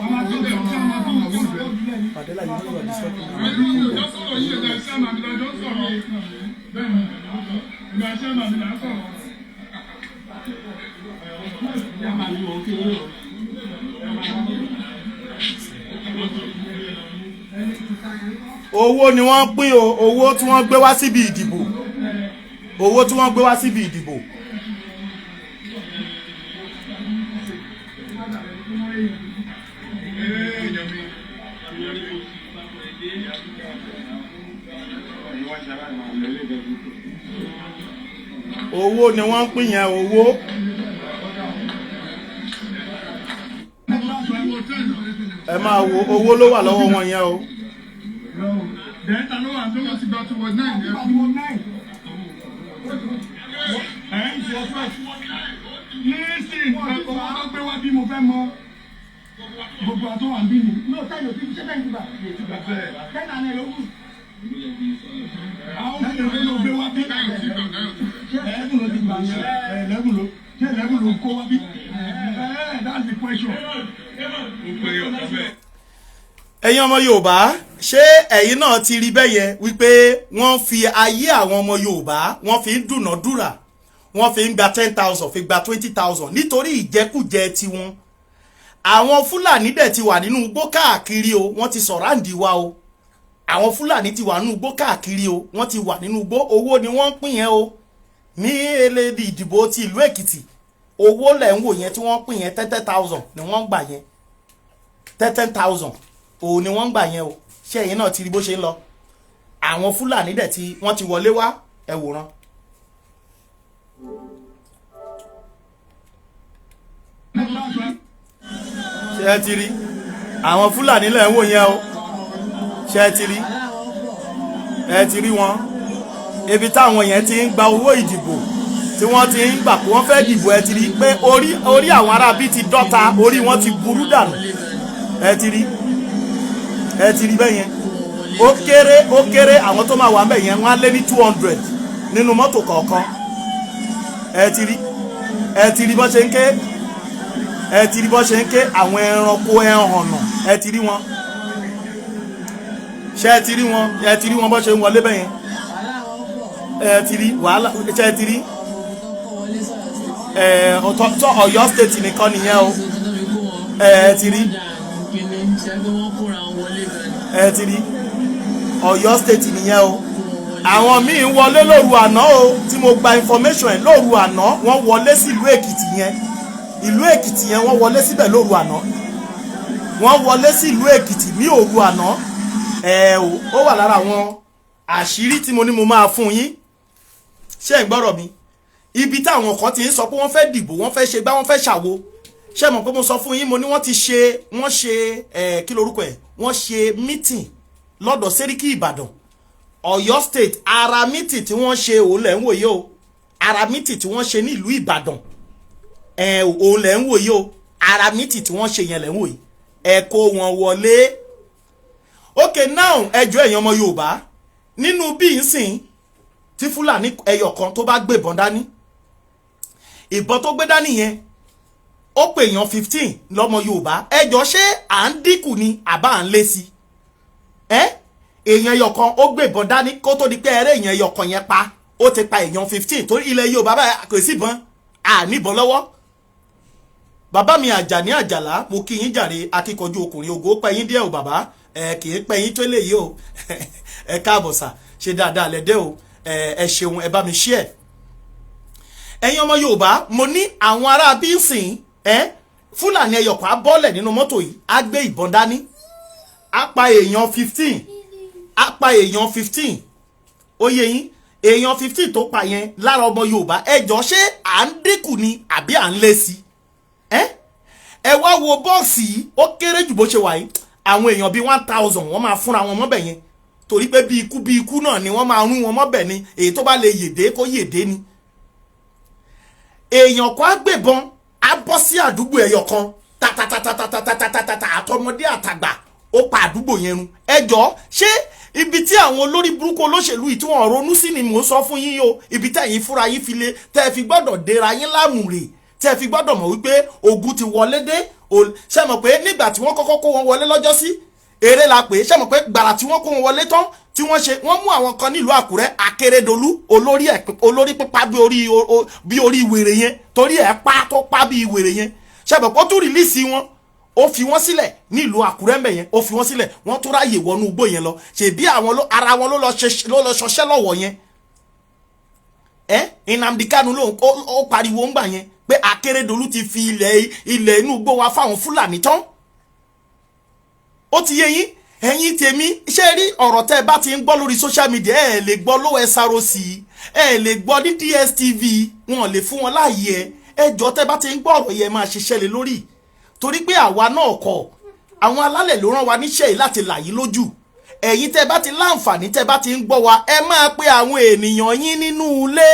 Mandela, you know you are disturbing me. Owó ni wọ́n pín o, owó tí wọ́n gbé wá síbi ìdìbò, owó tí wọ́n gbé wá síbi ìdìbò. Owó ni wọ́n pín yẹn, owó. Ẹ máa wo, owó ló wà lọ́wọ́ wọn yẹn o. Delta ló wà tó wọ́n ti gba 2.9 yẹn fún. Nísìn, owó tó gbé wá bí mo fẹ́ mọ gbogbo àtọ́ wà ń bí ni. No, ten ò tí ṣé ten ti gbà. Ten àná ló kù. Àwọn òṣèré ló gbé wá bí. 11 ló ti gbà yẹn. 11 ló ṣé 11 ló kó wá bí. That's the question. Ẹ̀yin ọmọ Yorùbá, ṣé ẹ̀yin náà ti rí bẹ́ẹ̀ yẹn wípé wọ́n fi ayé àwọn ọmọ Yorùbá, wọ́n fi ń dúnàádúrà, wọ́n fi ń gba 10,000, fi gba 20,000 nítorí ìjẹkújẹ tiwọn? Àwọn Fúlàní dẹ̀ ti wà nínú igbó káàkiri o, wọ́n ti surround wa o. Àwọn Fúlàní ti wà nínú igbó káàkiri o, wọ́n ti wà nínú igbó. Owó ni wọ́n ń pín yẹn o ní eléyìí ìdìbò ti ìlú Èkìtì. Owó lẹ̀ ń wò yẹn tí wọ́n pín yẹn, 10,000 ni wọ́n ń gbà yẹn, 10,000 òun ni wọ́n ń gbà yẹn o. Ṣé ẹ̀yin náà ti rí bó ṣe ń lọ? Àwọn Fúlàní dẹ̀ tí wọ́n ti wọlé wá, ẹ wòran. Ṣé ẹ ti rí? Àwọn Fúlàní lẹ̀ ń wò yẹn o. Ṣé ẹ ti rí? Ẹ ti rí wọn, ibi táwọn yẹn ti ń gba owó ìdìbò, tí wọ́n ti ń gbà pé wọ́n fẹ́ dìbò. Ẹ ti rí pé orí àwọn aráabí ti dọ́ta, orí wọn ti burú dànù. Ẹ ti rí, ẹ ti rí bẹ́ẹ̀ yẹn. Ó kéré, ó kéré, àwọn tó máa wà ń bẹ̀ yẹn, wọ́n á lé ní 200 nínú mọ́tò kọ̀ọ̀kan. Ẹ ti rí, ẹ ti rí bọ́n ṣe ń ké, ẹ ti rí bọ́n ṣe ń ké, àwọn ẹranko ẹhànnà. Ẹ ti rí wọn. Ṣé ẹ ti rí wọn? Ẹ ti rí wọn bọ́n ṣe ń wọlé bẹ́ẹ̀ yẹn. Ẹ ti rí wàhálà. Ṣé ẹ ti rí? Ẹ ọ̀tọ̀ Ọ̀yọ́ State nìkan nìyẹn o. Ẹ ti rí, ẹ ti rí, Ọ̀yọ́ State nìyẹn o. Àwọn míì ń wọlé lóru àná o, tí mo gba information ẹ̀ lóru àná. Wọ́n wọlé sí ìlú Èkìtì yẹn, ìlú Èkìtì yẹn, wọ́n wọlé síbẹ̀ lóru àná. Wọ́n wọlé sí ìlú Èkìtì ní òru àná. Ẹ o, ó wà lára àwọn àṣírí tí mo ní mo máa fún yín. Ṣé ẹ̀ ń gbọ́rọ̀ mi? Ibi táwọn kan ti ń sọ pé wọ́n fẹ́ dìbò, wọ́n fẹ́ ṣe gbá, wọ́n fẹ́ ṣàwo. Ṣé mọ̀ pé mo sọ fún yín, mo ní wọ́n ti ṣe, wọ́n ṣe ẹ̀, kí lorúkọ ẹ̀, wọ́n ṣe meeting lọ́dọ̀ Sẹ́ríkì Ìbàdàn, Ọ̀yọ́ State. Ara meeting tí wọ́n ṣe, òun lẹ̀ ń wòye o. Ara meeting tí wọ́n ṣe ní ìlú Ìbàdàn ẹ̀, òun lẹ̀ ń wòye o. Ara meeting tí wọ́n ṣe yẹn lẹ̀ ń wòye. Ẹ kó wọn wọlé. Okay, now, ẹjọ́, ẹ̀yin ọmọ Yorùbá, nínú bí n sìn tí Fúlàní ẹyọ kan tó bá gbébọn dání, ìbọn tó gbé dání yẹn, ó pè yàn 15 lọ́mọ Yorùbá, ẹjọ́, ṣé à ń dínkù ni àbá à ń lé sí ẹ? Èèyàn ẹyọ kan ó gbébọn dání, kó tó di pé ẹrẹ́ èèyàn ẹyọ kan yẹn pa, ó ti pa èèyàn 15, torí ilẹ̀ Yorùbá báyìí kò sí ìbọn, à níbọn lọ́wọ́. Bàbá mi Àjàní Àjàlá, mo kí yín jàre. Akíkanjú ọkùnrin ògo, pẹ́ yín díẹ̀ o bàbá. Ẹ kì í pẹ́ yín tó léyìí o. Ẹ káàbọ̀ sà, ṣe dáadáa lẹ́dẹ́ o. Ẹ ṣeun, ẹ bá mi share. Ẹ̀yin ọmọ Yorùbá, mo ní àwọn ará bí ń sìn ẹ, Fúlàní ẹyọkàn á bọ́lẹ̀ nínú mọ́tò yìí, á gbé ìbọn dání, á pa èèyàn 15, á pa èèyàn 15. Ó yé yín? Èèyàn 15 tó pa yẹn lára ọmọ Yorùbá, ẹ jọ, ṣé à ń dínkù ni àbí à ń lé sí ẹ? Ẹ wá wo bọ́ọ̀sì yìí, ó kéré jù bó ṣe wà yìí, àwọn èèyàn bíi 1,000, wọ́n máa fúnra wọn mọ́bẹ̀ yẹn. Torí pé bí ikú bí ikú náà ni wọ́n máa rún wọn mọ́bẹ̀ ni. Èyí tó bá lè yèdè kó yèdè ni. Èèyàn kan á gbébọn, á bọ́ sí àdúgbò ẹyọ kan, tatatatatatatata, àtọmọdé àtàgbà, ó pa àdúgbò yẹn run. Ẹ jọ, ṣé ibi tí àwọn olórí burúkú olóṣèlú yìí tí wọ́n ronú sí ni mò ń sọ fún yín o? Ibi tẹ̀yin fúnra yín fi lé tẹ́ ẹ fi gbọ́dọ̀ dera yín lámùrè, tẹ́ ẹ fi gbọ́dọ̀ mọ̀ wípé ogun ti wọlé dé. Ṣé mọ̀ pé nígbà tí wọ́n kọ́kọ́ kó wọn wọlé lọ́jọ́ sí, eré la pè é? Ṣé mọ̀ pé gbàrà tí wọ́n kó wọn wọlé tán tí wọ́n ṣe, wọ́n mú àwọn kan nílùú Àkúrẹ́, Akérédolú, olórí ẹ̀, olórí pípa bí orí wèrè yẹn, torí ẹ̀ pa tó pa bí wèrè yẹn. Ṣé mọ̀ pé ó tún release wọn, ó fi wọ́n sílẹ̀ nílùú Àkúrẹ́ ńbẹ̀ yẹn? Ó fi wọ́n sílẹ̀, wọ́n tún ráàyè wọnú igbó yẹn lọ. Ṣèbí àwọn ló ara wọn ló lọ ṣọṣẹ́ lọ́wọ́ yẹn. Ẹ Nnamdi Kanu ló ó pariwo ńgbà yẹn pé Akérédolú ti fi ilẹ̀ inú igbó wa fáwọn Fúlàní tán. Ó ti yé yín, ẹ̀yin tèmi. Ṣé rí ọ̀rọ̀ tẹ́ ẹ bá ti ń gbọ́ lórí social media, ẹ lè gbọ́ lọ́wọ́ SROC, ẹ lè gbọ́ ní DSTV, wọn lè fún wọn láàyè. Ẹ ẹ jọ, tẹ́ bá ti ń gbọ́ ọ̀rọ̀ yẹn, máa ṣiṣẹ́ lé lórí, torí pé àwa náà kọ̀, àwọn alálẹ̀ ló rán wa níṣẹ́ yìí láti là yín lójú. Ẹ̀yin tẹ́ bá ti láǹfààní, tẹ́ bá ti ń gbọ́ wa, ẹ máa pe àwọn ènìyàn yín nínú ilé,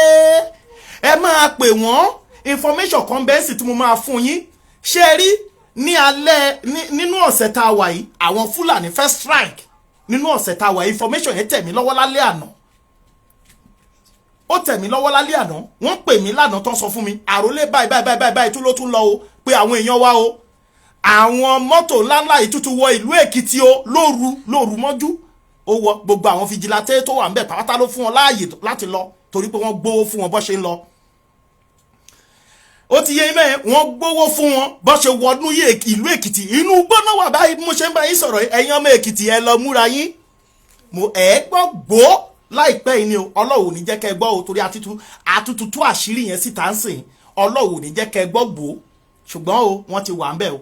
ẹ máa pè wọ́n. Information kan bẹ́ẹ̀ sì tí mo máa fún yín. Ṣé ẹ rí ní alẹ́ nínú ọ̀sẹ̀ tá a wà yìí, àwọn Fúlàní fẹ́ strike nínú ọ̀sẹ̀ tá a wà yìí. Information yẹn tẹ̀ mí lọ́wọ́ lálẹ́ àná, ó tẹ̀ mí lọ́wọ́ lálẹ́ àná. Wọ́n pè mí lánàá tán, sọ fún mi, àròlé báyìí báyìí báyìí báyìí tún ló tún lọ o, pé àwọn èèyàn wa o, àwọn mọ́tò ńláńlá yìí tútù wọ ìlú Èkìtì o lóru lóru mọ́jú. Ó wọ gbogbo àwọn vigilante tó wà ńbẹ̀ pátá ló fún wọn láàyè láti lọ, torí pé wọ́n gbowó fún wọn bó ṣe ń lọ. Ó ti yé mẹ́ẹ̀, wọ́n gbowó fún wọn bó ṣe wọnú ìlú Èkìtì. Inú gbóná wà báyìí bí mo ṣe ń bá yín sọ̀rọ̀. Ẹ̀yin ọmọ Èkìtì, ẹ lọ múra yín. Mo ẹ̀ gbọ́ gbó láìpẹ́ yìí ni o. Ọlọ́run ò ní jẹ́ kẹ́ ẹ gbọ́ o, torí àtútù tú àṣírí yẹn síta ń sìn. Ọlọ́run ò ní jẹ́ kẹ́ ẹ gbọ́ gbó, ṣùgbọ́n o, wọ́n ti wà ń bẹ̀ o,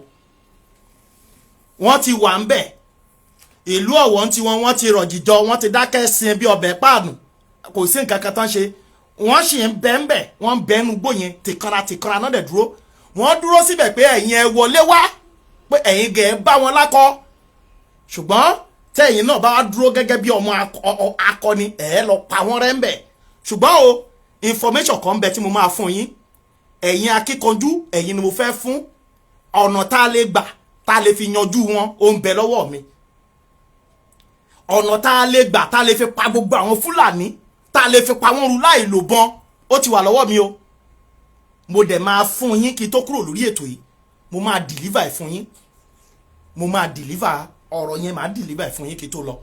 wọ́n ti wà ń bẹ̀. Ìlú Ọ̀wọ̀ ń tiwọn, wọ́n ti rọ̀ jìjọ, wọ́n ti dákẹ́ sin bí ọbẹ̀ páànù. Kò sí nǹkan kan tán ṣe, wọ́n sì ń bẹ́ ń bẹ̀, wọ́n ń bẹ́ ń gbó yẹn tìkanra tìkanra náà dẹ̀ dúró. Wọ́n dúró síbẹ̀ pé ẹ̀yin ẹ wọlé wá, pé ẹ̀yin gẹ̀ ẹ́ bá wọn lákọ. Ṣùgbọ́n tẹ̀yin náà bá wá dúró gẹ́gẹ́ bí ọmọ akọni, ẹ̀ lọ pa wọ́n rẹ́ ń bẹ̀. Ṣùgbọ́n o, information kan bẹ tí mo máa fún yín. Ẹ̀yin akíkanjú, ẹ̀yin ni mo fẹ́ fún. Ọ̀nà tá a lè gbà tá a lè fi yanjú wọn, ó ń bẹ lọ́wọ́ mi. Ọ̀nà tá a lè gbà tá a lè fi pa gbogbo àwọn Fúlàní, tá a lè fi pa wọ́n run láì lò bọ́n, ó ti wà lọ́wọ́ mi o. Mo dẹ̀ máa fún yín kí n tó kúrò lórí ètò yìí. Mo máa deliver ẹ̀ fún yín, mo máa deliver ọ̀rọ̀ yẹn, máa deliver ẹ̀ fún yín kí n tó lọ.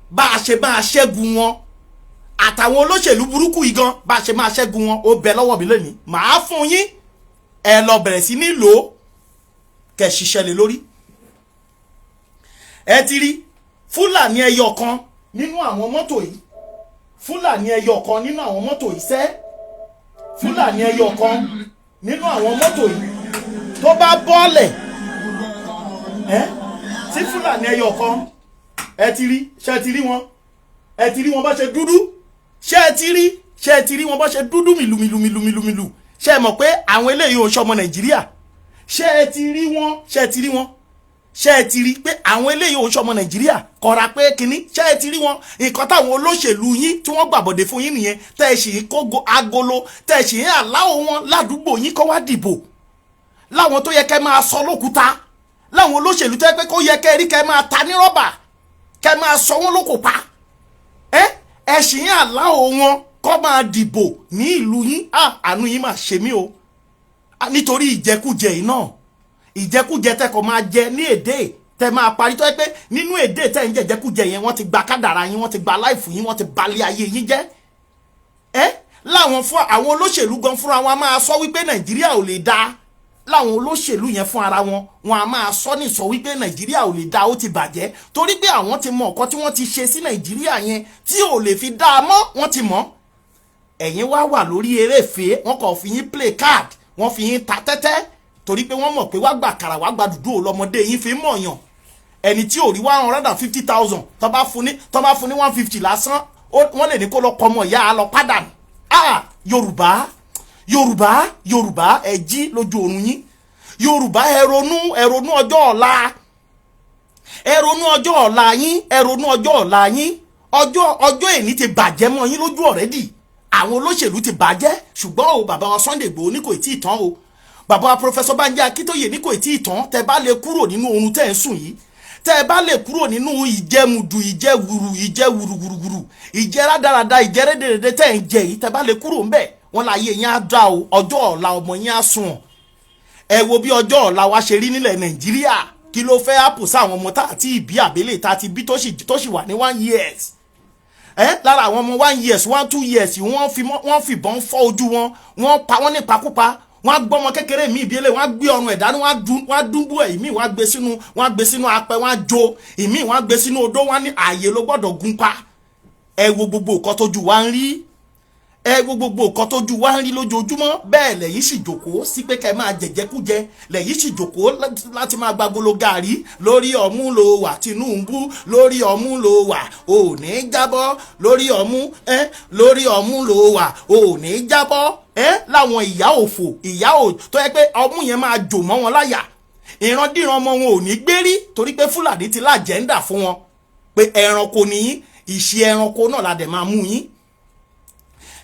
Bá a ṣe máa ṣẹ́gun wọn àtàwọn olóṣèlú burúkú yìí gan, bá a ṣe máa ṣẹ́gun wọn, ó bẹ lọ́wọ́ mi lónìí. Màá fún yín, ẹ lọ bẹ̀rẹ̀ sí ní lò ó, kẹ́ ṣiṣẹ́ lé lórí. Ẹ ti rí Fúlàní ẹyọ kan nínú àwọn mọ́tò yìí, Fúlàní ẹyọ kan nínú àwọn mọ́tò yìí sẹ́, Fúlàní ẹyọ kan nínú àwọn mọ́tò yìí tó bá bọ́ọ̀lẹ̀ ẹ́ tí Fúlàní ẹyọ kan, ẹ ti rí, ṣé ti rí wọn? Ẹ ti rí wọn bá ṣe dúdú? Ṣé ẹ ti rí, ṣé ẹ ti rí wọn bá ṣe dúdú mìlúmìlúmìlúmìlú? Ṣé ẹ mọ̀ pé àwọn eléyìí ò ṣọmọ Nàìjíríà? Ṣé ẹ ti rí wọn? Ṣé ẹ ti rí wọn? Ṣé ẹ ti rí pé àwọn eléyìí ò ṣọmọ Nàìjíríà kọra pé kínní? Ṣé ẹ ti rí wọn? Nǹkan táwọn olóṣèlú yín tí wọ́n gbàbọ̀dé fún yín nìyẹn, tẹ́ ẹ sì ń kó agolo, tẹ́ ẹ sì ń àláwọ̀ wọn ládùúgbò yín kó wá dìbò, láwọn tó yẹ kẹ́ máa sọ lókúta, láwọn olóṣèlú tó yẹ pé kó yẹ kẹ́ rí kẹ́ máa ta ní rọ́bà, kẹ́ máa sọ wọ́n lóko pa. Ẹ ẹ sì ń àláwọ̀ wọn kó máa dìbò ní ìlú yín. Àánú yín máa ṣe mí o, nítorí ìjẹkújẹ yìí náà, ìjẹkújẹ tẹ kò máa jẹ ní èdè tẹ máa parí, tó yẹ pé nínú èdè tẹ ń jẹ ìjẹkújẹ yẹn, wọ́n ti gba kádàrá yín, wọ́n ti gba life yín, wọ́n ti balẹ̀ ayé yín jẹ́. Ẹ láwọn fún àwọn olóṣèlú gan fúnra wọn a máa sọ wípé Nàìjíríà ò lè dáa. Láwọn olóṣèlú yẹn fún ara wọn, wọn a máa sọ ní sọ wípé Nàìjíríà ò lè dáa, ó ti bàjẹ́, torí pé àwọn ti mọ nǹkan tí wọ́n ti ṣe sí Nàìjíríà yẹn tí ò lè fi dáa mọ́. Wọ́n ti mọ̀. Ẹ̀yin wá wà lórí eréfèé, wọ́n kàn fi yín play card, wọ́n fi yín ta tẹ́tẹ́, torí pé wọ́n mọ̀ pé wá gbà kàrà wá gba dùdú lọ́mọdé yín fi mọ̀yàn. Ẹni tí ò rí 150,000, tó bá fún ní 150 lásán, wọ́n lè ní kó lọ kọ́ ọmọ ìyá lọ pádànù. Ah, Yorùbá, Yorùbá, Yorùbá, ẹ jí lójú oorun yín. Yorùbá, ẹ ronú, ẹ ronú ọjọ́ ọ̀la. Ẹ ronú ọjọ́ ọ̀la yín, ẹ ronú ọjọ́ ọ̀la yín. Ọjọ́ èní ti bàjẹ́ mọ́ yín lójú already. Àwọn olóṣèlú ti bàjẹ́. Ṣùgbọ́n o, bàbá wa Sunday Igboho ní kò tí ì tán o. Bàbá wa Professor Banji Akíntóyè ní kò tí ì tán. Tẹ bá lè kúrò nínú oorun tẹ́ ń sùn yìí, tẹ́ ẹ bá lè kúrò nínú ìjẹmùdù, ìjẹwùrù, ìjẹwùrùwùrù, ìjẹrádaràda, ìjẹrédèrèdè tẹ́ ń jẹ yìí, tẹ́ bá lè kúrò ńbẹ̀, wọn láyé yín á dá o, ọjọ́ ọ̀la ọmọ yín á sùn. Ẹ wo bí ọjọ́ ọ̀la wa ṣe rí nílẹ̀ Nàìjíríà. Kí ló fẹ́ àpò sáwọn ọmọ tá àti ìbí àbílẹ̀ tá àti bí tó sì wà ní 1 years ẹ? Lára àwọn ọmọ 1 years, 1, 2 years, wọ́n fìbọn fọ́ ojú wọn, wọ́n pa wọ́n nípakúpa. Wọ́n á gbọ́ ọmọ kékeré mi ìbílẹ̀, wọ́n á gbé ọrùn ẹ̀ dání, wọ́n á dúnbú ẹ̀. Ìmí, wọ́n á gbé sínú apẹ, wọ́n á jó. Ìmí, wọ́n á gbé sínú odó, wọ́n á ní ààyè ló gbọ́dọ̀ gún pa. Ẹ wo gbogbo nǹkan tójú wa ń rí, ẹ wo gbogbo nǹkan tójú wa ń rí lójoojúmọ́. Bẹ́ẹ̀ lẹ́yìn sì jòkóó sí pé kẹ́ máa jẹ̀jẹ̀kújẹ, lẹ́yìn sì jòkóó láti máa gbagolo gàrí. Lórí ọmú ló wà, Tinubu, lórí ọmú ló wà, ò ní jábọ́. Lórí ọmú ẹ, lórí ọmú ló wà, ò ní jábọ́ ẹ. Láwọn ìyá òfò, ìyá ò tó yẹ pé ọmú yẹn máa jò mọ́ wọn láyà, ìrandíran ọmọ wọn ò ní gbérí, torí pé Fúlàní ti l'agenda fún wọn pé ẹranko nìyí, ìṣe ẹranko náà la dẹ̀ máa mú yín.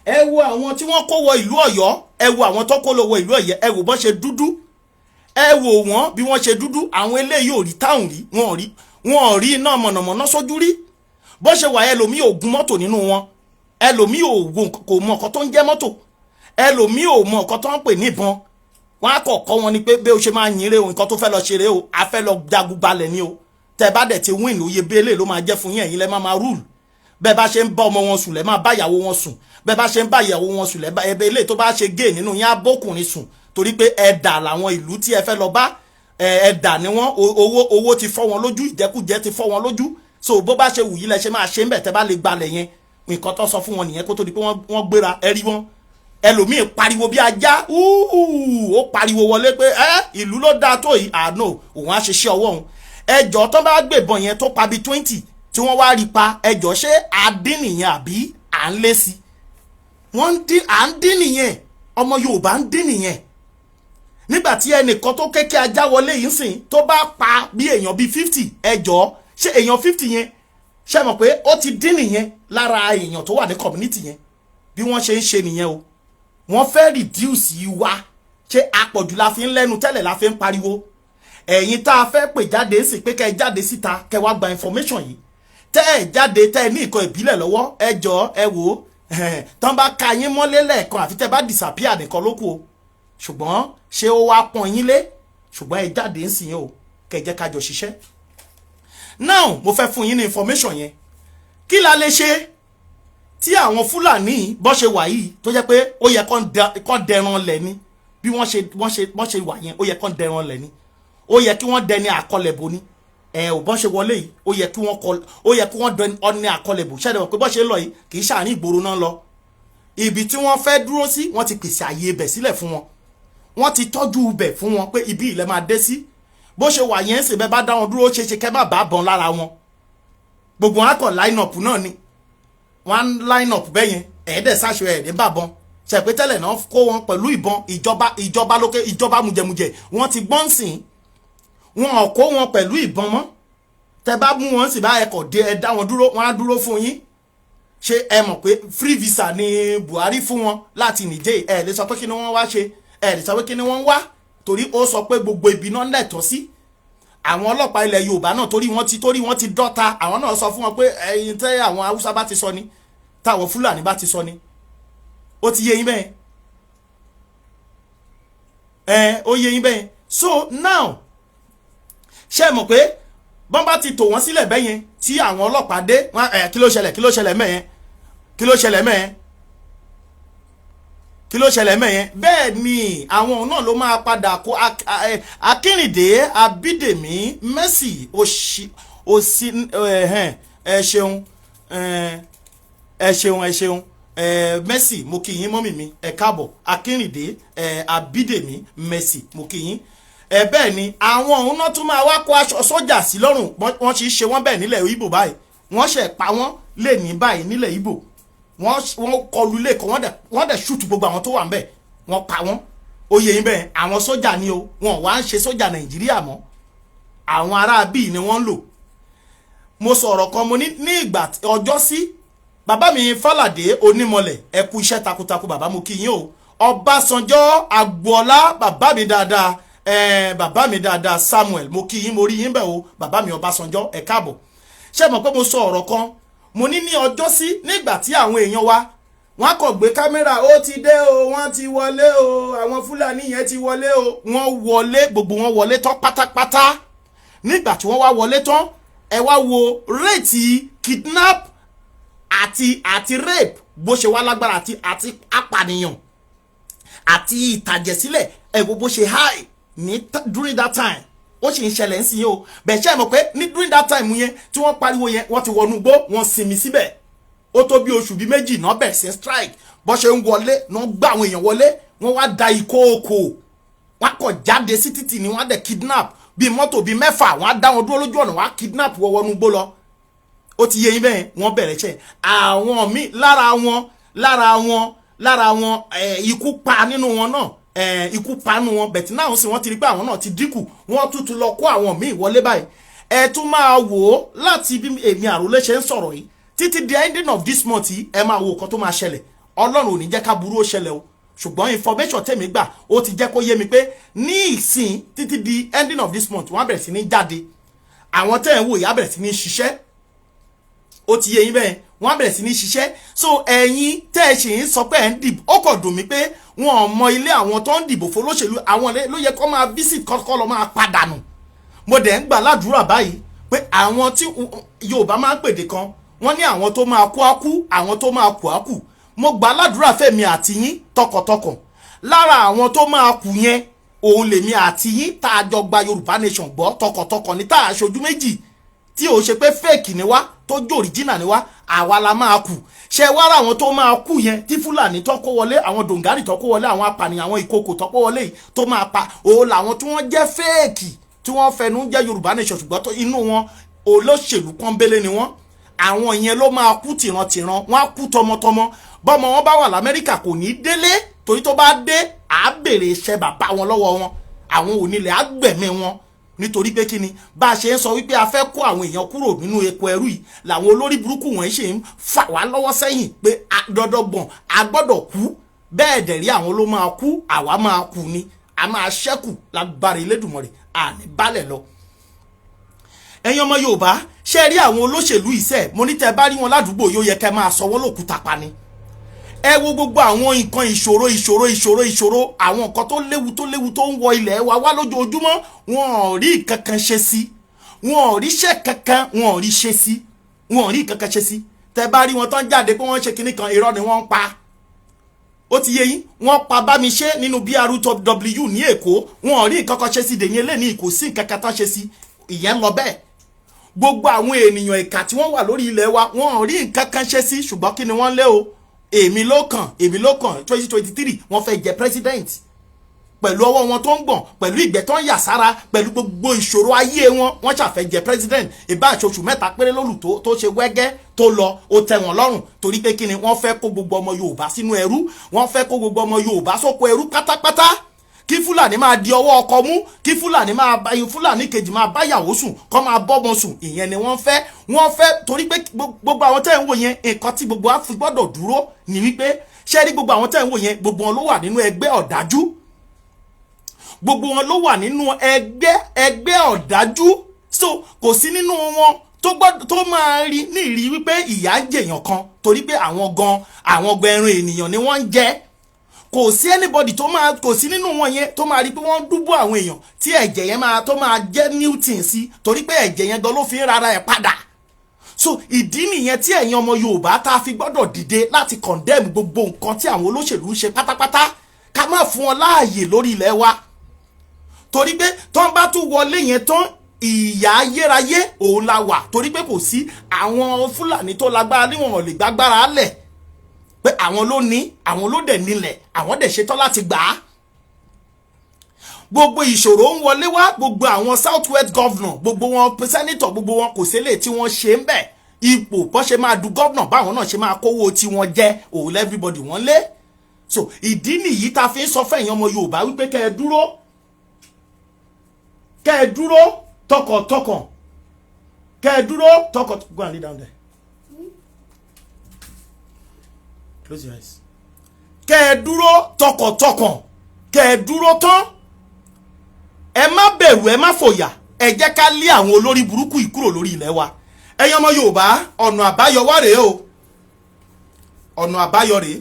Ẹ wo àwọn tí wọ́n kó wọ ìlú Ọ̀yọ́, ẹ wo àwọn tó kó lọ wọ ìlú Ọ̀yọ́, ẹ wò bọ́n ṣe dúdú, ẹ wò wọ́n bí wọ́n ṣe dúdú. Àwọn eléyìí ò rí táwọn rí, wọn ò rí iná mọ̀nàmọ́ná sójú rí. Bó ṣe wà, ẹlòmíì ò gun mọ́tò nínú wọn, ẹlòmíì ò kò mọ nǹkan tó ń jẹ́ mọ́tò, ẹlòmíì ò mọ nǹkan tó ń pè ní ìbọn. Wọn á kọ̀ kọ́ wọn ni pé bí o ṣe máa yin re o, nǹkan tó fẹ́ lọ ṣeré o, a fẹ́ lọ jagun balẹ̀ ni o. Tẹ bá dẹ̀ ti win, lóye bẹ́ẹ̀lẹ̀ ló máa jẹ́ fún yín, ẹ̀yin lẹ́ máa máa rule. Bẹ́ẹ̀ bá ṣe ń bá ọmọ wọn sùn, lẹ́ máa bá ìyàwó wọn sùn. Bẹ́ẹ̀ bá ṣe ń bá ìyàwó wọn sùn, lẹ́ bá ẹbẹ ilé tó bá ṣe gé nínú yín á bókùnrin sùn, torí pé ẹ̀dà làwọn ìlú tí ẹ fẹ́ lọ bá, ẹ̀dà ni wọ́n. Owó ti fọ́ wọn lójú, ìjẹkújẹ ti fọ́ wọn lójú. So bó bá ṣe wù yí lẹ ṣe máa ṣe ń bẹ̀ tẹ́ bá lè gbalẹ̀ yẹn. Nǹkan tó sọ fún wọn nìyẹn kó tó di pé wọ́n gbéra. Ẹ rí wọn, ẹlòmíì pariwo bí ajá, ó pariwo wọlé pé ẹ ìlú ló dáa tó yìí, àánú òun á ṣiṣẹ́ ọwọ́ òun. Ẹjọ́ tó bá gbébọn yẹn tó pa bíi 20 tí wọ́n wá rí pa, ẹjọ́, ṣé àdín nìyẹn àbí à ń lé sí wọ́n ń dín? À ń dín nìyẹn, ọmọ Yorùbá ń dín nìyẹn. Nígbà tí ẹnìkan tó kéke ajá wọlé yìí sìn, tó bá pa bí èèyàn bíi 50, ẹjọ́, ṣé èèyàn 50 yẹn, ṣe mọ̀ pé ó ti dín nìyẹn lára èèyàn tó wà ní community yẹn? Bí wọ́n ṣe ń ṣe nìyẹn o. Wọ́n fẹ́ reduce wa. Ṣé àpọ̀jù la fi ń lẹ́nu tẹ́lẹ̀, la fi ń pariwo? Ẹ̀yin tá a fẹ́ pè jáde sí pé kẹ́ ẹ jáde síta, kẹ́ wá gba information yìí, tẹ́ ẹ jáde, tẹ́ ẹ ní nǹkan ìbílẹ̀ lọ́wọ́, ẹ jọ, ẹ wò ó, tán bá ka yín mọ́lé lẹ́ẹ̀kan, àfi tẹ́ bá disappear nìkan ló kù o. Ṣùgbọ́n ṣé ó wá pọ́n yín lé? Ṣùgbọ́n ẹ jáde ń sìn o, kẹ́ ẹ jẹ́ ká jọ ṣiṣẹ́. Now, mo fẹ́ fún yín ní information yẹn. Kí la lè ṣe tí àwọn Fúlàní bọ́ ṣe wà yìí, tó jẹ́ pé ó yẹ kán dẹran lẹ̀ ni? Bí wọ́n ṣe wà yẹn, ó yẹ kán dẹran lẹ̀ ni, ó yẹ kí wọ́n dẹni àkọlẹ̀bò ni. Ẹ ò bọ́n ṣe wọlé yìí, ó yẹ kí wọ́n dẹni ọní àkọlẹ̀bò. Ṣẹ́ni wọ́n pé bọ́n ṣe ń lọ yìí, kì í ṣàárín ìgboro náà lọ. Ibi tí wọ́n fẹ́ dúró sí, wọ́n ti pèsè àyè ibẹ̀ sílẹ̀ fún wọn, wọ́n ti tọ́jú ibẹ̀ fún wọn pé ibi ilẹ̀ máa dé sí. Bó ṣe wà yẹn sì, bẹ́ẹ̀ bá dá wọn dúró, ṣe ṣe kẹ́ má bàa bọ̀n lára wọn. Gbogbo wọn á kàn line up náà ni, wọ́n á line up bẹ́ẹ̀ yẹn, ẹ̀ẹ́dẹ̀ sáṣọ ẹ̀ẹ́dẹ̀ bàbọn ṣẹ̀pẹ́ tẹ́lẹ̀ náà kó wọn pẹ̀lú ìbọn. Ìjọba lókè, ìjọba mujẹmujẹ, wọ́n ti gbọ́n sìn, wọn ò kó wọn pẹ̀lú ìbọn mọ́. Tẹ bá mú wọn sì bá ẹkọ̀ dé, ẹ dá wọn dúró, wọn á dúró fún yín. Ṣé ẹ mọ̀ pé free visa ni Buhari fún wọn láti Niger? Ẹ lè sọ pé kí ni wọ́n wá ṣe, ẹ lè sọ pé kí ni wọ́n wá, torí ó sọ pé gbogbo ibi náà lẹ̀tọ́ sí. Àwọn ọlọ́pàá ilẹ̀ Yorùbá náà, torí wọ́n ti dọ́ta, àwọn náà sọ fún wọn pé ẹyin tẹ́ àwọn Haúsá bá ti sọ ni, táwọn Fúlàní bá ti sọ ni. Ó ti yé yín bẹ́ẹ̀? Ẹ ó yé yín bẹ́ẹ̀. So now, ṣé ẹ mọ̀ pé bọ́n bá ti tò wọ́n sílẹ̀ bẹ́yẹn, tí àwọn ọlọ́pàá dé, wọ́n ẹ̀, kí ló ṣẹlẹ̀? Kí ló ṣẹlẹ̀ mẹ́yẹn? Kí ló ṣẹlẹ̀ mẹ́yẹn? Kí ló ṣẹlẹ̀ mẹ́yẹn? Bẹ́ẹ̀ ni àwọn náà ló máa padà kó. Akínrìndé Abídèmí Mercy òsì òsì, ẹ ṣeun, ẹ ṣeun, ẹ ṣeun. Mercy, mo kí yín, mummy mi, ẹ káàbọ̀. Akínrìndé Abídèmí Mercy, mo kí yín. Ẹ bẹ́ẹ̀ ni àwọn òun náà tún máa wá kó aṣọ sójà sí lọ́rùn. Wọ́n ti ṣe wọ́n bẹ́ẹ̀ nílẹ̀ Ìgbò báyìí. Wọ́n ṣẹ̀ pa wọ́n lè ní báyìí nílẹ̀ Ìgbò. Wọ́n kọlu ilé kan, wọ́n dẹ̀ shoot gbogbo àwọn tó wà ń bẹ̀, wọ́n pa wọ́n. Oyè yín bẹ́ẹ̀, àwọn sójà ni o. Wọ́n wá ń ṣe sójà Nàìjíríà mọ́, àwọn ará bíi ni wọ́n ń lò. Mo sọ̀rọ̀ kan, mo ní ní ìgbà ọjọ́ sí. Bàbá mi Fálàdé Onímọ̀lẹ̀, ẹ kú iṣẹ́ takuntakun bàbá, mo kí yín o. Ọbásanjọ́ Agboola, bàbá mi dáadáa, bàbá mi dáadáa Samuel, mo kí yín, mo rí yín bẹ́ẹ̀ o. Bàbá mi Ọbásanjọ́, ẹ káàbọ̀. Ṣé mọ̀ pé mo sọ ọ̀rọ̀ kan, mo ní ní ọjọ́ sí, nígbà tí àwọn èèyàn wa wọ́n kàn gbé kámẹ́rà, ó ti dé o, wọ́n ti wọlé o, àwọn Fúlàní yẹn ti wọlé o. Wọ́n wọlé, gbogbo wọn wọlé tán pátápátá. Nígbà tí wọ́n wá wọlé tán, ẹ wá wo rate kidnap àti rape bó ṣe wá lágbára, àti apànìyàn àti ìtàjẹ̀sílẹ̀. Ẹ wo bó ṣe high ní during that time. Ó sì ń ṣẹlẹ̀ ń sìn o bẹ́ẹ̀. Ṣe mọ̀ pé ní during that time yẹn tí wọ́n pariwo yẹn, wọ́n ti wọnú igbó, wọ́n sinmi síbẹ̀. Ó tó bí oṣù bíi 2 náà bẹ̀rẹ̀ sí strike. Bó ṣe ń wọlé náà, gbá àwọn èèyàn wọlé, wọ́n wá da ìkookò, wọ́n kọ̀ jáde sí títì ni. Wọ́n á dẹ̀ kidnap bíi mọ́tò bíi mẹ́fà, wọ́n á dá wọn dúró lójú ọ̀nà, wọ́n á kidnap wọ́n wọnú igbó lọ. Ó ti yé yín bẹ́ẹ̀. Wọ́n bẹ̀rẹ̀ ṣe àwọn míì lára wọn, ikú pa nínú wọn náà, ikú pa nínú wọn bẹ̀tí náà sì wọ́n ti rí pé àwọn náà ti dínkù, wọ́n tún lọ kó àwọn míì wọlé báyìí. Ẹ tún máa wò ó, láti bí èmi àròlé ṣe ń sọ̀rọ̀ yìí títí the ending of this month yìí, ẹ máa wo nǹkan tó máa ṣẹlẹ̀. Ọlọ́run ò ní jẹ́ ká burú ó ṣẹlẹ̀ o, ṣùgbọ́n information tèmi gbà, ó ti jẹ́ kó yé mi pé ní ìsìn títí di ending of this month, wọ́n á bẹ̀rẹ̀ sí ní jáde. Àwọn tẹ́ ẹ̀ ń wò yìí á bẹ̀rẹ̀ sí ní ṣiṣẹ́. Ó ti yé yín bẹ́ẹ̀. Wọ́n á bẹ̀rẹ̀ sí ní ṣiṣẹ́. So ẹ̀yin tẹ́ ẹ ṣì ń sọ pé ẹ̀ ń dìbò, ó kàn dùn mí pé wọn ò mọ ilé àwọn tó ń dìbò fọlọ́ṣèlú. Àwọn ló yẹ kó máa visit kọ́kọ́ lọ máa padànù. Mo dẹ̀ ń gbà ládùúrà báyìí pé àwọn tí Yorùbá máa ń pèdè kan, wọ́n ní àwọn tó máa kú á kú, àwọn tó máa kú á kú. Mo gbà ládùúrà fẹ́mi àti yín tọkàntọkàn, lára àwọn tó máa kú yẹn, òun lèmi àti yín tá a jọ gba Yorùbá Nation gbọ́ tọkàntọkàn ní, tá a ṣojú méjì, tí ò ṣe pé fake ni wá, tó jó original ni wá, àwa la máa kù. Ṣe wá ra àwọn tó máa kú yẹn, tí Fúlàní tó kó wọlé, àwọn dòǹgárì tó kó wọlé, àwọn apànìyàn, àwọn ìkòkò tó kó wọlé yìí tó máa pa, òun làwọn tí wọ́n jẹ́ fake, tí wọ́n fẹnu jẹ́ Yorùbá Nation, ṣùgbọ́n tó inú wọn olóṣèlú pọ́nbélé ni wọ́n. Àwọn yẹn ló máa kú tìrantìran, wọ́n á kú tọmọtọmọ. Bọ́mọ wọn bá wà l'Amẹ́ríkà, kò ní délé, torí tó bá dé, à á béèrè iṣẹ́ bàbá wọn lọ́wọ́ wọn. Àwọn onílẹ̀ á gbẹ̀mí wọn. Nítorí pé kíni? Bá a ṣe ń sọ wípé a fẹ́ kó àwọn èèyàn kúrò nínú epo ẹrú yìí, làwọn olórí burúkú wọ̀nyí ṣe ń fà wá lọ́wọ́ sẹ́yìn pé dandangbọ̀n a gbọ́dọ̀ kú. Bẹ́ẹ̀ dẹ̀ rí, àwọn ló máa kú, àwa máa kú ni, a máa ṣẹ́kù lágbára Elédùmarè, àní balẹ̀ lọ. Ẹ̀yin ọmọ Yorùbá, ṣe rí àwọn olóṣèlú iṣẹ́ mo ní, tẹ́ bá rí wọn ládùúgbò, yóò yẹ kẹ́ máa sọ wọ́n lókùúta pa ni. Ẹ wo gbogbo àwọn nǹkan ìṣòro, ìṣòro, ìṣòro, ìṣòro, àwọn nǹkan tó léwu, tó léwu, tó ń wọ ilẹ̀ wa wá lójoojúmọ́. Wọn ò rí kankan ṣe sí, wọn ò ríṣẹ́ kankan, wọn ò rí ṣe sí, wọn ò rí kankan ṣe sí. Tẹ́ bá rí wọn tán jáde pé wọ́n ṣe kinní kan, irọ́ ni wọ́n ń pa. Ó ti yé yín. Wọ́n pa Bámiṣé nínú BRTW ní Èkó, wọn ò rí nǹkan kan ṣe sí. Dèyìn eléyìí, kò sí nǹkan kan tán ṣe sí. Ìyẹn lọ bẹ́ẹ̀. Gbogbo àwọn ènìyàn ìkà tí wọ́n wà lórí ilẹ̀ wa, wọn ò rí nǹkan kan ṣe sí. Ṣùgbọ́n kí ni wọ́n lé o? Èmi ló kàn, èmi ló kàn. 2023, wọ́n fẹ́ jẹ president pẹ̀lú ọwọ́ wọn tó ń gbọ̀n, pẹ̀lú ìgbẹ́ tó ń yà sára, pẹ̀lú gbogbo ìṣòro ayé wọn. Wọ́n ṣàfẹ́ jẹ president. Ìbá àṣoṣù 3 péré lólù tó ṣe wẹ́gẹ́ tó lọ, ó tẹ́ wọn lọ́rùn. Torí pé kí ni? Wọ́n fẹ́ kó gbogbo ọmọ Yorùbá sínú ẹrú, wọ́n fẹ́ kó gbogbo ọmọ Yorùbá sóko ẹrú pátápátá, kí Fúlàní máa di ọwọ́ ọkọ mú, kí Fúlàní máa bá Fúlàní kejì máa bá yàwó sùn, kọ́ máa bọ́mọ sùn. Ìyẹn ni wọ́n fẹ́, wọ́n fẹ́. Torí pé gbogbo àwọn tẹ́ ń wò yẹn, nǹkan tí gbogbo wa fi gbọ́dọ̀ dúró ní wípé, ṣé rí gbogbo àwọn tẹ́ ń wò yẹn, gbogbo wọn ló wà nínú ẹgbẹ́ ọ̀dájú, gbogbo wọn ló wà nínú ẹgbẹ́ ọ̀dájú. So kò sí nínú wọn tó gbọ́dọ̀ tó máa rí ní ìrí wípé ìyà ń jèèyàn kan, torí pé àwọn gan, àwọn gan, ẹran ènìyàn ni wọ́n ń jẹ. Kò sí anybody tó máa, kò sí nínú wọn yẹn tó máa rí pé wọ́n ń dúbò àwọn èèyàn tí ẹ̀jẹ̀ yẹn máa tó máa jẹ́ newton sí, torí pé ẹ̀jẹ̀ yẹn gan ló fi ń rárá ẹ̀ padà. So ìdí nìyẹn tí ẹ̀yin ọmọ Yorùbá tá a fi gbọ́dọ̀ dìde láti condemn gbogbo nǹkan tí àwọn olóṣèlú ń ṣe pátápátá, ká má fún wọn láàyè lórí ilẹ̀ wa, torí pé tán bá tún wọlé yẹn tán, ìyà ayérayé òun la wà, torí pé kò sí àwọn Fúlàní tó lágbára níwọ̀n ò lè gbágbára lẹ̀ pé àwọn ló ní, àwọn ló dẹ̀ nílẹ̀, àwọn dẹ̀ ṣetán láti gbà á. Gbogbo ìṣòro ń wọlé wá. Gbogbo àwọn South West governor, gbogbo wọn, senator, gbogbo wọn, kò sílẹ̀ tí wọ́n ṣe ń bẹ̀. Ipò bọ́n ṣe máa du governor, báwọn náà ṣe máa kówó tí wọ́n jẹ́, òun everybody wọ́n lé. So ìdí nìyí tá a fi ń sọ fẹ́yìn ọmọ Yorùbá wípé kẹ́ ẹ dúró, kẹ́ ẹ dúró tọkàntọkàn. Kẹ́ ẹ dúró tọkọ. Go and lay down there. Close your eyes. Kẹ́ ẹ dúró tọkàntọkàn, kẹ́ ẹ dúró tán. Ẹ má bẹ̀rù, ẹ má fòyà. Ẹ jẹ́ ká lé àwọn olórí burúkú yìí kúrò lórí ilẹ̀ wa. Ẹ̀yin ọmọ Yorùbá, ọ̀nà àbáyọ wá rèé o, ọ̀nà àbáyọ rèé.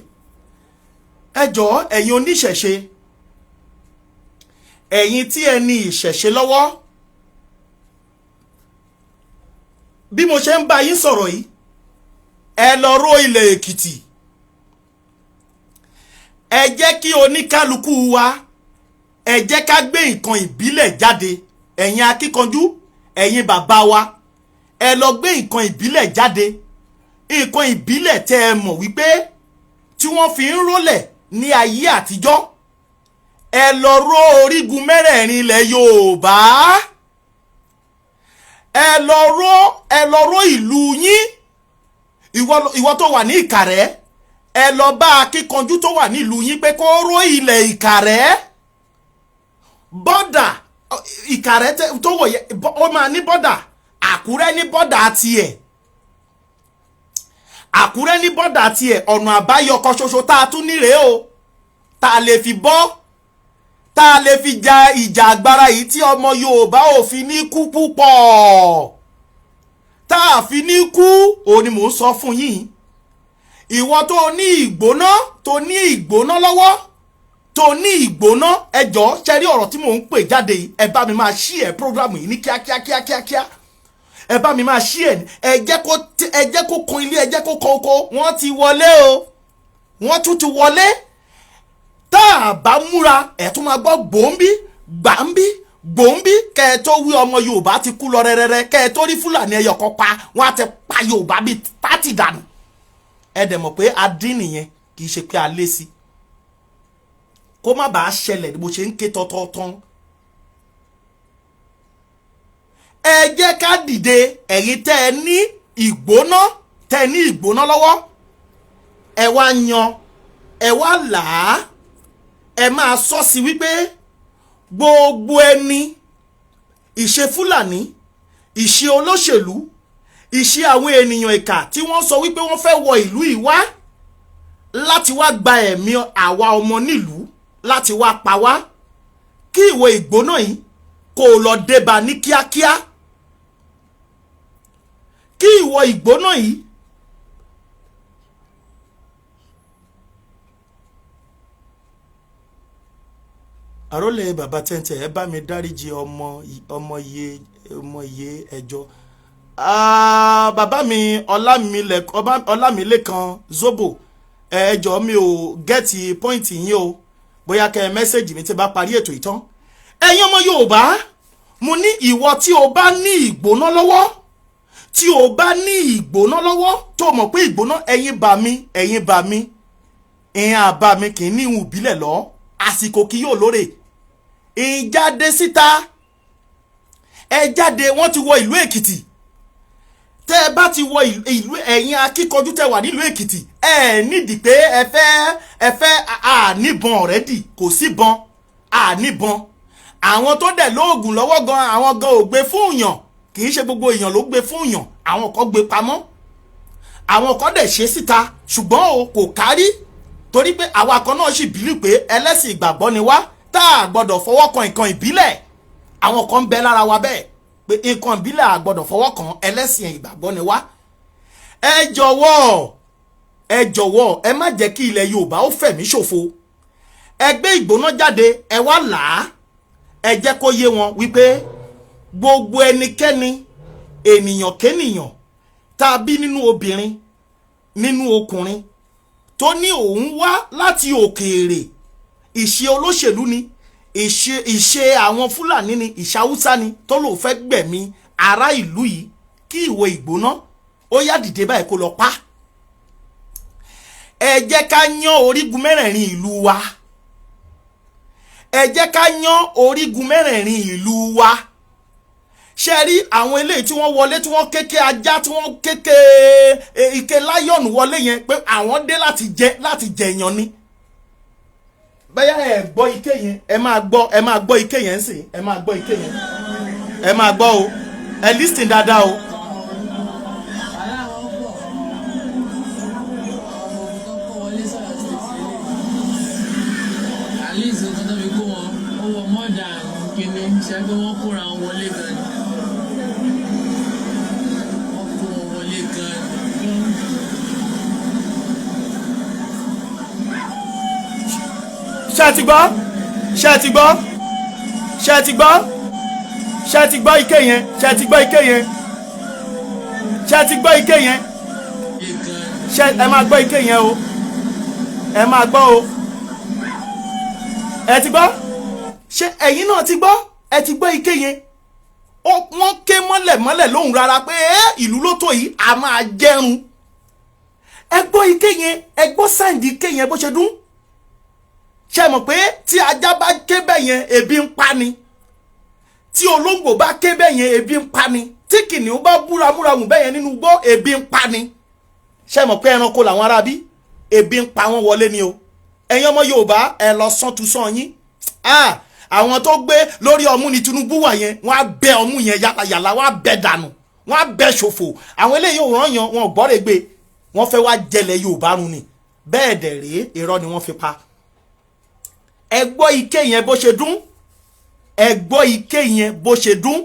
Ẹ jọ̀ọ́, ẹ̀yin oníṣẹ̀ṣe, ẹ̀yin tí ẹ ní ìṣẹ̀ṣe lọ́wọ́, bí mo ṣe ń bá yín sọ̀rọ̀ yìí, ẹ lọ ró ilẹ̀ Èkìtì. Ẹ jẹ́ kí oníkálukú wa, ẹ jẹ́ ká gbé nǹkan ìbílẹ̀ jáde. Ẹ̀yin akíkanjú, ẹ̀yin bàbá wa, ẹ lọ gbé nǹkan ìbílẹ̀ jáde, nǹkan ìbílẹ̀ tẹ́ ẹ mọ̀ wípé tí wọ́n fi ń rólẹ̀ ní ayé àtijọ́. Ẹ lọ ró orígun mẹ́rẹ̀ẹ̀rin ilẹ̀ Yorùbá. Ẹ lọ ró ìlú yín. Ìwọ tó wà ní Ìkàrẹ́, ẹ lọ bá akíkanjú tó wà nílùú yín pé kó ró ilẹ̀ Ìkàrẹ́. Border Ìkàrẹ́ tó wọ̀ yẹ, ó máa ní border. Àkúrẹ́ ní border tiẹ̀, Àkúrẹ́ ní border tiẹ̀. Ọ̀nà àbáyọ kan ṣoṣo tá a tún ní rèé o, tá a lè fi bọ́, tá a lè fi ja ìjà agbára yìí tí ọmọ Yorùbá ò fi ní kú púpọ̀, tá a fi ní kú, òun ni mò ń sọ fún yín. Ìwọ tó ní ìgbóná, tó ní ìgbóná lọ́wọ́, tó ní ìgbóná, ẹjọ́ ṣe rí ọ̀rọ̀ tí mò ń pè jáde yìí, ẹ bá mi máa share program yìí ní kíákíá kíákíá. Ẹ bá mi máa share. Ẹ jẹ́ kó kan ilé, ẹ jẹ́ kó kan oko. Wọ́n ti wọlé o, wọ́n tún ti wọlé. Tá a bá múra, ẹ̀ tún máa gbọ́ gbòǹbí gbàǹbí gbòǹbí. Kẹ́ ẹ tó wí, ọmọ Yorùbá ti kú lọ rẹ́rẹ́rẹ́. Kẹ́ ẹ tó rí Fúlàní ẹyọ kan pa, wọ́n á ti pa Yorùbá bíi 30 dànù. Ẹ dẹ̀ mọ̀ pé adín nìyẹn, kì í ṣe pé a lé sí kó má bàa ṣẹlẹ̀ ní bó ṣe ń ké tọ́tọ́tán. Ẹ jẹ́ ká dìde. Ẹ̀yin tẹ́ ẹ ní ìgbóná, tẹ́ ẹ ní ìgbóná lọ́wọ́, ẹ wá yan, ẹ wá là á, ẹ máa sọ sí wípé gbogbo ẹni ìṣe Fúlàní, ìṣe olóṣèlú, ìṣe àwọn ènìyàn ìkà tí wọ́n sọ wípé wọ́n fẹ́ wọ ìlú yìí wá láti wá gba ẹ̀mí àwa ọmọ nílùú, láti wá pa wá, kí ìwọ ìgbóná yìí kó o lọ débà ní kíákíá, kí ìwọ ìgbóná yìí àrólé bàbá tẹ́ntẹ́, ẹ bá mi dáríjì ọmọ ọmọ iye ọmọ iye ẹjọ́. Ah, bàbá mi Ọlámilékan Zobo, ẹ jọ̀ọ́, mi ò get point yín o. Bóyá kẹ́ ẹ message mi tí bá parí ètò ìtàn. Ẹ̀yin ọmọ Yorùbá, mo ní ìwọ tí o bá ní ìgbóná lọ́wọ́, tí o bá ní ìgbóná lọ́wọ́, tó mọ̀ pé ìgbóná, ẹ̀yin bà mí, ẹ̀yin bà mí, ìyẹn àbá mi kì í ní ìhùn ìbílẹ̀ lọ. Àsìkò kì yóò lóore ìjáde síta. Ẹ jáde, wọ́n ti wọ ìlú Èkìtì. Tẹ́ ẹ bá ti wọ ìlú, ẹ̀yin akíkanjú tẹ́ wà nílùú Èkìtì, ẹ nídìí pé ẹ fẹ́ àníbọn already, kò síbọn, àníbọn. Àwọn tó dẹ̀ lóògùn lọ́wọ́ gan, àwọn gan ò gbé fún yàn. Kì í ṣe gbogbo èèyàn ló gbé fún yàn. Àwọn kan gbé pamọ́, àwọn kan dẹ̀ ṣe síta, ṣùgbọ́n o kò kárí, torí pé àwa kan náà sì believe pé ẹlẹ́sìn ìgbàgbọ́ ni wá, tá a gbọ́dọ̀ fọwọ́ kan nǹkan ìbílẹ̀. Àwọn kan ń bẹ lára wa bẹ́ẹ̀ pé nǹkan ìbílẹ̀ a gbọ́dọ̀ fọwọ́ kan, ẹlẹ́sìn ìgbàgbọ́ ni wá. Ẹ jọ̀wọ́, ẹ jọ̀wọ́, ẹ má jẹ́ kí ilẹ̀ Yorùbá ó fẹ̀mí ṣòfò. Ẹ gbé ìgbóná jáde, ẹ wá là á, ẹ jẹ́ kó yé wọn wípé gbogbo ẹnikẹ́ni, ènìyàn kénìyàn tá a bí nínú obìnrin, nínú ọkùnrin, tó ní òun wá láti òkèèrè, ìṣe olóṣèlú ni, ìṣe àwọn Fúlàní ni, ìṣe Haúsá ni, tó lóun fẹ́ gbẹ̀mí ará ìlú yìí, kí ìwọ ìgbóná ó yá dìde báyìí kó lọ pa. Ẹ jẹ́ ká yán orígun mẹ́rẹ̀ẹ̀rin ìlú wa. Ẹ jẹ́ ká yán orígun mẹ́rẹ̀ẹ̀rin ìlú wa. Ṣe rí àwọn eléyìí tí wọ́n wọlé, tí wọ́n kéke ajá, tí wọ́n kéke ike lion wọlé yẹn, pé àwọn dé láti jẹyàn ni. Bẹ́ẹ̀ ẹ gbọ́ ike yẹn, ẹ máa gbọ́, ẹ máa gbọ́ ike yẹn sìn, ẹ máa gbọ́ ike yẹn, ẹ máa gbọ́ o. Ẹ listen dáadáa o. Ṣé pé wọ́n kóra wọn wọlé gan ni? Wọ́n kó wọn wọlé gan ni. Ṣé ẹ ti gbọ́? Ṣé ẹ ti gbọ́? Ṣé ẹ ti gbọ́? Ṣé ẹ ti gbọ́ ike yẹn? Ṣé ẹ ti gbọ́ ike yẹn? Ṣé ẹ ti gbọ́ ike yẹn? Ṣé ẹ máa gbọ́ ike yẹn o? Ẹ máa gbọ́ o. Ẹ ti gbọ́? Ṣé ẹ̀yin náà ti gbọ́? Ẹ ti gbọ́ ike yẹn? Wọ́n ké mọ́lẹ̀ mọ́lẹ̀ lóhùn rárá pé ìlú ló tó yìí, a máa jẹrun. Ẹ gbọ́ ike yẹn, ẹ gbọ́ sáǹdì ike yẹn bó ṣe dún. Ṣe mọ̀ pé tí ajá bá ké bẹ́ẹ̀ yẹn, ebi ń pa ni. Tí olóńgbò bá ké bẹ́ẹ̀ yẹn, ebi ń pa ni. Tí kìnìún bá búramúramù bẹ́ẹ̀ yẹn nínú igbó, ebi ń pa ni. Ṣe mọ̀ pé ẹranko làwọn ará bí, ebi ń pa wọ́n wọlé ni o. Ẹ̀yin ọmọ Yorùbá, ẹ lọ sán tu sán yín. Àwọn tó gbé lórí ọmú ni Tinubu wà yẹn, wọ́n á bẹ ọmú yẹn yàlàyàlà, wọ́n á bẹ dànù, wọ́n á bẹ ṣòfò. Àwọn eléyìí ò rán yan, wọn ò gbọ́rẹ̀ gbé, wọ́n fẹ́ wá jẹlẹ̀ Yorùbá run ni. Bẹ́ẹ̀ dẹ̀ rèé, irọ́ ni wọ́n fi pa. Ẹ gbọ́ ike yẹn bó ṣe dún. Ẹ gbọ́ ike yẹn bó ṣe dún.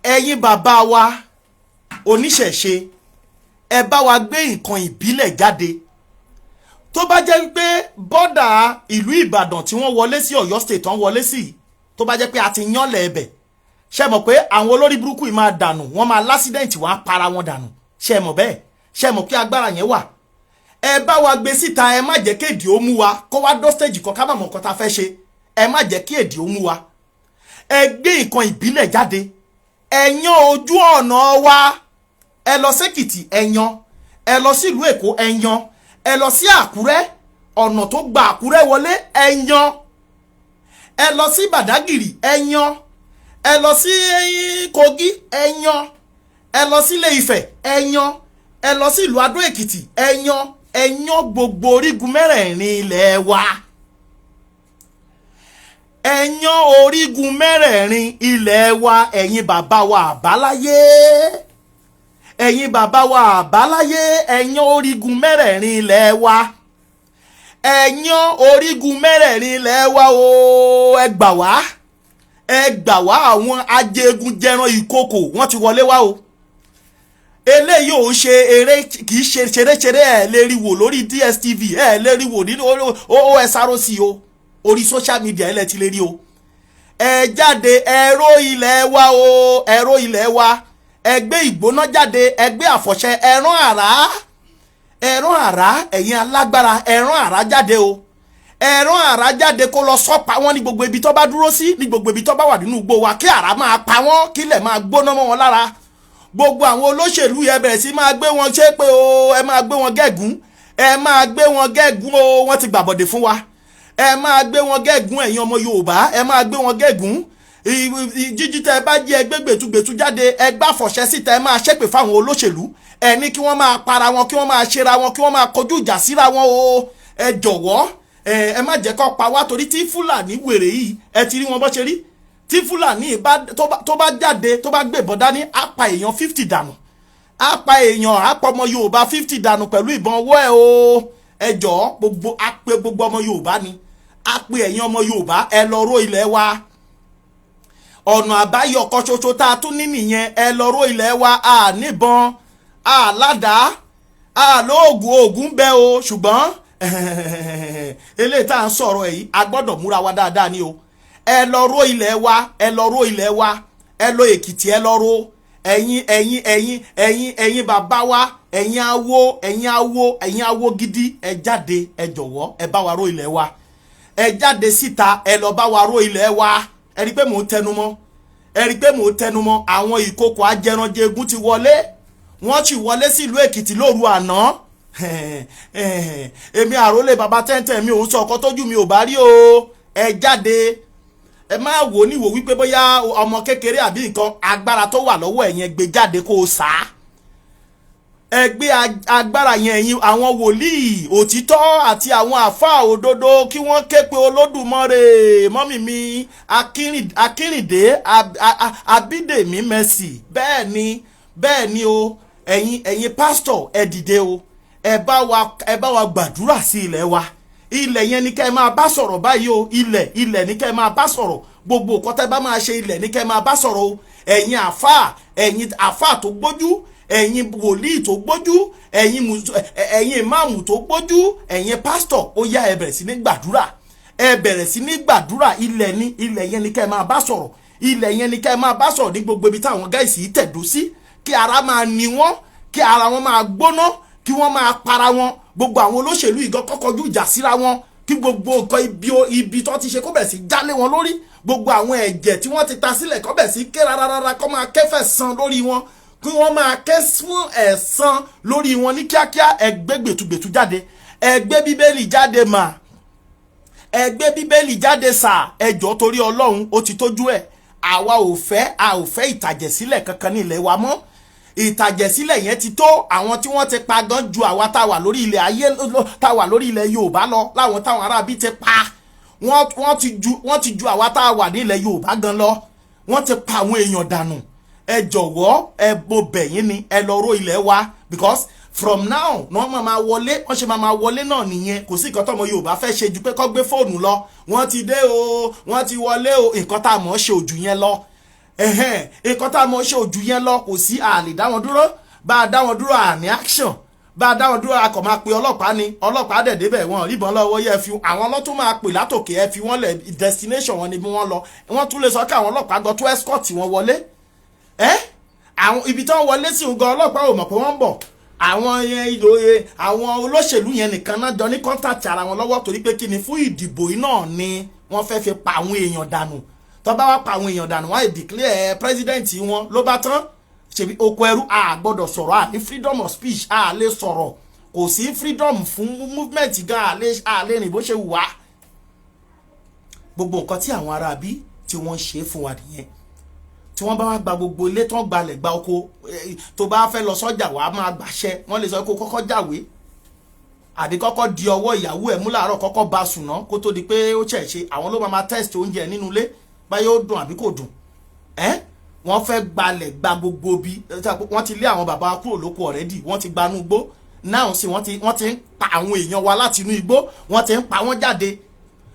Ẹ̀yin bàbá wa oníṣẹ̀ṣe, ẹ bá wa gbé nǹkan ìbílẹ̀ jáde. Tó bá jẹ́ pé bọ́dà ìlú Ìbàdàn tí wọ́n wọlé sí, Ọ̀yọ́ State tán wọlé sí, tó bá jẹ́ pé a ti yánlẹ̀ ẹbẹ̀, ṣe mọ̀ pé àwọn olórí burúkú yìí máa dànù, wọ́n máa lásídẹ̀ǹtì, wọ́n á para wọn dànù. Ṣe mọ̀ bẹ́ẹ̀? Ṣe mọ̀ pé agbára yẹn wà? Ẹ bá wa gbé síta, ẹ má jẹ́ kí èdè ó mú wa kó wá dọ́ stage kan ká má mọ̀ nǹkan tá a fẹ́ ṣe. Ẹ má jẹ́ kí èdè ó mú wa. Ẹ gbé nǹkan ìbílẹ̀ jáde, ẹ yan ojú ọ̀nà wa. Ẹ lọ sẹ́kìtì, ẹ yan. Ẹ lọ sílùú Èkó, ẹ yan. Ẹ lọ sí Àkúrẹ́, ọ̀nà tó gba Àkúrẹ́ wọlé, ẹ yan. Ẹ lọ sí Bàdágìrì, ẹ yan. Ẹ lọ sí Kogi, ẹ yan. Ẹ lọ sí Ilé Ifẹ̀, ẹ yan. Ẹ lọ sí ìlú Adó Èkìtì, ẹ yan. Ẹ yan gbogbo orígun mẹ́rẹ̀ẹ̀rin ilẹ̀ wa. Ẹ yan orígun mẹ́rẹ̀ẹ̀rin ilẹ̀ wa. Ẹ̀yin bàbá wa àbáláyé, ẹ̀yin bàbá wa àbáláyé, ẹ yan orígun mẹ́rẹ̀ẹ̀rin ilẹ̀ wa. Ẹ yan orígun mẹ́rẹ̀ẹ̀rin ilẹ̀ wa o. Ẹ gbà wá, ẹ gbà wá. Àwọn ajégunjẹran ìkòkò wọ́n ti wọlé wá o. Eléyìí ò ń ṣe eré, kì í ṣe ṣeréṣeré. Ẹ lè rí wò lórí DSTV, ẹ lè rí wò nínú OSRC o. Orí social media ẹ lẹ ti lè rí o. Ẹ jáde, ẹ ró ilẹ̀ wa o. Ẹ ró ilẹ̀ wa. Ẹ gbé ìgbóná jáde, ẹ gbé àfọ̀ṣẹ, ẹ rán àrá, ẹ rán àrá. Ẹ̀yin alágbára, ẹ rán àrá jáde o. Ẹ rán àrá jáde kó lọ sọ́pa wọn ní gbogbo ibi tó bá dúró sí, ní gbogbo ibi tó bá wà nínú igbó wa, kí àrá máa pa wọ́n, kílẹ̀ máa gbóná mọ́ wọn lára. Gbogbo àwọn olóṣèlú yẹn, bẹ̀rẹ̀ sí máa gbé wọn ṣépè o. Ẹ máa gbé wọn gégùn, ẹ máa gbé wọn gégùn o. Wọ́n ti gbàbọ̀dè fún wa. Ẹ máa gbé wọn gégùn. Ẹ̀yin ọmọ Yorùbá, ẹ máa gbé wọn gégùn. Jíjí tẹ bá jí, ẹgbẹ́ gbẹ̀tugbẹ̀tu jáde, ẹ gbá fọ̀ṣẹ́ síta, ẹ máa ṣépè fáwọn olóṣèlú. Ẹ ní kí wọ́n máa para wọn, kí wọ́n máa ṣera wọn, kí wọ́n máa kọjú ìjà síra wọn o. Ẹ jọ̀wọ́, ẹ má jẹ́ kó pa wá, torí tí Fúlàní wèrè yìí, ẹ ti rí wọn bó ṣe rí. Tí Fúlàní tó bá jáde, tó bá gbébọn dání, á pa èèyàn 50 dànù, á pa èèyàn, á pa ọmọ Yorùbá 50 dànù pẹ̀lú ìbọn ọwọ́ ẹ̀ o. Ẹ jọ̀ọ́, gbogbo á pe gbogbo ọmọ Yorùbá ni, á pe ẹ̀yin ọmọ Yorùbá, ẹ lọ ró ilẹ̀ wa. Ọ̀nà àbáyọ kan ṣoṣo tá a tún ní nìyẹn. Ẹ lọ ró ilẹ̀ wa. A níbọn, a ládàá, a lóògùn. Oògùn ń bẹ o, ṣùgbọ́n eléyìí tá à ń sọ̀rọ̀ yìí, a gbọ́dọ̀ múra wa dáadáa ni o. Ẹ lọ ró ilẹ̀ wa, ẹ lọ ró ilẹ̀ wa. Ẹ lọ Èkìtì, ẹ lọ ró. Ẹ̀yin ẹ̀yin ẹ̀yin ẹ̀yin ẹ̀yin bàbá wa, ẹ̀yin awo, ẹ̀yin awo, ẹ̀yin awo gidi, ẹ jáde, ẹ jọ̀wọ́, ẹ bá wa ró ilẹ̀ wa. Ẹ jáde síta, ẹ lọ bá wa ró ilẹ̀ wa. Ẹ rí i pé mò ń tẹnu mọ́, ẹ rí i pé mò ń tẹnu mọ́. Àwọn ìkòkò ajẹranjẹgun ti wọlé, wọ́n ti wọlé sílùú Èkìtì lóru àná. Èmi àrólé baba tẹ́ntẹ́n, mi ò ń sọ ọkọ tójú mi ò bá rí o. Ẹ jáde, ẹ má wò níwò wípé bóyá ọmọ kékeré àbí nǹkan. Agbára tó wà lọ́wọ́ ẹ̀ yẹn, gbé jáde kó o sá. Ẹ gbé agbára yẹn. Ẹ̀yin àwọn wòlíì òtítọ́ àti àwọn àfáà òdodo, kí wọ́n ké pe Olódùmarè. Mọ́mì mi Akínrìndé Abídèmí Mercy, bẹ́ẹ̀ ni, bẹ́ẹ̀ ni o. Ẹ̀yin pásítọ̀, ẹ dìde o. Ẹ bá wa gbàdúrà sí ilẹ̀ wa. Ilẹ̀ yẹn ni kẹ́ ẹ máa bá sọ̀rọ̀ báyìí o. Ilẹ̀ ni kẹ́ ẹ máa bá sọ̀rọ̀. Gbogbo nǹkan tẹ́ bá máa ṣe, ilẹ̀ ni kẹ́ ẹ máa bá sọ̀rọ̀ o. Ẹ̀yin àfáà, ẹ̀yin àfáà tó gbójú, ẹ̀yin wòlíì tó gbójú, ẹ̀yin ìmáàmù tó gbójú, ẹ̀yin pásítọ̀, ó yá, ẹ bẹ̀rẹ̀ sí ní gbàdúrà, ẹ bẹ̀rẹ̀ sí ní gbàdúrà. Ilẹ̀ ni, ilẹ̀ yẹn ni kẹ́ ẹ máa bá sọ̀rọ̀. Ilẹ̀ yẹn ni kẹ́ ẹ máa bá sọ̀rọ̀ ní gbogbo ibi táwọn guys yìí tẹ̀dó sí, kí ara máa ní wọ́n, kí ara wọn máa gbóná, kí wọ́n máa para wọn. Gbogbo àwọn olóṣèlú ìgàn kọ́kọ́jú ìjà síra wọn, kí gbogbo nǹkan ibi tó ti ṣe kó bẹ̀rẹ̀ sí jálé wọn lórí. Gbogbo àwọn ẹ̀jẹ̀ tí wọ́n ti ta sílẹ̀ kó bẹ̀rẹ̀ sí ké rárára, kó máa kẹ́fẹ̀ san lórí wọn, kí wọ́n máa ké fún ẹ̀san lórí wọn ní kíákíá. Ẹ gbé gbètùgbètù jáde, ẹ gbé Bíbélì jáde mà, ẹ gbé Bíbélì jáde sà. Ẹ jọ̀ọ́, torí Ọlọ́run, ó ti tójú ẹ̀. Àwa ò fẹ́, a ò fẹ́ ìtàjẹ̀sílẹ̀ kankan ní ilẹ̀ wa mọ́. Ìtàjẹ̀sílẹ̀ yẹn ti tó. Àwọn tí wọ́n ti pa gan ju àwa tá a wà lórí ilẹ̀ ayé, tá a wà lórí ilẹ̀ Yorùbá lọ. Láwọn táwọn aráabí ti pa, wọ́n ti ju àwa tá a wà ní ilẹ̀ Yorùbá gan lọ. Wọ́n ti pa àwọn èèyàn dànù. Ẹ jọ̀wọ́, ẹ bo bẹ̀yìn ni, ẹ lọ ró ilẹ̀ wa, because from now ní wọ́n máa máa wọlé. Wọ́n ṣe máa máa wọlé náà nìyẹn. Kò sí nǹkan tọ́mọ Yorùbá fẹ́ ṣe ju pé kó gbé fóònù lọ. Wọ́n ti dé o, wọ́n ti wọlé o. Nǹkan tá a mọ̀ ṣe ojú yẹn lọ. Ẹ̀hẹ́n, nǹkan tá a mọ̀ ṣe ojú yẹn lọ. Kò sí àlè dá wọn dúró. Bá a dá wọn dúró, àní action. Bá a dá wọn dúró, a kò máa pe ọlọ́pàá ni. Ọlọ́pàá dẹ̀ débẹ̀, wọn ríbọn lọ́wọ́ yẹ fi àwọn ọlọ́tún máa pè látòkè, ẹ fi wọ́n lẹ̀, destination wọn ni bí wọ́n lọ. Wọ́n tún lè sọ kí àwọn ọlọ́pàá gan tó escort wọn wọlé. Ẹ́ àwọn ibi tí wọ́n wọlé sí gan, ọlọ́pàá ò mọ̀ pé wọ́n ń bọ̀. Àwọn yẹn, ìlòye àwọn olóṣèlú yẹn nìkan náà jọ ní contact ara wọn lọ́wọ́, torí pé kí ni? Fún ìdìbò yìí náà ni wọ́n fẹ́ fi pa àwọn èèyàn dànù. Tó bá wá pa àwọn èèyàn dànù, wọ́n á declare president wọn, ló bá tán. Ṣèbí oko ẹrú, a gbọ́dọ̀ sọ̀rọ̀, a ní freedom of speech, a lè sọ̀rọ̀, kò sí freedom fún movement gan, a lè rìn bó ṣe wù wá. Gbogbo nǹkan tí àwọn ará bí tí wọ́n ń ṣe fún wa nìyẹn. Tí wọ́n bá wá gba gbogbo ilé tán, gbalẹ̀, gba oko, tó bá fẹ́ lọ sọ́jà, wàá máa gbàṣẹ. Wọ́n lè sọ kó kọ́kọ́ jáwé àbí kọ́kọ́ di ọwọ́ ìyàwó ẹ̀ mú láàárọ̀, kọ́kọ́ bá sùn ná, kó tó di pé ó ṣẹ̀ ṣe. Àwọn ló máa máa test oúnjẹ nínú ilé báyìí, ó dùn àbí kò dùn. Ẹ́ wọ́n fẹ́ gbalẹ̀, gba gbogbo bí wọ́n ti lé àwọn bàbá wa kúrò lóko already. Wọ́n ti gbanú igbó náà sí. Wọ́n ti ń pa àwọn èèyàn wa láti inú igbó, wọ́n ti ń pa wọ́n jáde.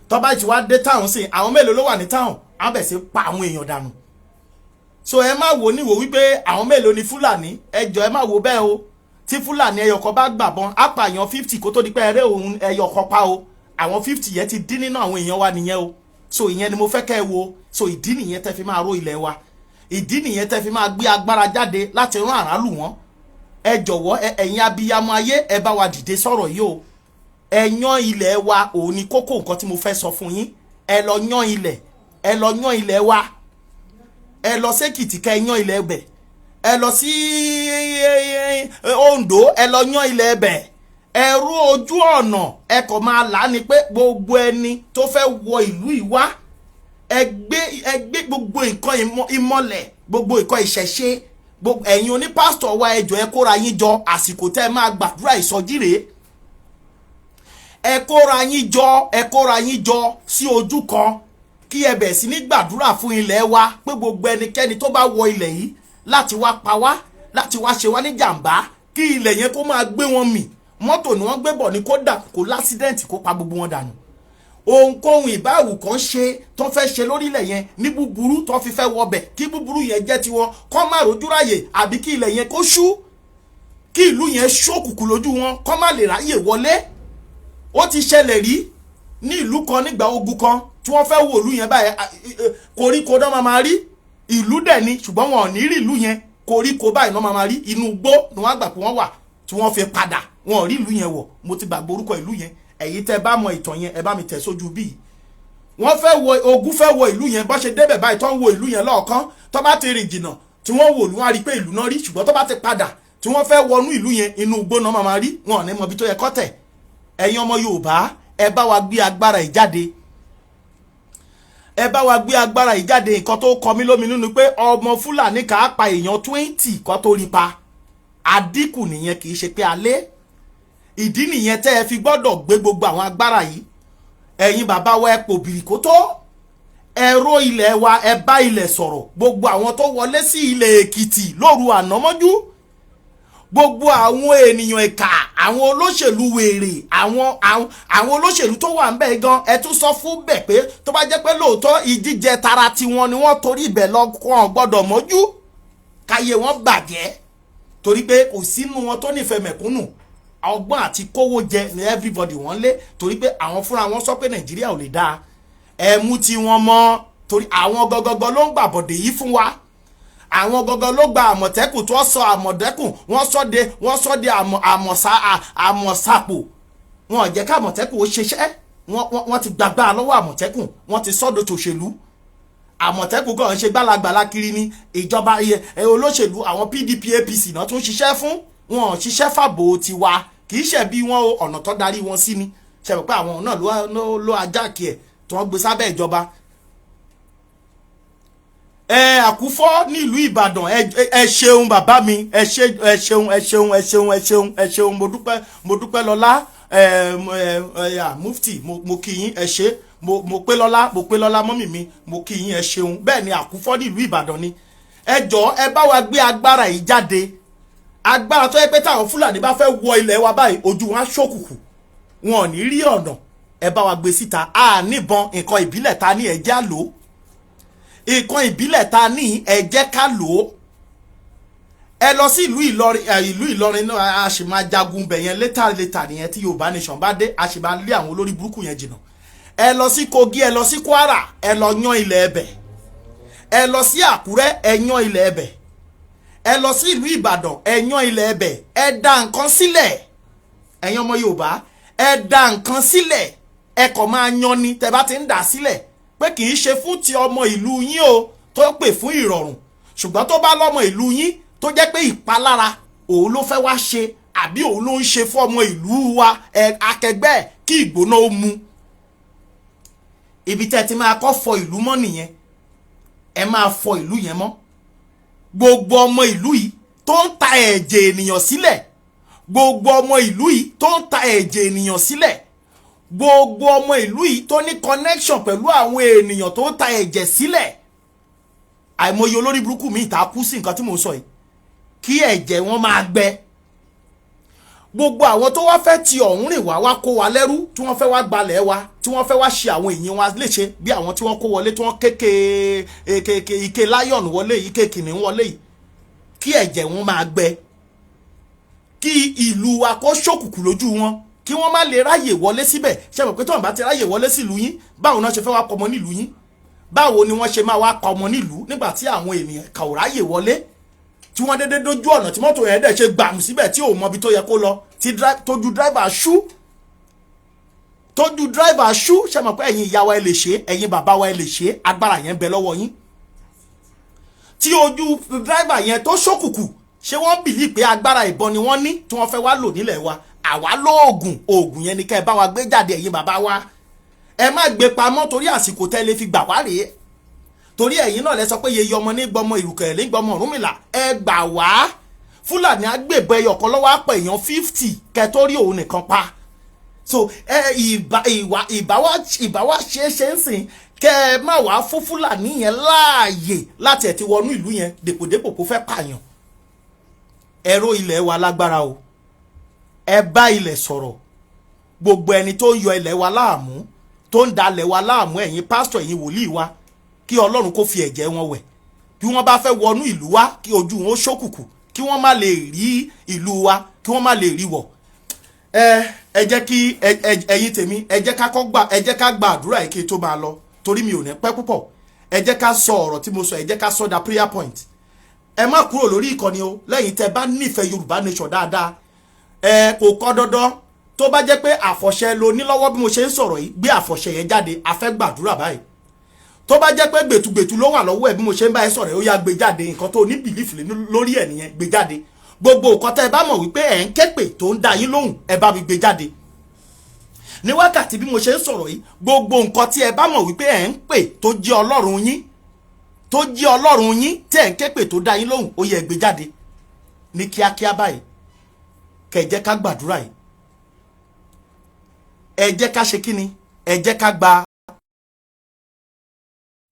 Tó bá ti wá dé táwọn sí, àwọn mélòó ló wà ní táwọn? Àwọn bẹ̀ sí pa àwọn èèyàn dànù. So ẹ má wo níwò wípé àwọn mélòó ni Fúlàní. Ẹ jọ, ẹ má wo bẹ́ẹ̀ o. Tí Fúlàní ẹyọkọ bá gbàbọn, á pààyàn 50 kó tó di pé ẹrẹ́ òun ẹyọkọ pa o. Àwọn 50 yẹn ti dín nínú àwọn èèyàn wa nìyẹn o. So ìyẹn ni mo fẹ́ kẹ́ ẹ wo. So ìdí nìyẹn tẹ́ fi máa ró ilẹ̀ wa. Ìdí nìyẹn tẹ́ fi máa gbé agbára jáde láti rán àrálù wọn. Ẹ jọ̀wọ́, ẹ̀yin abiyamọ ayé, ẹ bá wa dìde sọ̀rọ̀ yìí o. Ẹ yan ilẹ̀ wa. Òun ni kókó nǹkan tí mo fẹ́ sọ fún yín. Ẹ lọ yan ilẹ̀, ẹ lọ yan ilẹ̀ wa. Ẹ lọ sékìtì, kẹ́ ẹ yan ilẹ̀ ẹbẹ̀. Ẹ lọ sí Oǹdó, ẹ lọ yan ilẹ̀ ẹbẹ̀. Ẹ rú ojú ọ̀nà, ẹ kàn máa là á ni pé gbogbo ẹni tó fẹ́ wọ ìlú yìí wá, ẹ gbé gbogbo nǹkan ìmọ̀lẹ̀, gbogbo nǹkan ìṣẹ̀ṣe. Gbogbo ẹ̀yin onípásítọ̀ wa, ẹ jọ̀ọ́, ẹ kóra yín jọ. Àsìkò tẹ́ ẹ máa gbàdúrà ìsọjí rèé. Ẹ kóra yín jọ, ẹ kóra yín jọ sí ojú kan, kí ẹ bẹ̀ sí ní gbàdúrà fún ilẹ̀ wa, pé gbogbo ẹnikẹ́ni tó bá wọ ilẹ̀ yìí láti wá pa wá, láti wá ṣe wá ní jàǹbá, kí ilẹ̀ yẹn kó máa gbé wọn mì. Mọ́tò ni wọ́n gbé bọ̀ ní kó dà, kó l'accident, kó pa gbogbo wọn dànù. Ohunkóhun ìbáwù kan ṣe tó fẹ́ ṣe lórílẹ̀ yẹn ní búburú, tó fi fẹ́ wọbẹ̀, kí búburú yẹn jẹ́ tiwọn, kó má rojú ráyè, àbí kí ilẹ̀ yẹn kó ṣú, kí ìlú yẹn ṣókùnkùn lójú wọn, kó má lè ráyè wọlé. Ó ti ṣẹlẹ̀ rí ní ìlú kan nígbà ogun kan tí wọ́n fẹ́ wo ìlú yẹn báyìí. Koríko náà máa rí. Ìlú dẹ̀ ni, ṣùgbọ́n wọn ò ní rí ìlú yẹn. Koríko báyìí náà máa rí. Inú igbó ni wọ́n gbà pé wọ́n wà tí wọ́n fi padà. Wọn ò rí ìlú yẹn wọ̀. Mo ti gbàgbé orúkọ ìlú yẹn. Ẹ̀yin tẹ́ bá mọ ìtàn yẹn, ẹ bá mi tẹ̀ sójú bíi. Wọ́n fẹ́ wọ, ogun fẹ́ wọ ìlú yẹn. Bọ́ ṣe débẹ̀ báyìí, tó ń wo ìlú yẹn lọ́ọ̀kan, tó bá ti rìn jìnnà tí wọ́n wò ìlú, wọn á rí i pé ìlú náà rí. Ṣùgbọ́n tó bá ti padà tí wọ́n fẹ́ wọnú ìlú yẹn, inú igbó náà máa rí. Wọn ò ní mọ ibi tó yẹ kó tẹ̀. Ẹ̀yin ọmọ Yorùbá, ẹ bá wa gbé agbára ìjáde, ẹ bá wa gbé agbára ìjáde. Nǹkan tó kọ mí lómi nínú pé ọmọ Fúlàní kà á pa èèyàn 20 kó tó rí pa. Àdínkù nìyẹn, kì í ṣe pé alẹ́. Ìdí nìyẹn tẹ́ ẹ fi gbọ́dọ̀ gbé gbogbo àwọn agbára yìí. Ẹ̀yin bàbá wa, ẹ pò bìrìkótó, ẹ ró ilẹ̀ wa, ẹ bá ilẹ̀ sọ̀rọ̀. Gbogbo àwọn tó wọlé sí ilẹ̀ Èkìtì lóru ànámọ́jú, Gbogbo àwọn ènìyàn ìkà, àwọn olóṣèlú wèrè, àwọn olóṣèlú tó wà ń bẹ̀ gan, ẹ tún sọ fún bẹ̀ pé tó bá jẹ́ pé lóòótọ́ ìjíjẹ tara tiwọn ni wọ́n torí ibẹ̀ lọ, kàn gbọ́dọ̀ mọ́jú káyé wọn bàjẹ́, torí pé kò sínú wọn tó nífẹ̀ẹ́ mẹ̀kúnnù. Ọgbọ́n àti kówó jẹ ní everybody wọ́n lé, torí pé àwọn fúnra wọn sọ pé Nàìjíríà ò lè dáa. Ẹ mú tí wọ́n mọ́, torí àwọn gọgọgọ ló ń gbàbọ̀dé yìí fún wa. Àwọn gọgọ ló gba Àmọ̀tẹ́kùn, tí wọ́n sọ Àmọ̀tẹ́kùn, wọ́n sọ de àmọ̀sá àmọ̀sàpò. Wọn ò jẹ́ ká Àmọ̀tẹ́kùn ó ṣiṣẹ́. Wọ́n ti gbàgbá lọ́wọ́ Àmọ̀tẹ́kùn, wọ́n ti sọ́dọ̀ tòṣèlú. Àmọ̀tẹ́kùn kàn ń ṣe gbálagbàlá kiri ní ìjọba olóṣèlú. Àwọn PDP, APC náà tún ṣiṣẹ́ fún wọn, ò ṣiṣẹ́ fàbò tiwa. Kì í ṣe bí wọn o, ọ̀nà tó darí wọn sí ni ṣe pé àwọn náà ló ajáàkì ẹ̀ tí wọ́n gbé sábẹ́ ìjọba. Ẹ Àkúfọ́ nílùú Ìbàdàn, ẹ ṣeun bàbá mi, ẹ ṣe, ẹ ṣeun, ẹ ṣeun, ẹ ṣeun, ẹ ṣeun, ẹ ṣeun. Mo dúpẹ́, mo dúpẹ́ lọ́lá. Ẹ ẹ mufti, mo kí yín, ẹ ṣe. Mo pé lọ́lá, mo pé lọ́lá, mummy mi, mo kí yín, ẹ ṣeun. Bẹ́ẹ̀ ni, Àkúfọ́ nílùú Ìbàdàn ni. Ẹ jọ̀ọ́, ẹ bá wa gbé agbára yìí jáde, agbára tó yẹ pé táwọn Fúlàní bá fẹ́ wọ ilẹ̀ wa báyìí, ojú wọn á ṣókùnkùn, wọn ò ní rí ọ̀nà. Ẹ bá wa gbé síta. A níbọn, nǹkan ìbílẹ̀ ta ní, ẹ jẹ́ á lò ó. Nǹkan ìbílẹ̀ ta ní, ẹ jẹ́ ká lò ó. Ẹ lọ sí ìlú Ìlọrin. Ìlú Ìlọrin náà, a sì máa jagun bẹ̀ yẹn later later nìyẹn. Tí Yorùbá Nation bá dé, a sì máa lé àwọn olórí burúkú yẹn jìnnà. Ẹ lọ sí Kogi, ẹ lọ sí Kwara, ẹ lọ yan ilẹ̀ ẹbẹ̀. Ẹ lọ sí Àkúrẹ́, ẹ yan ilẹ̀ ẹbẹ̀. Ẹ lọ sí ìlú Ìbàdàn, ẹ yan ilẹ̀ ẹbẹ̀. Ẹ dá nǹkan sílẹ̀. Ẹ̀yin ọmọ Yorùbá, ẹ dá nǹkan sílẹ̀. Ẹ kàn máa yan ni. Tẹ́ bá ti ń dà sílẹ̀ pé kì í ṣe fún ti ọmọ ìlú yín o tó pè fún ìrọ̀rùn, ṣùgbọ́n tó bá lọ́mọ ìlú yín tó jẹ́ pé ìpalára òun ló fẹ́ wá ṣe, àbí òun ló ń ṣe fún ọmọ ìlú wa, ẹ akẹgbẹ́ ẹ̀, kí ìgbóná ó mu. Ibi tẹ́ ẹ ti máa kọ́ fọ ìlú mọ́ nìyẹn. Ẹ máa fọ ìlú yẹn mọ́. Gbogbo ọmọ ìlú yìí tó ń ta ẹ̀jẹ̀ ènìyàn sílẹ̀, gbogbo ọmọ ìlú yìí tó ń ta ẹ̀jẹ̀ ènìyàn sílẹ̀, gbogbo ọmọ ìlú yìí tó ní connection pẹ̀lú àwọn ènìyàn tó ń ta ẹ̀jẹ̀ sílẹ̀, àìmọye olórí burúkú mi ìta kú sí nǹkan tí mò ń sọ yìí, kí ẹ̀jẹ̀ wọn máa gbẹ. Gbogbo àwọn tó wá fẹ́ ti ọ̀hún rìn wá wá kó wa lẹ́rú, tí wọ́n fẹ́ wá gbalẹ̀ wa, tí wọ́n fẹ́ wá ṣe àwọn èèyàn wa léṣe, bí àwọn tí wọ́n kó wọlé, tí wọ́n kéke kéke ike lion wọlé, ike kìnìún wọlé yìí, kí ẹ̀jẹ̀ wọn máa gbẹ, kí ìlú wa kó ṣókùnkùn lójú wọn, kí wọ́n má lè ráyè wọlé síbẹ̀. Ṣe mọ̀ pé tí wọ́n bá ti ráyè wọlé sílùú yín, báwo náà ṣe fẹ́ wá kọmọ nílùú yín? Báwo ni wọ́n ṣe máa wá kọmọ nílùú nígbà tí àwọn ènìyàn kà ò ráyè wọlé, tí wọ́n dédé dójú ọ̀nà, tí mọ́tò yẹn dẹ̀ ṣe gbàmù síbẹ̀, tí ò mọbi tó yẹ kó lọ, tí tójú driver ṣú, tójú driver ṣú? Ṣe mọ̀ pé ẹ̀yin ìyá wa, ẹ lè ṣe, ẹ̀yin bàbá wa, ẹ lè ṣe, agbára yẹn ń bẹ lọ́wọ́ yín. Tí ojú driver yẹn tó ṣókùnkùn, ṣé wọ́n believe pé agbára ìbọn ni wọ́n ní tí wọ́n fẹ́ wá lò nílẹ̀ wa? Àwa lóògùn, oògùn yẹn ni kẹ́ ẹ bá wa gbé jáde. Ẹ̀yin bàbá wa, ẹ má gbé pamọ́, torí àsìkò tẹ́ lè fi gbà wá rèé, torí ẹ̀yin náà lẹ sọ pé yeye ọmọ ní gbọmọ, ìrùkẹ̀rẹ̀ ní gbọmọ Ọ̀rúnmìlà. Ẹ gbà wá. Fúlàní agbébọn ẹyọ kan lọ́wọ́ àpọ̀ èèyàn 50 kẹ́ tó rí òun nìkan pa. So ẹ ìbá ìwà ìbáwá ìbáwá ṣeé ṣe ń sìn kẹ́ ẹ má wàá fún Fúlàní yẹn láàyè láti ẹ̀ ti wọnú ìlú yẹn, dèpòdépò kó fẹ́ pààyàn. Ẹ̀rọ ilẹ̀ wa lágbára o. Ẹ bá ilẹ̀ sọ̀rọ̀. Gbogbo ẹni tó ń yọ ilẹ̀ wa láàmú, tó ń dalẹ̀ wa láàmú, ẹ̀yin pásítọ̀, ẹ̀yin wòlíì wa, kí Ọlọ́run kó fi ẹ̀jẹ̀ wọn wẹ̀. Bí wọ́n bá fẹ́ wọnú ìlú wa, kí ojú wọn ó ṣókùnkùn, kí wọ́n má lè rí ìlú wa, kí wọ́n má lè rí wọ̀. Ẹ jẹ́ kí ẹ̀yin tèmi, ẹ jẹ́ ká kọ́ gbà, ẹ jẹ́ ká gba àdúrà yìí kí n tó máa lọ, torí mi ò ní pẹ́ púpọ̀. Ẹ jẹ́ ká sọ ọ̀rọ̀ tí mo sọ, ẹ jẹ́ ká sọ da prayer point. Ẹ má kúrò lórí ìkànnì o. Lẹ́yìn tẹ́ bá nífẹ̀ẹ́ Yorùbá Nation dáadáa, ẹ kò kọ́ dandan. Tó bá jẹ́ pé àfọ̀ṣẹ lo ní lọ́wọ́ bí mo ṣe ń sọ̀rọ̀ yìí, gbé àfọ̀ṣẹ yẹn jáde, a fẹ́ gbàdúrà báyìí. Tó bá jẹ́ pé gbẹ̀tugbẹ̀tu ló wà lọ́wọ́ ẹ̀ bí mo ṣe ń bá ẹ sọ̀rọ̀, ó yá, gbé jáde. Nǹkan tó ní belief lórí ẹ̀ nìyẹn, gbé jáde. Gbogbo nǹkan tẹ́ ẹ bá mọ̀ wípé ẹ̀ ń képè tó ń dá yín lóhùn, ẹ bá mi gbé jáde ní wákàtí bí mo ṣe ń sọ̀rọ̀ yìí. Gbogbo nǹkan tí ẹ bá mọ̀ wípé ẹ̀ ń pè tó jẹ́ Ọlọ́run yín, tó jẹ́ Ọlọ́run yín tí ẹ̀ ń képè tó dá yín lóhùn, ó yẹ gbé jáde ní kíákíá báyìí. Kẹ́ jẹ́ ká gbàdúrà yìí. Ẹ jẹ́ ká ṣe kíni? Ẹ jẹ́ ká gba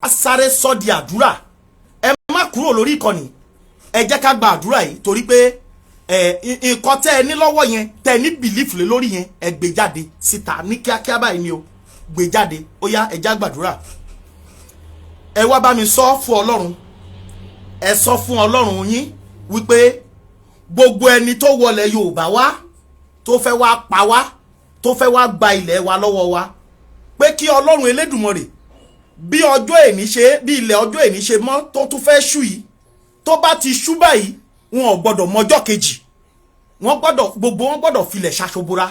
a sáré sọ di àdúrà. Ẹ má kúrò lórí ìkànnì. Ẹ jẹ́ ká gba àdúrà yìí, torí pé Ẹ nǹkan tẹ́ ẹ ní lọ́wọ́ yẹn, tẹ́ ẹ ní belief lé lórí yẹn, ẹ gbé jáde síta ní kíákíá báyìí ni o. Gbé jáde. Ó yá, ẹ já gbàdúrà. Ẹ wá bá mi sọ fún Ọlọ́run. Ẹ sọ fún Ọlọ́run yín wípé gbogbo ẹni tó wọlé Yorùbá wá, tó fẹ́ wá pa wá, tó fẹ́ wá gba ilẹ̀ wa lọ́wọ́ wa, pé kí Ọlọ́run Elédùmarè, bí ọjọ́ èní ṣe, bí ilẹ̀ ọjọ́ èní ṣe mọ́ tó tún fẹ́ ṣú yìí, tó bá ti ṣú báyìí, wọn ò gbọ́dọ̀ mọjọ́ kejì. Wọ́n gbọ́dọ̀, gbogbo wọn gbọ́dọ̀ filẹ̀ ṣaṣobora.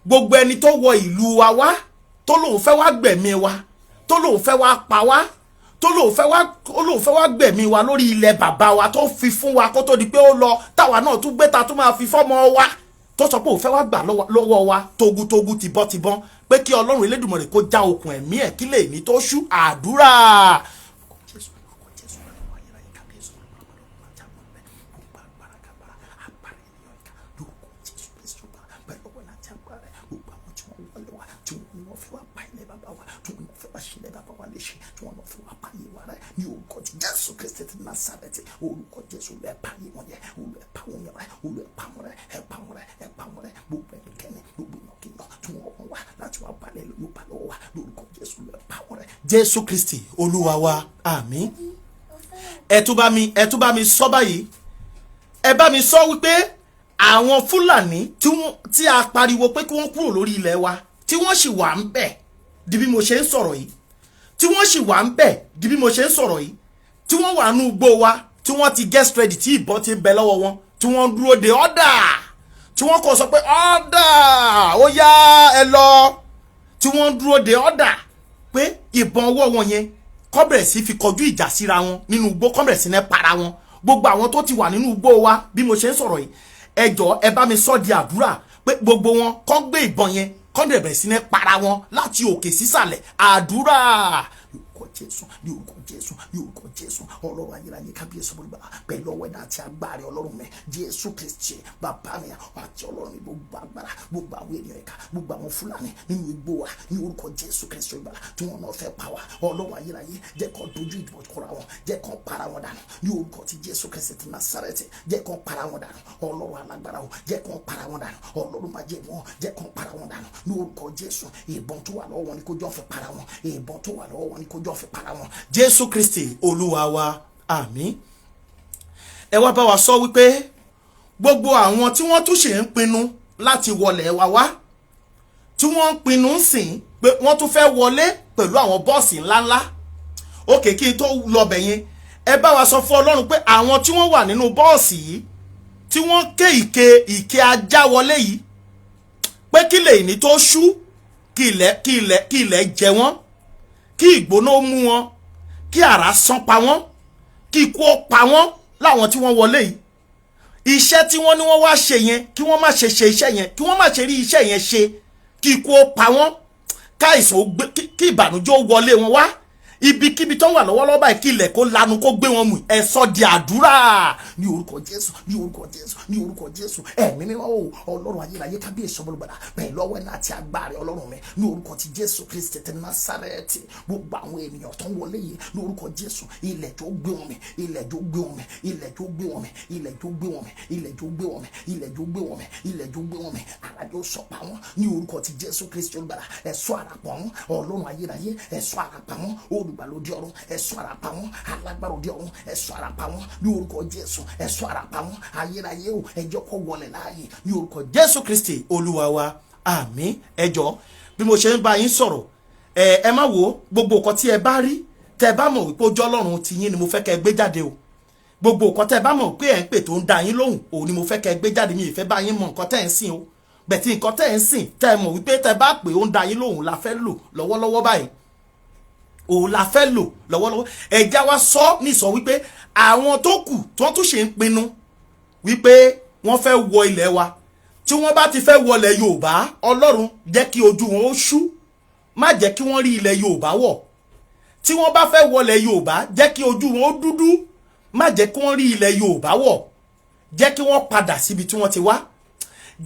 Gbogbo ẹni tó wọ ìlú wa wá, tó lóun fẹ́ wá gbẹ̀mí wa, tó lóun fẹ́ wá pa wá, tó lóun fẹ́ wá gbẹ̀mí wa lórí ilẹ̀ bàbá wa tó fi fún wa kó tó di pé ó lọ, táwa náà tún gbé ta tún máa fi fọ́mọ wa, tó sọ pé òun fẹ́ wá gbà lọ́wọ́ wa togun-togun, tìbọn-tìbọn, pé kí Ọlọ́run Elédùmarè kó já okùn ẹ̀mí ẹ̀ kí lè ní tó ṣú. Àdúrà. Jésù, orúkọ Jésù, ayérayé, kábíyèsí, gbogbo agbára kágbára agbára ènìyàn ìka lórúkọ Jésù Kristu, pẹ̀lú ọwọ́ láti agbára rẹ̀, gbogbo àwọn tí wọ́n wọlé wa, tí wọ́n ní wọ́n fẹ́ wá pa ilẹ̀ bàbá wa, tí wọ́n ní wọ́n fẹ́ wá ṣẹlẹ̀ bàbá wa léṣe, tí wọ́n ní wọ́n fẹ́ wá pa ayé wa rẹ̀, ní orúkọ ti Jésù Kristi ti Násárẹ́tì, orúkọ Jésù, olú ẹ̀ pa ayé wọn yẹ, olú ẹ̀ pa wọn yẹ rẹ̀, olú ẹ̀ pa wọn rẹ̀, ẹ̀ pa wọn rẹ̀, ẹ̀ pa wọn rẹ̀. Gbogbo ẹnikẹ́ni, gbogbo ìyànkíyàn tí wọ́n wọ́n wá láti wá balẹ̀ Yorùbá lọ́wọ́ wa, lórúkọ Jésù, olú ẹ̀ pa wọn rẹ̀. Jésù Kristi Olúwa wa, àmín. Ẹ tún bá mi sọ báyìí. Ẹ bá mi sọ wípé àwọn Fúlàní tí a pariwo pé kí wọ́n kúrò lórí ilẹ̀ wa, tí wọ́n sì wà ń bẹ̀ di bí mo ṣe ń sọ̀rọ̀ yìí, tí wọ́n sì wà ń bẹ̀ di bí mo ṣe ń sọ̀rọ̀ yìí, tí wọ́n wà nú igbó wa, tí wọ́n ti get ready, tí ìbọn ti ń bẹ lọ́wọ́ wọn, tí wọ́n ń dúró de order, tí wọ́n kò sọ pé order, ó yá, ẹ lọ, tí wọ́n ń dúró de order pé ìbọn ọwọ́ wọn yẹn kó bẹ̀rẹ̀ sí fi kọjú ìjà síra wọn nínú igbó, kó bẹ̀rẹ̀ sí ní para wọn. Gbogbo àwọn tó ti wà nínú igbó wa bí mo ṣe ń sọ̀rọ̀ yìí, ẹ jọ̀ọ́, ẹ bá mi sọ di àdúrà pé gbogbo wọn kó gbé ìbọn yẹn, kó bẹ̀rẹ̀ sí ní para wọn láti òkè sísàlẹ̀. Àdúrà. Orúkọ Jésù, ní orúkọ Jésù, ní orúkọ Jésù, Ọlọ́run ayérayé, kábíyèsí, olùgbà, pẹ̀lú ọwọ́ ẹ̀dá àti agbára Ọlọ́run mi, Jésù Kristi bàbá mi àti Ọlọ́run mi, gbogbo agbára, gbogbo àwọn ènìyàn ẹ̀ka, gbogbo àwọn Fúlàní nínú igbó wa, ní orúkọ Jésù Kristi olùgbà, tí wọ́n náà fẹ́ pa wá, Ọlọ́run ayérayé, jẹ́ kó dojú ìdìbò kọra wọn, jẹ́ kó para wọn dànù ní orúkọ ti Jésù Kristi ti Násárẹ́tì. Jẹ́ kó para wọn dànù. Ọlọ́run alágbára o, jẹ́ kó para wọn dànù. Ọlọ́run máa jẹ́ wọn, jẹ́ kó para wọn dànù ní orúkọ Jésù. Ìbọn tó wà lọ́wọ́ wọn ni kó jọ́ fi para wọn. Ìbọn tó wà lọ́wọ́ wọn ni kó jọ́ fi para wọn. Jésù Kristi Olúwa wa, àmín. Ẹ wá bá wa sọ wípé gbogbo àwọn tí wọ́n tún ṣe ń pinnu láti wọlé wa wá, tí wọ́n ń pinnu ń sìn pé wọ́n tún fẹ́ wọlé pẹ̀lú àwọn bọ́ọ̀sì ńláńlá òkè, kí n tó lọ bẹ̀ yẹn, ẹ bá wa sọ fún Ọlọ́run pé àwọn tí wọ́n wà nínú bọ́ọ̀sì yìí, tí wọ́n ké ìké ìké ajá wọlé yìí, pé kí lè ní tó ṣú, kí ilẹ̀ jẹ wọ́n, kí ìgbóná ó mú wọn, kí àrá sán pa wọ́n, kí ikú ó pa wọ́n. Láwọn tí wọ́n wọlé yìí, iṣẹ́ tí wọ́n ní wọ́n wá ṣe yẹn, kí wọ́n má ṣe ṣe iṣẹ́ yẹn, kí wọ́n má ṣe rí iṣẹ́ yẹn ṣe, kí ikú ó pa wọ́n, káìsàn ó gbé, kí ìbànújẹ́ ó wọlé wọn wá. Ibikíbi tó wà lọ́wọ́lọ́wọ́ báyìí, kí ilẹ̀ kó lanu kó gbé wọn mù. Ẹ sọ di àdúrà. Ní orúkọ Jésù, ní orúkọ Jésù, ní orúkọ Jésù, Ẹ̀mí mímọ́ o, Ọlọ́run ayérayé, kábíyèsí, ọmọlúgbàdà, pẹ̀lú ọwọ́ náà àti agbára Ọlọ́run mi, ní orúkọ ti Jésù Kristi ti Násárẹ́tì, gbogbo àwọn ènìyàn tó ń wọlé yìí, ní orúkọ Jésù, ilẹ̀ tó gbé wọn mì, ilẹ̀ tó gbé wọn mì, ilẹ̀ tó gbé wọn mì, ilẹ̀ tó gbé wọn mì, ilẹ̀ tó gbé wọn mì, ilẹ̀ tó gbé wọn mì, ilẹ̀ tó gbé wọn mì, àràjọ sọ̀pá wọn ní orúkọ ti Jésù Kristi olùgbàlà. Ẹ sọ àrà pa wọn. Ọlọ́run ayérayé, ẹ sọ àrà pa wọn. Olùgbàlódé ọ̀run, ẹ sọ àrà pa wọn. Alágbára òde ọ̀run, ẹ sọ àrà pa wọn ní orúkọ Jésù. Ẹ sọ àrà pa wọn. Ayérayé o, ẹ jẹ́ kó wọlé láàyè ní orúkọ Jésù Kristi Olúwa wa, àmín. Ẹ jọ̀ọ́, bí mo ṣe ń bá yín sọ̀rọ̀, ẹ má wo gbogbo nǹkan tí ẹ bá rí, tẹ bá mọ̀ wípé ojú Ọlọ́run ti yín ni mo fẹ́ kẹ́ ẹ gbé jáde o. Gbogbo nǹkan tẹ bá mọ̀ pé ẹ̀ ń pè tó ń da yín lóhùn, òun ni mo fẹ́ kẹ́ ẹ gbé jáde. Mi ì fẹ́ bá yín mọ nǹkan tẹ́ ẹ̀ ń sìn o. Bẹ̀tí nǹkan tẹ́ ẹ̀ ń sìn, tẹ́ ẹ mọ̀ wípé tẹ́ bá pè ó ń da yín lóhùn la fẹ́ lò lọ́wọ́lọ́wọ́ báyìí, òun la fẹ́ lò lọ́wọ́lọ́wọ́. Ẹ̀já wa sọ ní sọ wípé àwọn tó kù tí wọ́n tún ṣe ń pinnu wípé wọ́n fẹ́ wọ ilẹ̀ wa, tí wọ́n bá ti fẹ́ wọlẹ̀ Yorùbá, Ọlọ́run, jẹ́ kí ojú wọn ó ṣú, má jẹ́ kí wọ́n rí ilẹ̀ Yorùbá wọ̀. Tí wọ́n bá fẹ́ wọlẹ̀ Yorùbá, jẹ́ kí ojú wọn ó dúdú, má jẹ́ kí wọ́n rí ilẹ̀ Yorùbá wọ̀. Jẹ́ kí wọ́n padà síbi tí wọ́n ti wá,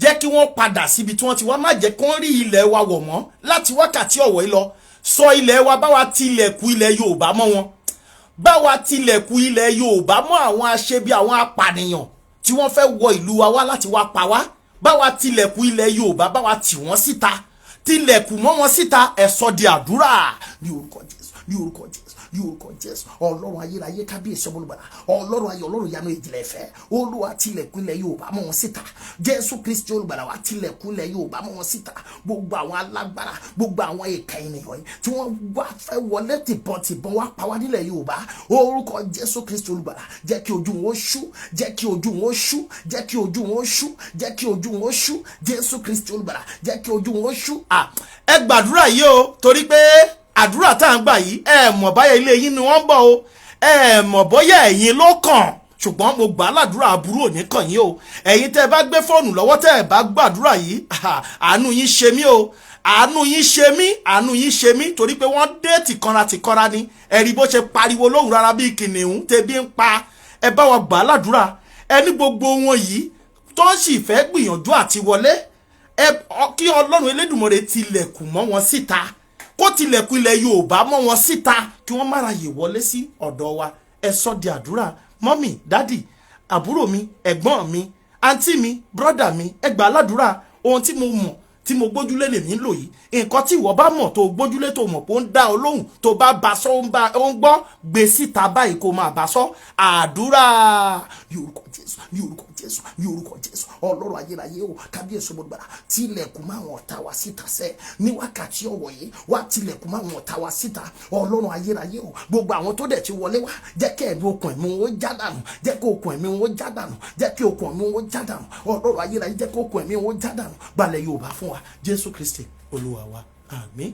jẹ́ kí wọ́n padà síbi tí wọ́n ti wá. Má jẹ́ kí wọ́n rí ilẹ̀ wa wọ̀ mọ́ láti wákàtí ọ̀wọ́ yìí lọ. Sọ ilẹ̀ wa, bá wa tilẹ̀kùn ilẹ̀ Yorùbá mọ́ wọn, bá wa tilẹ̀kùn ilẹ̀ Yorùbá mọ́ àwọn aṣebi, àwọn apànìyàn. tí wọ́n fẹ́ wọ ìlú wa wá láti wá pa wá, bá wa tilẹ̀kùn ilẹ̀ Yorùbá, bá wa tì wọ́n síta, tilẹ̀kùn mọ́ wọn síta. Ẹ sọ di àdúrà ní orúkọ Jésù, ní orúkọ Jésù, ní orúkọ Jésù. Ọlọ́run ayérayé, kábíyèsí, ọmọlúgbàlà, Ọlọ́run ayọ̀, Ọlọ́run ìyanu, ìjìnlẹ̀ ìfẹ́, Olúwa, tilẹ̀kùn ilẹ̀ Yorùbá mọ́ wọn síta. Jésù Kristi Olùgbàlà wa, tilẹ̀kùn ilẹ̀ Yorùbá mọ́ wọn síta. Gbogbo àwọn alágbára, gbogbo àwọn ìka ènìyàn yìí tí wọ́n wá fẹ́ wọlé tìbọn tìbọn wá pa wá nílẹ̀ Yorùbá, orúkọ Jésù Kristi Olùgbàlà, jẹ́ kí ojú wọn ṣú, jẹ́ kí ojú wọn ṣú, jẹ́ kí ojú wọn ṣú, jẹ́ kí ojú wọn ṣú. Jésù Kristi Olùgbàlà, jẹ́ kí ojú wọn ṣú. Ẹ gbàdúrà yìí o, torí pé àdúrà tá à ń gbà yìí, ẹ mọ̀ báyà ilé yín ni wọ́n ń bọ̀ o, ẹ mọ̀ bóyá ẹ̀yin ló kàn. Ṣùgbọ́n mo gbà á ládùúrà, aburú ò ní kàn yín o. Ẹ̀yin tẹ́ ẹ bá gbé fóònù lọ́wọ́, tẹ́ ẹ bá gbàdúrà yìí, àánú yín ṣe mí o, àánú yín ṣe mí, àánú yín ṣe mí, torí pé wọ́n dé tìkanra tìkanra ni. Ẹ̀rí bó ṣe pariwo lóhùn rárá bíi kìnìún tẹ̀bí ń pa. Ẹ bá wa gbà á ládùúrà. Ẹni gbogbo wọn yìí tó ń sì fẹ́ gbìyànjú àti wọlé ẹ, kí Ọlọ́run Elédùmarè tilẹ̀kùn mọ́ wọn síta, kó tilẹ̀kùn ilẹ̀ Yorùbá mọ́ wọn síta, kí wọ́n má ráyè wọlé sí ọ̀dọ̀ wa. Ẹ sọ di àdúrà. Mummy, daddy, àbúrò mi, ẹ̀gbọ́n mi, àǹtí mi, brother mi, ẹ gbà ládùúrà. Ohun tí mo mọ̀ tí mo gbójúlé lèmi ń lò yìí. Nǹkan tí ìwọ bá mọ̀ tó gbójúlé, tó mọ̀ pé ó ń dá ọ lóhùn, tó bá bá sọ, ó ń bá ó ń gbọ́, gbé síta báyìí kó máa bá sọ. Àdúrà ní orúkọ Jésù, ní orúkọ Jésù, ní orúkọ Jésù. Ọlọ́run ayérayé o, kábíyèsí, ọmọdúnbàrà, tilẹ̀kùn máa wọn ọ̀tá wa síta sẹ́. Ní wákàtí ọ̀wọ̀ yìí, wá tilẹ̀kùn máa wọn ọ̀tá wa síta. Ọlọ́run ayérayé o, gbogbo àwọn tó dẹ̀ ti wọlé wá, jẹ́ kí ẹ̀mí okùn ẹ̀mí wọn já dànù, jẹ́ kí okùn ẹ̀mí wọn já dànù, jẹ́ kí okùn ẹ̀mí wọn já dànù. Ọlọ́run ayérayé, jẹ́ kí okùn ẹ̀mí wọn já dànù. Gbalẹ̀ Yorùbá fún wa. Jésù Kristi Olúwa wa, àmín.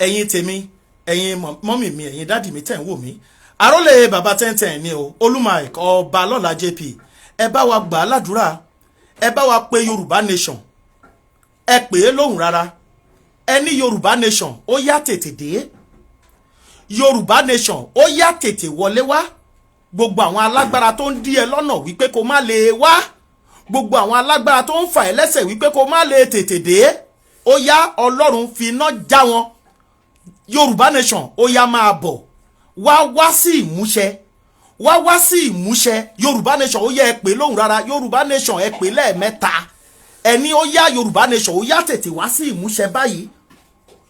Ẹ̀yin tèmi, ẹ̀yin mummy mi, ẹ̀yin daddy mi tẹ̀ ń wò mí, àrólé bàbá tẹ́ntẹ́n ni o, Olúmọ ọba lọ́la JP. Ẹ bá wa gbà á ládùúrà, ẹ bá wa pe Yorùbá Nation, ẹ pè é lóhùn rárá. Ẹ ní Yorùbá Nation, ó yá, tètè dé. Yorùbá Nation, ó yá, tètè wọlé wá. Gbogbo àwọn alágbára tó ń dí ẹ lọ́nà wípé kó má lè wá, gbogbo àwọn alágbára tó ń fà ẹ́ lẹ́sẹ̀ wípé kó má lè tètè dé, ó yá, Ọlọ́run fi iná já wọn. Yorùbá Nation, ó yá, máa bọ̀ wá, wá sí ìmúṣẹ, wá, wá sí ìmúṣẹ. Yorùbá Nation, ó yá, ẹ pè lóhùn rárá. Yorùbá Nation, ẹ pè lẹ́ẹ̀mẹ́ta. Ẹni ó yá, Yorùbá Nation, ó yá, tètè wá sí ìmúṣẹ báyìí,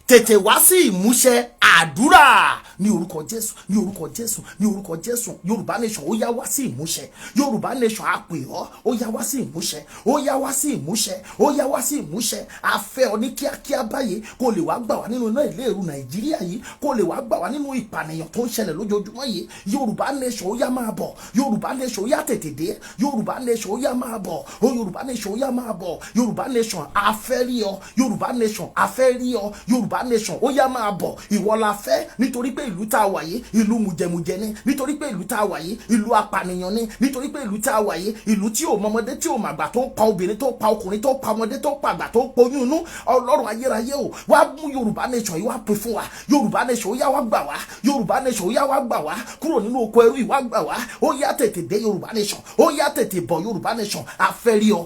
tètè wá sí ìmúṣẹ. Àdúrà ní orúkọ Jésù, ní orúkọ Jésù, ní orúkọ Jésù. Yorùbá Nation, ó yá, wá sí ìmúṣẹ. Yorùbá Nation, á pè ọ́, ó yá, wá sí ìmúṣẹ, ó yá, wá sí ìmúṣẹ, ó yá, wá sí ìmúṣẹ. A fẹ́ ọ ní kíákíá báyìí, kó lè wá gbà wá nínú iná ìléru Nàìjíríà yìí, kó lè wá gbà wá nínú ìpànìyàn tó ń ṣẹlẹ̀ lójoojúmọ́ yìí. Yorùbá Nation, ó yá, máa bọ̀. Yorùbá Nation, ó yá, tètè dé. Yorùbá Nation, ó yá, máa bọ̀ ó. Yorùbá Nation, ó yá, máa bọ̀. Yorùbá Nation, a fẹ́ rí ọ. Yorùbá Nation, a fẹ́ rí ọ. Yorùbá Nation, ó yá, máa bọ̀. Ìwọ la fẹ́, nítorí pé ìlú tá a wà yìí, ìlú mùjẹmùjẹ ni, nítorí pé ìlú tá a wà yìí, ìlú apànìyàn ni, nítorí pé ìlú tá a wà yìí, ìlú tí ò mọmọdé, tí ò màgbà, tó ń pa obìnrin, tó ń pa ọkùnrin, tó ń pa ọmọdé, tó ń pa àgbà, tó ń poyún inú. Ọlọ́run ayérayé o, wá mú Yorùbá Nation yìí wá pè fún wa. Yorùbá Nation, ó yá, wá gbà wá. Yorùbá Nation, ó yá, wá gbà wá kúrò nínú oko ẹrú yìí, wá gbà wá. Ó yá, tètè dé. Yorùbá Nation, ó yá, tètè bọ̀. Yorùbá Nation, a fẹ́ rí ọ.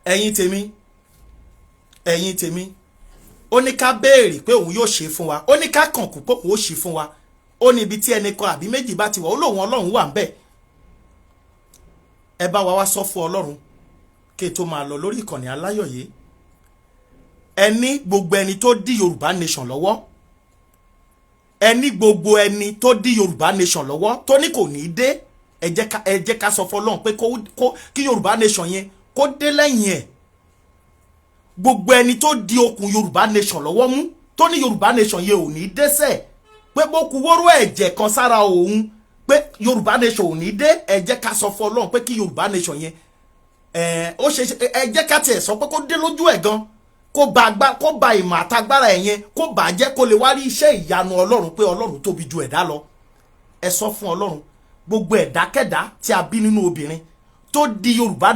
Ẹ̀yin tèmi, ẹ̀yin tèmi, ó ní ká béèrè pé òun yóò ṣe fún wa, ó ní ká kànkù pé òun ó ṣe fún wa, ó ní ibi tí ẹnì kan àbí méjì bá ti wà, ó lóun Ọlọ́run wà ń bẹ̀. Ẹ bá wa wá sọ fún Ọlọ́run kí n tó máa lọ lórí ìkànnì aláyọ̀ yìí. Ẹni gbogbo ẹni tó dí Yorùbá Nation lọ́wọ́, ẹni gbogbo ẹni tó dí Yorùbá Nation lọ́wọ́, tó ní kò ní í dé, ẹ jẹ́ ká sọ fọlọ́run pé kó kí Yorùbá Nation yẹn kó dé lẹ́yìn ẹ̀. Gbogbo ẹni tó di okùn Yorùbá Nation lọ́wọ́ mú, tó ní Yorùbá Nation yẹn ò ní dẹ́sẹ̀, pé bó ku wóró ẹ̀jẹ̀ kan sára òun, pé Yorùbá Nation ò ní dé, ẹ jẹ́ ká sọ fún Ọlọ́run pé kí Yorùbá Nation yẹn ẹ ó ṣe. Ẹ jẹ́ ká tiẹ̀ sọ pé kó dé lójú ẹ̀ gan, kó ba agbá, kó ba ìmọ̀ àtagbára ẹ̀ yẹn, kó bà á jẹ́, kó lè wá rí iṣẹ́ ìyanu Ọlọ́run, pé Ọlọ́run tóbi ju ẹ̀dá lọ. Ẹ sọ fún Ọlọ́run, gbogbo ẹ̀dákẹ́dá tí a bí nínú obìnrin tó di Yorùbá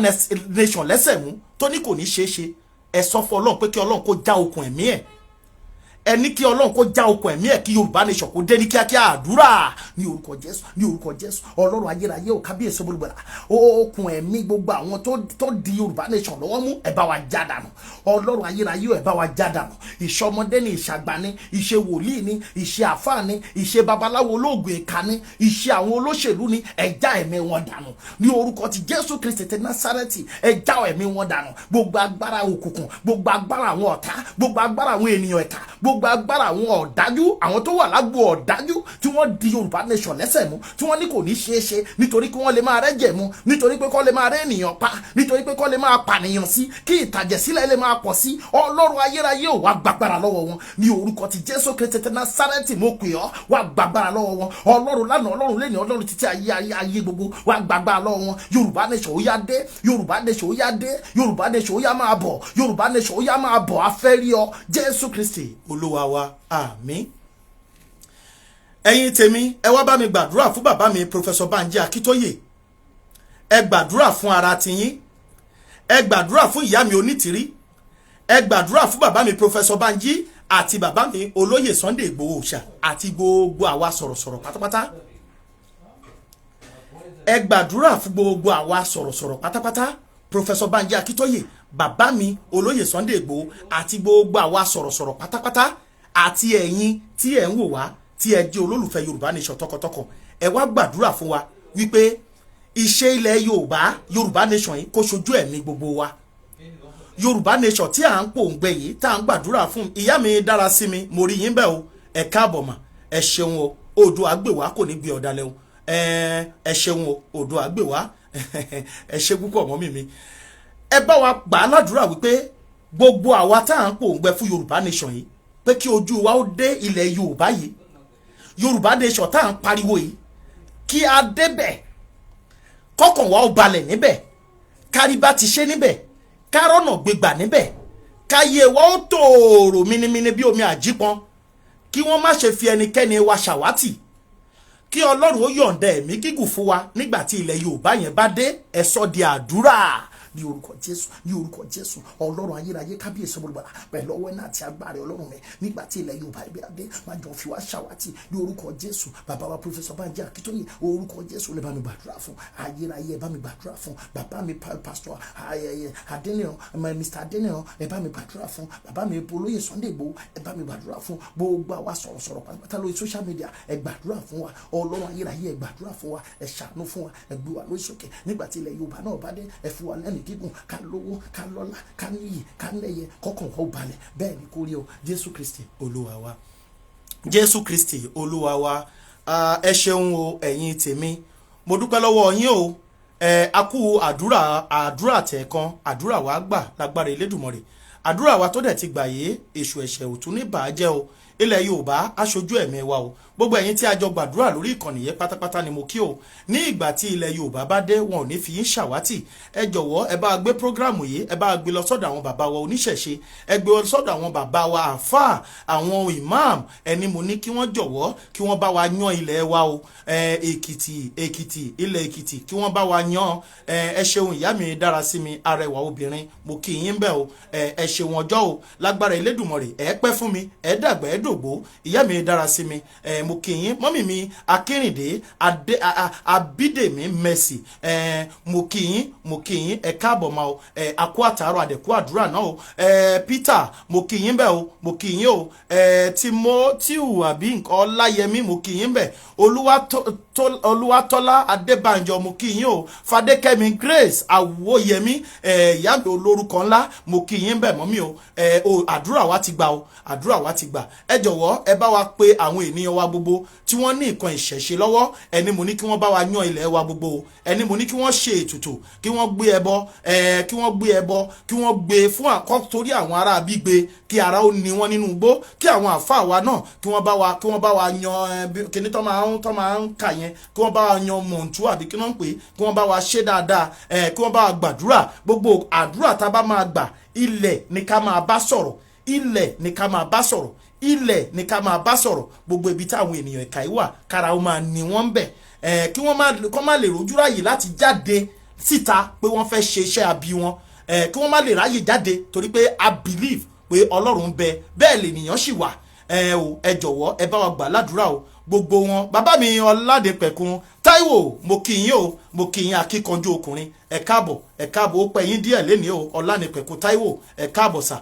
Nation lẹ́sẹ̀ mú, tó ní kò ní ṣeé ṣe, ẹ sọ fún Ọlọ́run pé kí Ọlọ́run kó já okùn ẹ̀mí ẹ̀. Ẹni kí Ọlọ́run kó já okùn ẹ̀mí ẹ̀, kí Yorùbá Nation kó dé ní kíákíá. Àdúrà ní orúkọ Jésù, ní orúkọ Jésù. Ọlọ́run ayérayé ò, kábíyèsí olùgbàlà, okùn ẹ̀mí gbogbo àwọn tó di Yorùbá Nation lọ́wọ́ mú, ẹ bá wa já dànù. Ọlọ́run ayérayé, ẹ bá wa já dànù. Ìṣọmọdé ni, ìṣàgbà ni, ìṣe wòlíì ni, ìṣe àfáà ni, ìṣe babaláwo, olóògùn ìka ni, ìṣe àwọn olóṣèlú ni, ẹ já ẹ̀mí wọn dànù ní orúkọ ti Jésù Kristi ti Násárẹ́tì. Ẹ já ẹ̀mí wọn dànù. Gbogbo agbára òkùnkùn, gbogbo agbára àwọn ọ̀tá, gbogbo agbára àwọn ènìyàn ẹ̀ka, gbogbo agbára àwọn ọ̀dájú, àwọn tó wà lágbo ọ̀dájú tí wọ́n di Yorùbá Nation lẹ́sẹ̀ mú, tí wọ́n ní kò ní ṣeé ṣe, nítorí kí wọ́n lè máa rẹ́jẹ̀ mu, nítorí pé kọ́ lè máa rẹ́ ènìyàn pa, nítorí pé kọ́ lè máa pànìyàn sí, kí ìtàjẹ̀sílẹ̀ lè máa pọ̀ sí. Ọlọ́run ayérayé ò, wá gbàgbára lọ́wọ́ wọn ní orúkọ ti Jésù Kristi ti Násárẹ́tì. Mo pè ọ́, wá gbàgbára lọ́wọ́ wọn. Ọlọ́run lánàá, Ọlọ́run lẹ́ni, Ọlọ́run títí ayé ayé ayé gbogbo, wá gbàgbára lọ́wọ́ wọn. Yorùbá Nation ó yá dé, Yorùbá Nation ó yá dé, Yorùbá Nation ó yá máa bọ̀, Yorùbá Nation ó yá máa bọ̀. A fẹ́ rí ọ. Jésù Kristi Olúwa wa, àmín. Ẹ̀yin tèmi, ẹ wá bá mi gbàdúrà fún bàbá mi, Professor Banji Akíntóyè. Ẹ gbàdúrà fún ara tiyín, ẹ gbàdúrà fún ìyá mi Onítìrí, ẹ gbàdúrà fún bàbá mi, Professor Banji, àti bàbá mi, Olóyè Sunday Igboho Òòṣà, àti gbogbo àwa sọ̀rọ̀sọ̀rọ̀ pátápátá. Ẹ gbàdúrà fún gbogbo àwa sọ̀rọ̀sọ̀rọ̀ pátápátá, Professor Banji Akíntóyè, bàbá mi, Olóyè Sunday Igboho, àti gbogbo àwa sọ̀rọ̀sọ̀rọ̀ pátápátá, àti ẹ̀yin tí ẹ̀ ń wò wá, tí ẹ jẹ́ olólùfẹ́ Yorùbá Nation tọkàntọkàn. Ẹ wá gbàdúrà fún wa wípé iṣẹ́ ilẹ̀ Yorùbá, Yorùbá Nation yìí, kó ṣojú ẹ̀mí gbogbo wa. Yorùbá Nation tí à ń pòǹgbẹ yìí, tá à ń gbàdúrà fún. Ìyá mi dára sí mi, mo rí yín bẹ́ẹ̀ o. Ẹ káàbọ̀ mà, ẹ ṣeun o. Oòduà gbè wá, kò ní gbé ọ̀dàlẹ̀ o. Ẹ ṣeun o, Oòduà gbè wá. Ẹ ṣe púpọ̀ mọ́mí mi. Ẹ bá wa gbà á ládùúrà wípé gbogbo àwa tá à ń pòǹgbẹ fún Yorùbá Nation yìí, pé kí ojú wa ó dé ilẹ̀ Yorùbá yìí, Yorùbá Nation tá à ń pariwo yìí, kí a débẹ̀, kọ́kàn wa ó balẹ̀ níbẹ̀, kárí bá ti ṣe níbẹ̀, kárọ̀nà gbégbà níbẹ̀, káyé wa ó tòòrò minimini bí omi àjípọn, kí wọ́n má ṣe fi ẹnikẹ́ni wa ṣàwátì, kí Ọlọ́run ó yọ̀ǹda ẹ̀mí gígùn fún wa nígbà tí ilẹ̀ Yorùbá yẹn bá dé. Ẹ sọ di àdúrà ní orúkọ Jésù, ní orúkọ Jésù. Ọlọ́run ayérayé, kábíyèsí olùgbàlà, pẹ̀lú ọwọ́ náà àti agbára Ọlọ́run rẹ, nígbà tí ilẹ̀ Yorùbá ibi adé, má jọ fi wá ṣàwátì ní orúkọ Jésù. Bàbá wa, Professor Banji Akíntóyè, orúkọ Jésù lè bá mi gbàdúrà fún. Ayérayé, ẹ bá mi gbàdúrà fún bàbá mi, Pastor Adéníran, Mr Adéníran. Ẹ bá mi gbàdúrà fún bàbá mi, Olóyè Sunday Igboho. Ẹ bá mi gbàdúrà fún gbogbo àwa sọ̀rọ̀sọ̀rọ̀ pátápátá lórí social media. Ẹ gbàdúrà fún wa. Ọlọ́run ayérayé, ẹ gbàdúrà fún wa, ẹ ṣàánú fún wa, ẹ gbé wa lórí sókè nígbà tí ilẹ̀ Yorùbá náà bá dé. Ẹ fún wa lẹ́mìí gígùn, ká lówó, ká lọ́lá, ká níyì, ká lẹ́yẹ, kọ́kàn kó balẹ̀. Bẹ́ẹ̀ ni kó rí o. Jésù Kristi Olúwa wa, Jésù Kristi Olúwa wa. Ẹ ṣeun o, ẹ̀yin tèmi, mo dúpẹ́ lọ́wọ́ yín o. Ẹ a kú àdúrà, àdúrà tẹ̀kan, àdúrà wa gbà lágbára Elédùmarè. Àdúrà wa tó dẹ̀ ti gbà yé, èṣù ẹ̀ṣẹ̀ ò tún ní bàájẹ́ o. Ilẹ̀ Yorùbá aṣojú ẹ̀mí wa o. Gbogbo ẹ̀yin tí a jọ gbàdúrà lórí ìkànnì yẹn pátápátá ni mo kí o. Ní ìgbà tí ilẹ̀ Yorùbá bá dé, wọn ò ní fi yín ṣàwátì. Ẹ jọ̀wọ́, ẹ bá gbé program yìí, ẹ bá gbé lọ sọ́dọ̀ àwọn bàbá wa oníṣẹ̀ṣe, ẹ gbé lọ sọ́dọ̀ àwọn bàbá wa àfáà, àwọn imam. Ẹni mo ní kí wọ́n jọ̀wọ́, kí wọ́n bá wa yan ilẹ̀ wa o. Èkìtì, Èkìtì, ilẹ̀ Èkìtì, kí wọ́n bá wa yan. Ẹ ṣeun, ìyá mi dára sí mi, arẹwà obìnrin, mo kí yín bẹ́ẹ̀ o. Ẹ ṣeun ọjọ́ o. Lágbára Elédùmarè, ẹ pẹ́ fún mi, ẹ dàgbà, ẹ dògbó. Ìyá mi dára sí mi, ẹ mo kí yín. Mọ́mì mi Akínrìndé Adé Abídèmí Mercy, ẹ mo kí yín, mo kí yín, ẹ káàbọ̀ ma o. Ẹ akú àtàrọ̀, àdẹ̀kú àdúrà náà o. Ẹ Peter, mo kí yín bẹ́ẹ̀ o, mo kí yín o. Ẹ Timothy àbí nǹkan Ọláyẹmí, mo kí yín bẹ́ẹ̀. Olúwatọ́lá Adébánjọ, mo kí yín o. Fadékẹ́mi Grace Àwòyẹmí, ẹ ìyá mi olórúkọ ńlá, mo kí yín bẹ́ẹ̀ mọ́mí o. Ẹ o, àdúrà wa ti gbà o, àdúrà wa ti gbà. Ẹ jọ̀wọ́, ẹ bá wa pe àwọn ènìyàn wa gbogbo tí wọ́n ní nǹkan ìṣẹ̀ṣe lọ́wọ́. Ẹni mo ní kí wọ́n bá wa yan ilẹ̀ wa gbogbo o. Ẹni mo ní kí wọ́n ṣe ètùtù, kí wọ́n gbé ẹbọ, ẹ kí wọ́n gbé ẹbọ, kí wọ́n gbé fún àkọ́ torí àwọn ará bígbé, kí ara ó ní wọn nínú igbó, kí àwọn àfáà wa náà kí wọ́n bá wa yan ẹ kíní tó máa ń kà yẹn, kí wọ́n bá wa yan mọ̀ntú àbí kí wọ́n ń pè é, kí wọ́n bá wa ṣe dáadáa, ẹ kí wọ́n bá wa gbàdúrà. Gbogbo àdúrà tá a bá máa gbà, ilẹ̀ ni ká máa bá sọ̀rọ̀, ilẹ̀ ni ká máa bá sọ̀rọ̀, ilẹ̀ ni ká máa bá sọ̀rọ̀. Gbogbo ibi táwọn ènìyàn ẹ̀ka yìí wà, kára ó máa ní wọ́n ń bẹ̀, ẹ̀ kí wọ́n má kọ́ má lè rojú ráyè láti jáde síta pé wọ́n fẹ́ ṣe iṣẹ́ abi wọn, ẹ̀ kí wọ́n má lè ráyè jáde, torí pé I believe pé Ọlọ́run ń bẹ, bẹ́ẹ̀ lènìyàn sì wà. Ẹ o, ẹ jọ̀wọ́, ẹ bá wa gbà ládùúrà o, gbogbo wọn. Bàbá mi Ọládépẹ̀kun Táíwò, mo kí yín o, mo kí yín, akíkanjú ọkùnrin. Ẹ káàbọ̀, ẹ káàbọ̀. Ó pẹ́ yín díẹ̀ lénìí o. Ọládépẹ̀kun Táíwò, ẹ káàbọ̀ sà.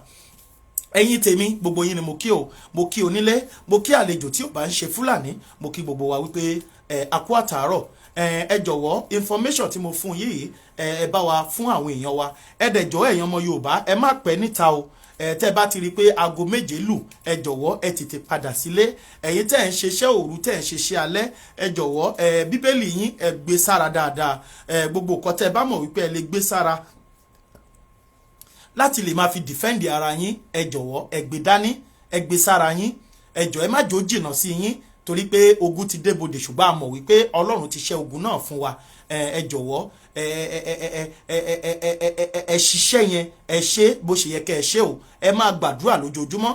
Ẹ̀yin tèmi, gbogbo yín ni mo kí o. Mo kí onílé, mo kí àlejò tí ò bá ń ṣe Fúlàní. Mo kí gbogbo wa wípé ẹ akú àtàárọ̀. Ẹ jọ̀wọ́, information tí mo fún yìí, ẹ bá wa fún àwọn èèyàn wa. Ẹ dẹ̀ jọ̀ọ́, ẹ̀yin ọmọ Yorùbá, ẹ má pẹ́ níta o. Ẹ tẹ́ bá ti rí i pé aago 7 lù, ẹ jọ̀wọ́, ẹ tètè padà sílé. Ẹ̀yin tẹ́ ẹ̀ ń ṣiṣẹ́ òru, tẹ́ ẹ̀ ń ṣiṣẹ́ alẹ́, ẹ jọ̀wọ́, ẹ Bíbélì yín, ẹ gbé sára dáadáa. Ẹ gbogbo nǹkan tẹ́ ẹ bá mọ̀ wípé ẹ lè gbé sára láti lè máa fi defend ara yín, ẹ jọ̀wọ́, ẹ gbé dání, ẹ gbé sára yín. Ẹ jọ̀ọ́, ẹ má jò jìnnà sí yín, torí pé ogun ti débodè, ṣùgbọ́n a mọ̀ wípé Ọlọ́run ti ṣẹ́ ogun náà fún wa. Ẹ jọ̀wọ́, ẹ ẹ ẹ ẹ ẹ ẹ ẹ ẹ ṣiṣẹ́ yẹn, ẹ ṣe bó ṣe yẹ kẹ́ ẹ ṣe o. Ẹ máa gbàdúrà lójoojúmọ́.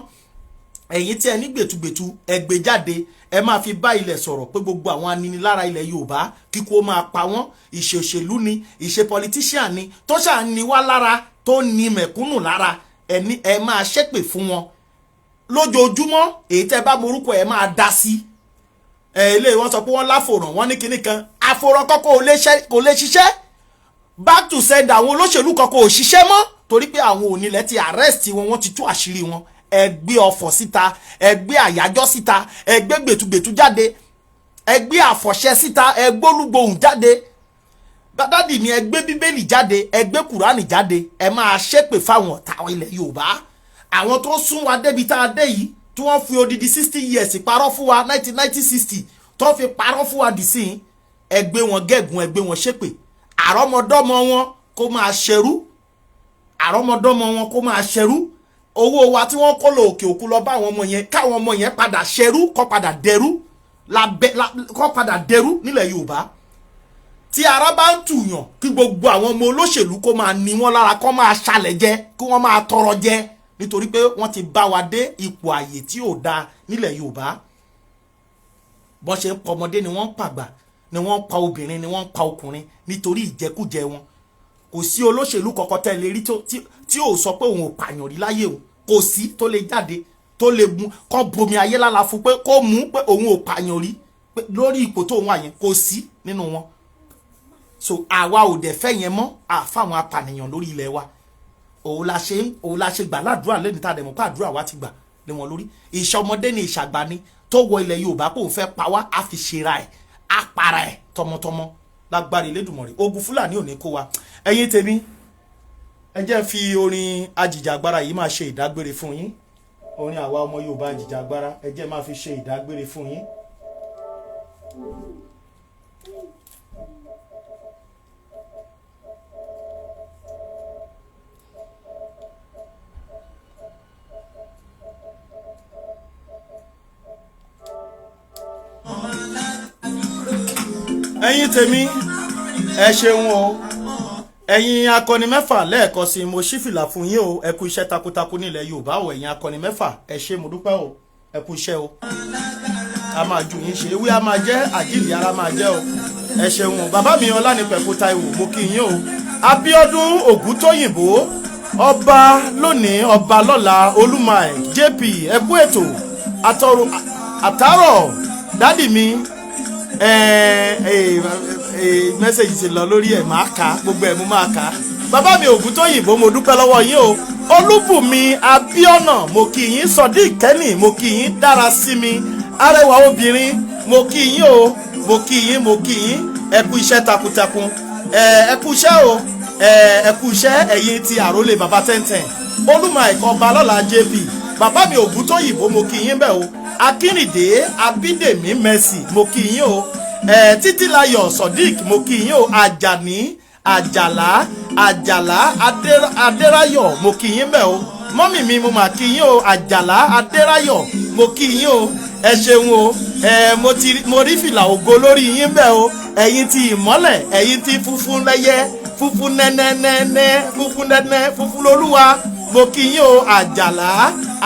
Ẹ̀yin tí ẹ ní gbẹ̀tugbẹ̀tu, ẹ gbé jáde, ẹ máa fi bá ilẹ̀ sọ̀rọ̀ pé gbogbo àwọn aninilára ilẹ̀ Yorùbá, kíkó máa pa wọ́n. Ìṣe òṣèlú ni, ìṣe politician ni, tó ṣáà ní wá lára, tó ní mẹ̀kúnnù lára, ẹni ẹ máa ṣépè fún wọn lójoojúmọ́. Èyí tẹ́ bá morúkọ, ẹ máa dá sí ẹ. Ilé wọn sọ pé wọ́n láfòràn, wọ́n ní kinní kan, àfòràn kọ́kọ́ kò lè ṣiṣẹ́. Back to sender àwọn olóṣèlú kan kò ṣiṣẹ́ mọ́, torí pé àwọn onílẹ̀ ti arrest wọn, wọ́n ti tú àṣírí wọn. Ẹ gbé ọfọ̀ síta, ẹ gbé àyájọ́ síta, ẹ gbé gbẹ̀tugbẹ̀tu jáde, ẹ gbé àfọ̀ṣẹ síta, ẹ gbólúgbohùn jáde. Daddy mi, ẹ gbé Bíbélì jáde, ẹ gbé Kùránì jáde, ẹ máa ṣépè fáwọn ọ̀tá ilẹ̀ Yorùbá, àwọn tó sún wa débi tá a dé yìí, tí wọ́n fi odidi 60 years parọ́ fún wa, 1960 tó fi parọ́ fún wa dì sí. Ẹ gbé wọn gégùn, ẹ gbé wọn ṣépè. Àrọ́mọdọ́mọ wọn kó máa ṣerú, àrọ́mọdọ́mọ wọn kó máa ṣerú. Owó wa tí wọ́n kó lọ òkè òkun lọ bá àwọn ọmọ yẹn, káwọn ọmọ yẹn padà ṣerú, kó padà dẹrú lábẹ́, kó padà dẹrú nílẹ̀ Yorùbá. Tí ara bá ń tùyàn, kí gbogbo àwọn ọmọ olóṣèlú kó máa ní wọn lára, kó máa ṣalẹ̀ jẹ, kí wọ́n máa tọrọ jẹ, nítorí pé wọ́n ti bá wa dé ipò àyè tí ò dáa nílẹ̀ Yorùbá. Bọ́n ṣe ń pa ọmọdé ni wọ́n ń pàgbà, ni wọ́n ń pa obìnrin, ni wọ́n ń pa ọkùnrin, nítorí ìjẹkújẹ wọn. Kò sí olóṣèlú kọ̀ọ̀kan tẹ́ lè rí tí ò sọ pé òun ò pààyàn rí láyé o. Kò sí tó lè jáde, tó lè mú kán bomi ayé lára fún pé kó mú pé òun ò pààyàn rí, pé lórí ipò tó wà yẹn, kò sí nínú wọn. So àwa ò dẹ̀ fẹ́ yẹn mọ́ àfáwọn apànìyàn lórí ilẹ̀ wa. Òun la ṣe gbà ládùúrà lẹ́ni tá a dẹ̀ mọ̀ pé àdúrà wa ti gbà lé wọn lórí. Ìṣọmọdé ni, ìṣàgbà ni, tó wọ ilẹ̀ Yorùbá kó fẹ́ pa wá, á fi ṣera ẹ̀, á para ẹ̀ tọmọtọmọ lágbára Elédùmarè. Ogun Fúlàní ò ní kó wa. Ẹ̀yin tèmi, ẹ jẹ́ fi orin ajìjàgbara yìí máa ṣe ìdágbére fún yín. Orin àwa ọmọ Yorùbá ajìjàgbara, ẹ jẹ́ máa fi ṣe ìdágbére fún yín. Ẹ̀yin tèmi, ẹ ṣeun o. Ẹ̀yin akọni mẹ́fà, lẹ́ẹ̀kan sí, mo ṣí fìlà fún yín o. Ẹ kú iṣẹ́ takuntakun nílẹ̀ Yorùbá o. Ẹ̀yin akọni mẹ́fà, ẹ ṣé, mo dúpẹ́ o. Ẹ kú iṣẹ́ o. A máa ju yín ṣe, ewé a máa jẹ́, àjíǹde ara máa jẹ́ o. Ẹ ṣeun o. Bàbá mi Ọlánipẹ̀kun Táíwò, mo kí yín o. Abíọ́dún Ògúntóyìnbó, ọba lónìí, ọba lọ́la, Olúmọ̀ẹ́ JP, ẹ kú ètò àtàrọ̀. Daddy mi, message ti lọ lórí ẹ̀, máa kà á, gbogbo ẹ̀ mo máa kà á. Bàbá mi Ògúntóyìnbó, mo dúpẹ́ lọ́wọ́ yín o. Olúbùnmi Abíọ́nà, mo kí yín. Sodiq Kẹ́nì, mo kí yín. Dára sí mi, arẹwà obìnrin, mo kí yín o, mo kí yín, mo kí yín. Ẹ kú iṣẹ́ takuntakun, ẹ kú iṣẹ́ o, ẹ kú iṣẹ́. Ẹ̀yin ti àrólé bàbá tẹ́ntẹ́n, Olúmọ ẹ̀kọ́ Balọ́lá JP, bàbá mi Ògúntóyìnbó, mo kí yín bẹ́ẹ̀ o. Akínrìndé Abídèmí Mercy, mo kí yín o. Títílayọ̀ Sodiq, mo kí yín o. Àjàní Àjàlá, Àjàlá Adéráyọ̀, mo kí yín bẹ́ẹ̀ o. Mummy mi, mo mà kí yín o. Àjàlá Adéráyọ̀, mo kí yín o. Ẹ ṣeun o. Ẹ mo ti mo rí fìlà ògo lórí yín bẹ́ẹ̀ o. Ẹ̀yin ti ìmọ́lẹ̀, ẹ̀yin ti funfun lẹ́yẹ, funfun nẹ́nẹ́nẹ́nẹ́, funfun nẹ́nẹ́, funfun lolúwa, mo kí yín o. Àjàlá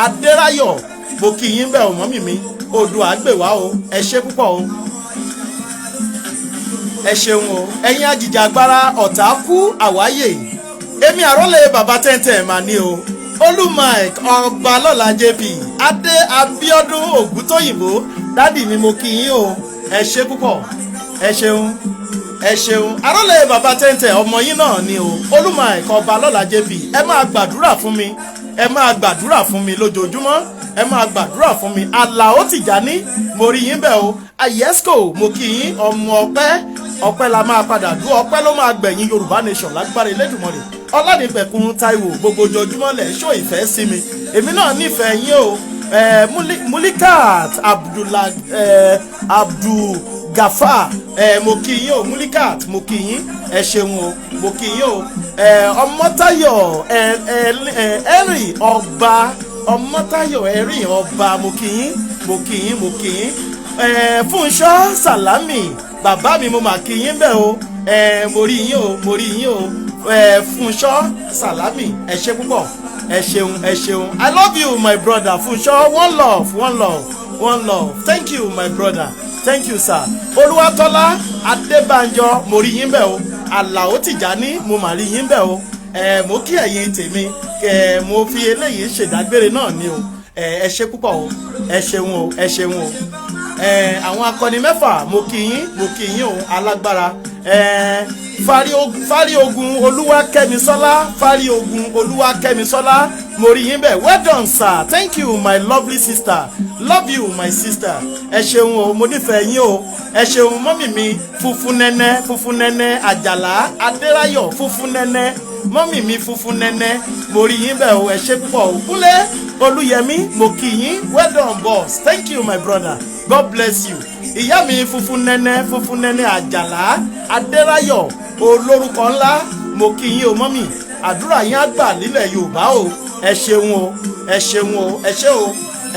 Adéráyọ̀, mo kí yín bẹ́ẹ̀ o. Mummy mi, Oòduà gbè wá o. Ẹ ṣé púpọ̀ o, ẹ ṣeun o. Ẹ̀yin ajìjàgbara, ọ̀tá kú, àwáyè. Èmi àrólé bàbá tẹ́ntẹ́n mà ní o. Olú Mike Ọbalọ́lá JP, Adé Abíọ́dún Ògúntóyìnbó, daddy mi, mo kí yín o. Ẹ ṣé púpọ̀, ẹ ṣeun, ẹ ṣeun. Arólè bàbá tẹ́ǹtẹ̀, ọmọ yín náà ni o, Olú Mike Ọbalọ́lá JP. Ẹ máa gbàdúrà fún mi, ẹ máa gbàdúrà fún mi lójoojúmọ́, ẹ máa gbàdúrà fún mi. Àlàó Tìjání, mo rí yín bẹ́ẹ̀ o. Ayesco, mo kí yín. Ọmọ ọpẹ́, ọpẹ́ la máa padà dúró, ọpẹ́ ló máa gbẹ̀yìn Yorùbá Nation lágbára Elédùmarè. Ọládìpẹ̀kun Táíwò, gbogbo ojoojúmọ́ lẹ̀ ń ṣó ìfẹ́ sí mi, èmi náà nífẹ̀ẹ́ yín o. Mulikat Abdullah, Abdul Gafar, mo kí yín o. Mulikat, mo kí yín, ẹ ṣeun o, mo kí yín o. Ọmọtáyọ̀ Henry Ọba, Ọmọtáyọ̀ Henry Ọba, mo kí yín, mo kí yín, mo kí yín. Fúnṣọ́ Sàlámì, bàbá mi, mo mà kí yín bẹ́ẹ̀ o. Mo rí yín o, mo rí yín o. Fúnṣọ́ Sàlámì, ẹ ṣé púpọ̀, ẹ ṣeun, ẹ ṣeun. I love you, my brother Fúnṣọ́. One love, one love, one love. Thank you, my brother, thank you, sir. Olúwatọ́lá Adébánjọ, mo rí yín bẹ́ẹ̀ o. Àlàó Tìjání, mo mà rí yín bẹ́ẹ̀ o. Mo kí ẹ̀yin tèmi. Mo fi eléyìí ṣèdágbére náà ni o. Ẹ ṣé púpọ̀ o, ẹ ṣeun o, ẹ ṣeun o. Àwọn akọni mẹ́fà, mo kí yín, mo kí yín o. Alágbára Fáríogun Olúwakẹ́misọ́lá, Fáríogun Olúwakẹ́misọ́lá, mo rí yín bẹ́ẹ̀. Well done, sir. Thank you, my lovely sister. Love you, my sister. Ẹ ṣeun o, mo nífẹ̀ẹ́ yín o, ẹ ṣeun. Mummy mi funfun nẹ́nẹ́, funfun nẹ́nẹ́ Àjàlá Adéráyọ̀, funfun nẹ́nẹ́, mummy mi funfun nẹ́nẹ́, mo rí yín bẹ́ẹ̀ o. Ẹ ṣé púpọ̀ o. Kúnlé Olúyẹmí, mo kí yín. Well done, boss. Thank you, my brother. God bless you. Ìyá mi funfun nẹ́nẹ́, funfun nẹ́nẹ́ Àjàlá Adéráyọ̀, olórúkọ ńlá, mo kí yín o, mummy. Àdúrà yín á gbà nílẹ̀ Yorùbá o. Ẹ ṣeun o, ẹ ṣeun o, ẹ ṣé o,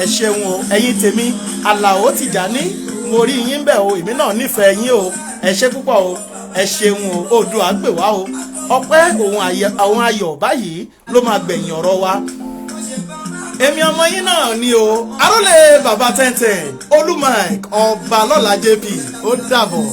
ẹ ṣeun o. Ẹ̀yin tèmi, Àlàó Tìjání, mo rí yín bẹ́ẹ̀ o. Èmi náà nífẹ̀ẹ́ yín o. Ẹ ṣé púpọ̀ o, ẹ ṣeun o. Oòduà gbè wá o. Ọpẹ́ òun ayọ̀ báyìí ló máa gbẹ̀yìn ọ̀rọ̀ wa. Èmi ọmọ yín náà ni o, Arólè bàbá tẹ́ntẹ́n, Olú Mike Ọbalọ́lá JP. Ó dàbọ̀.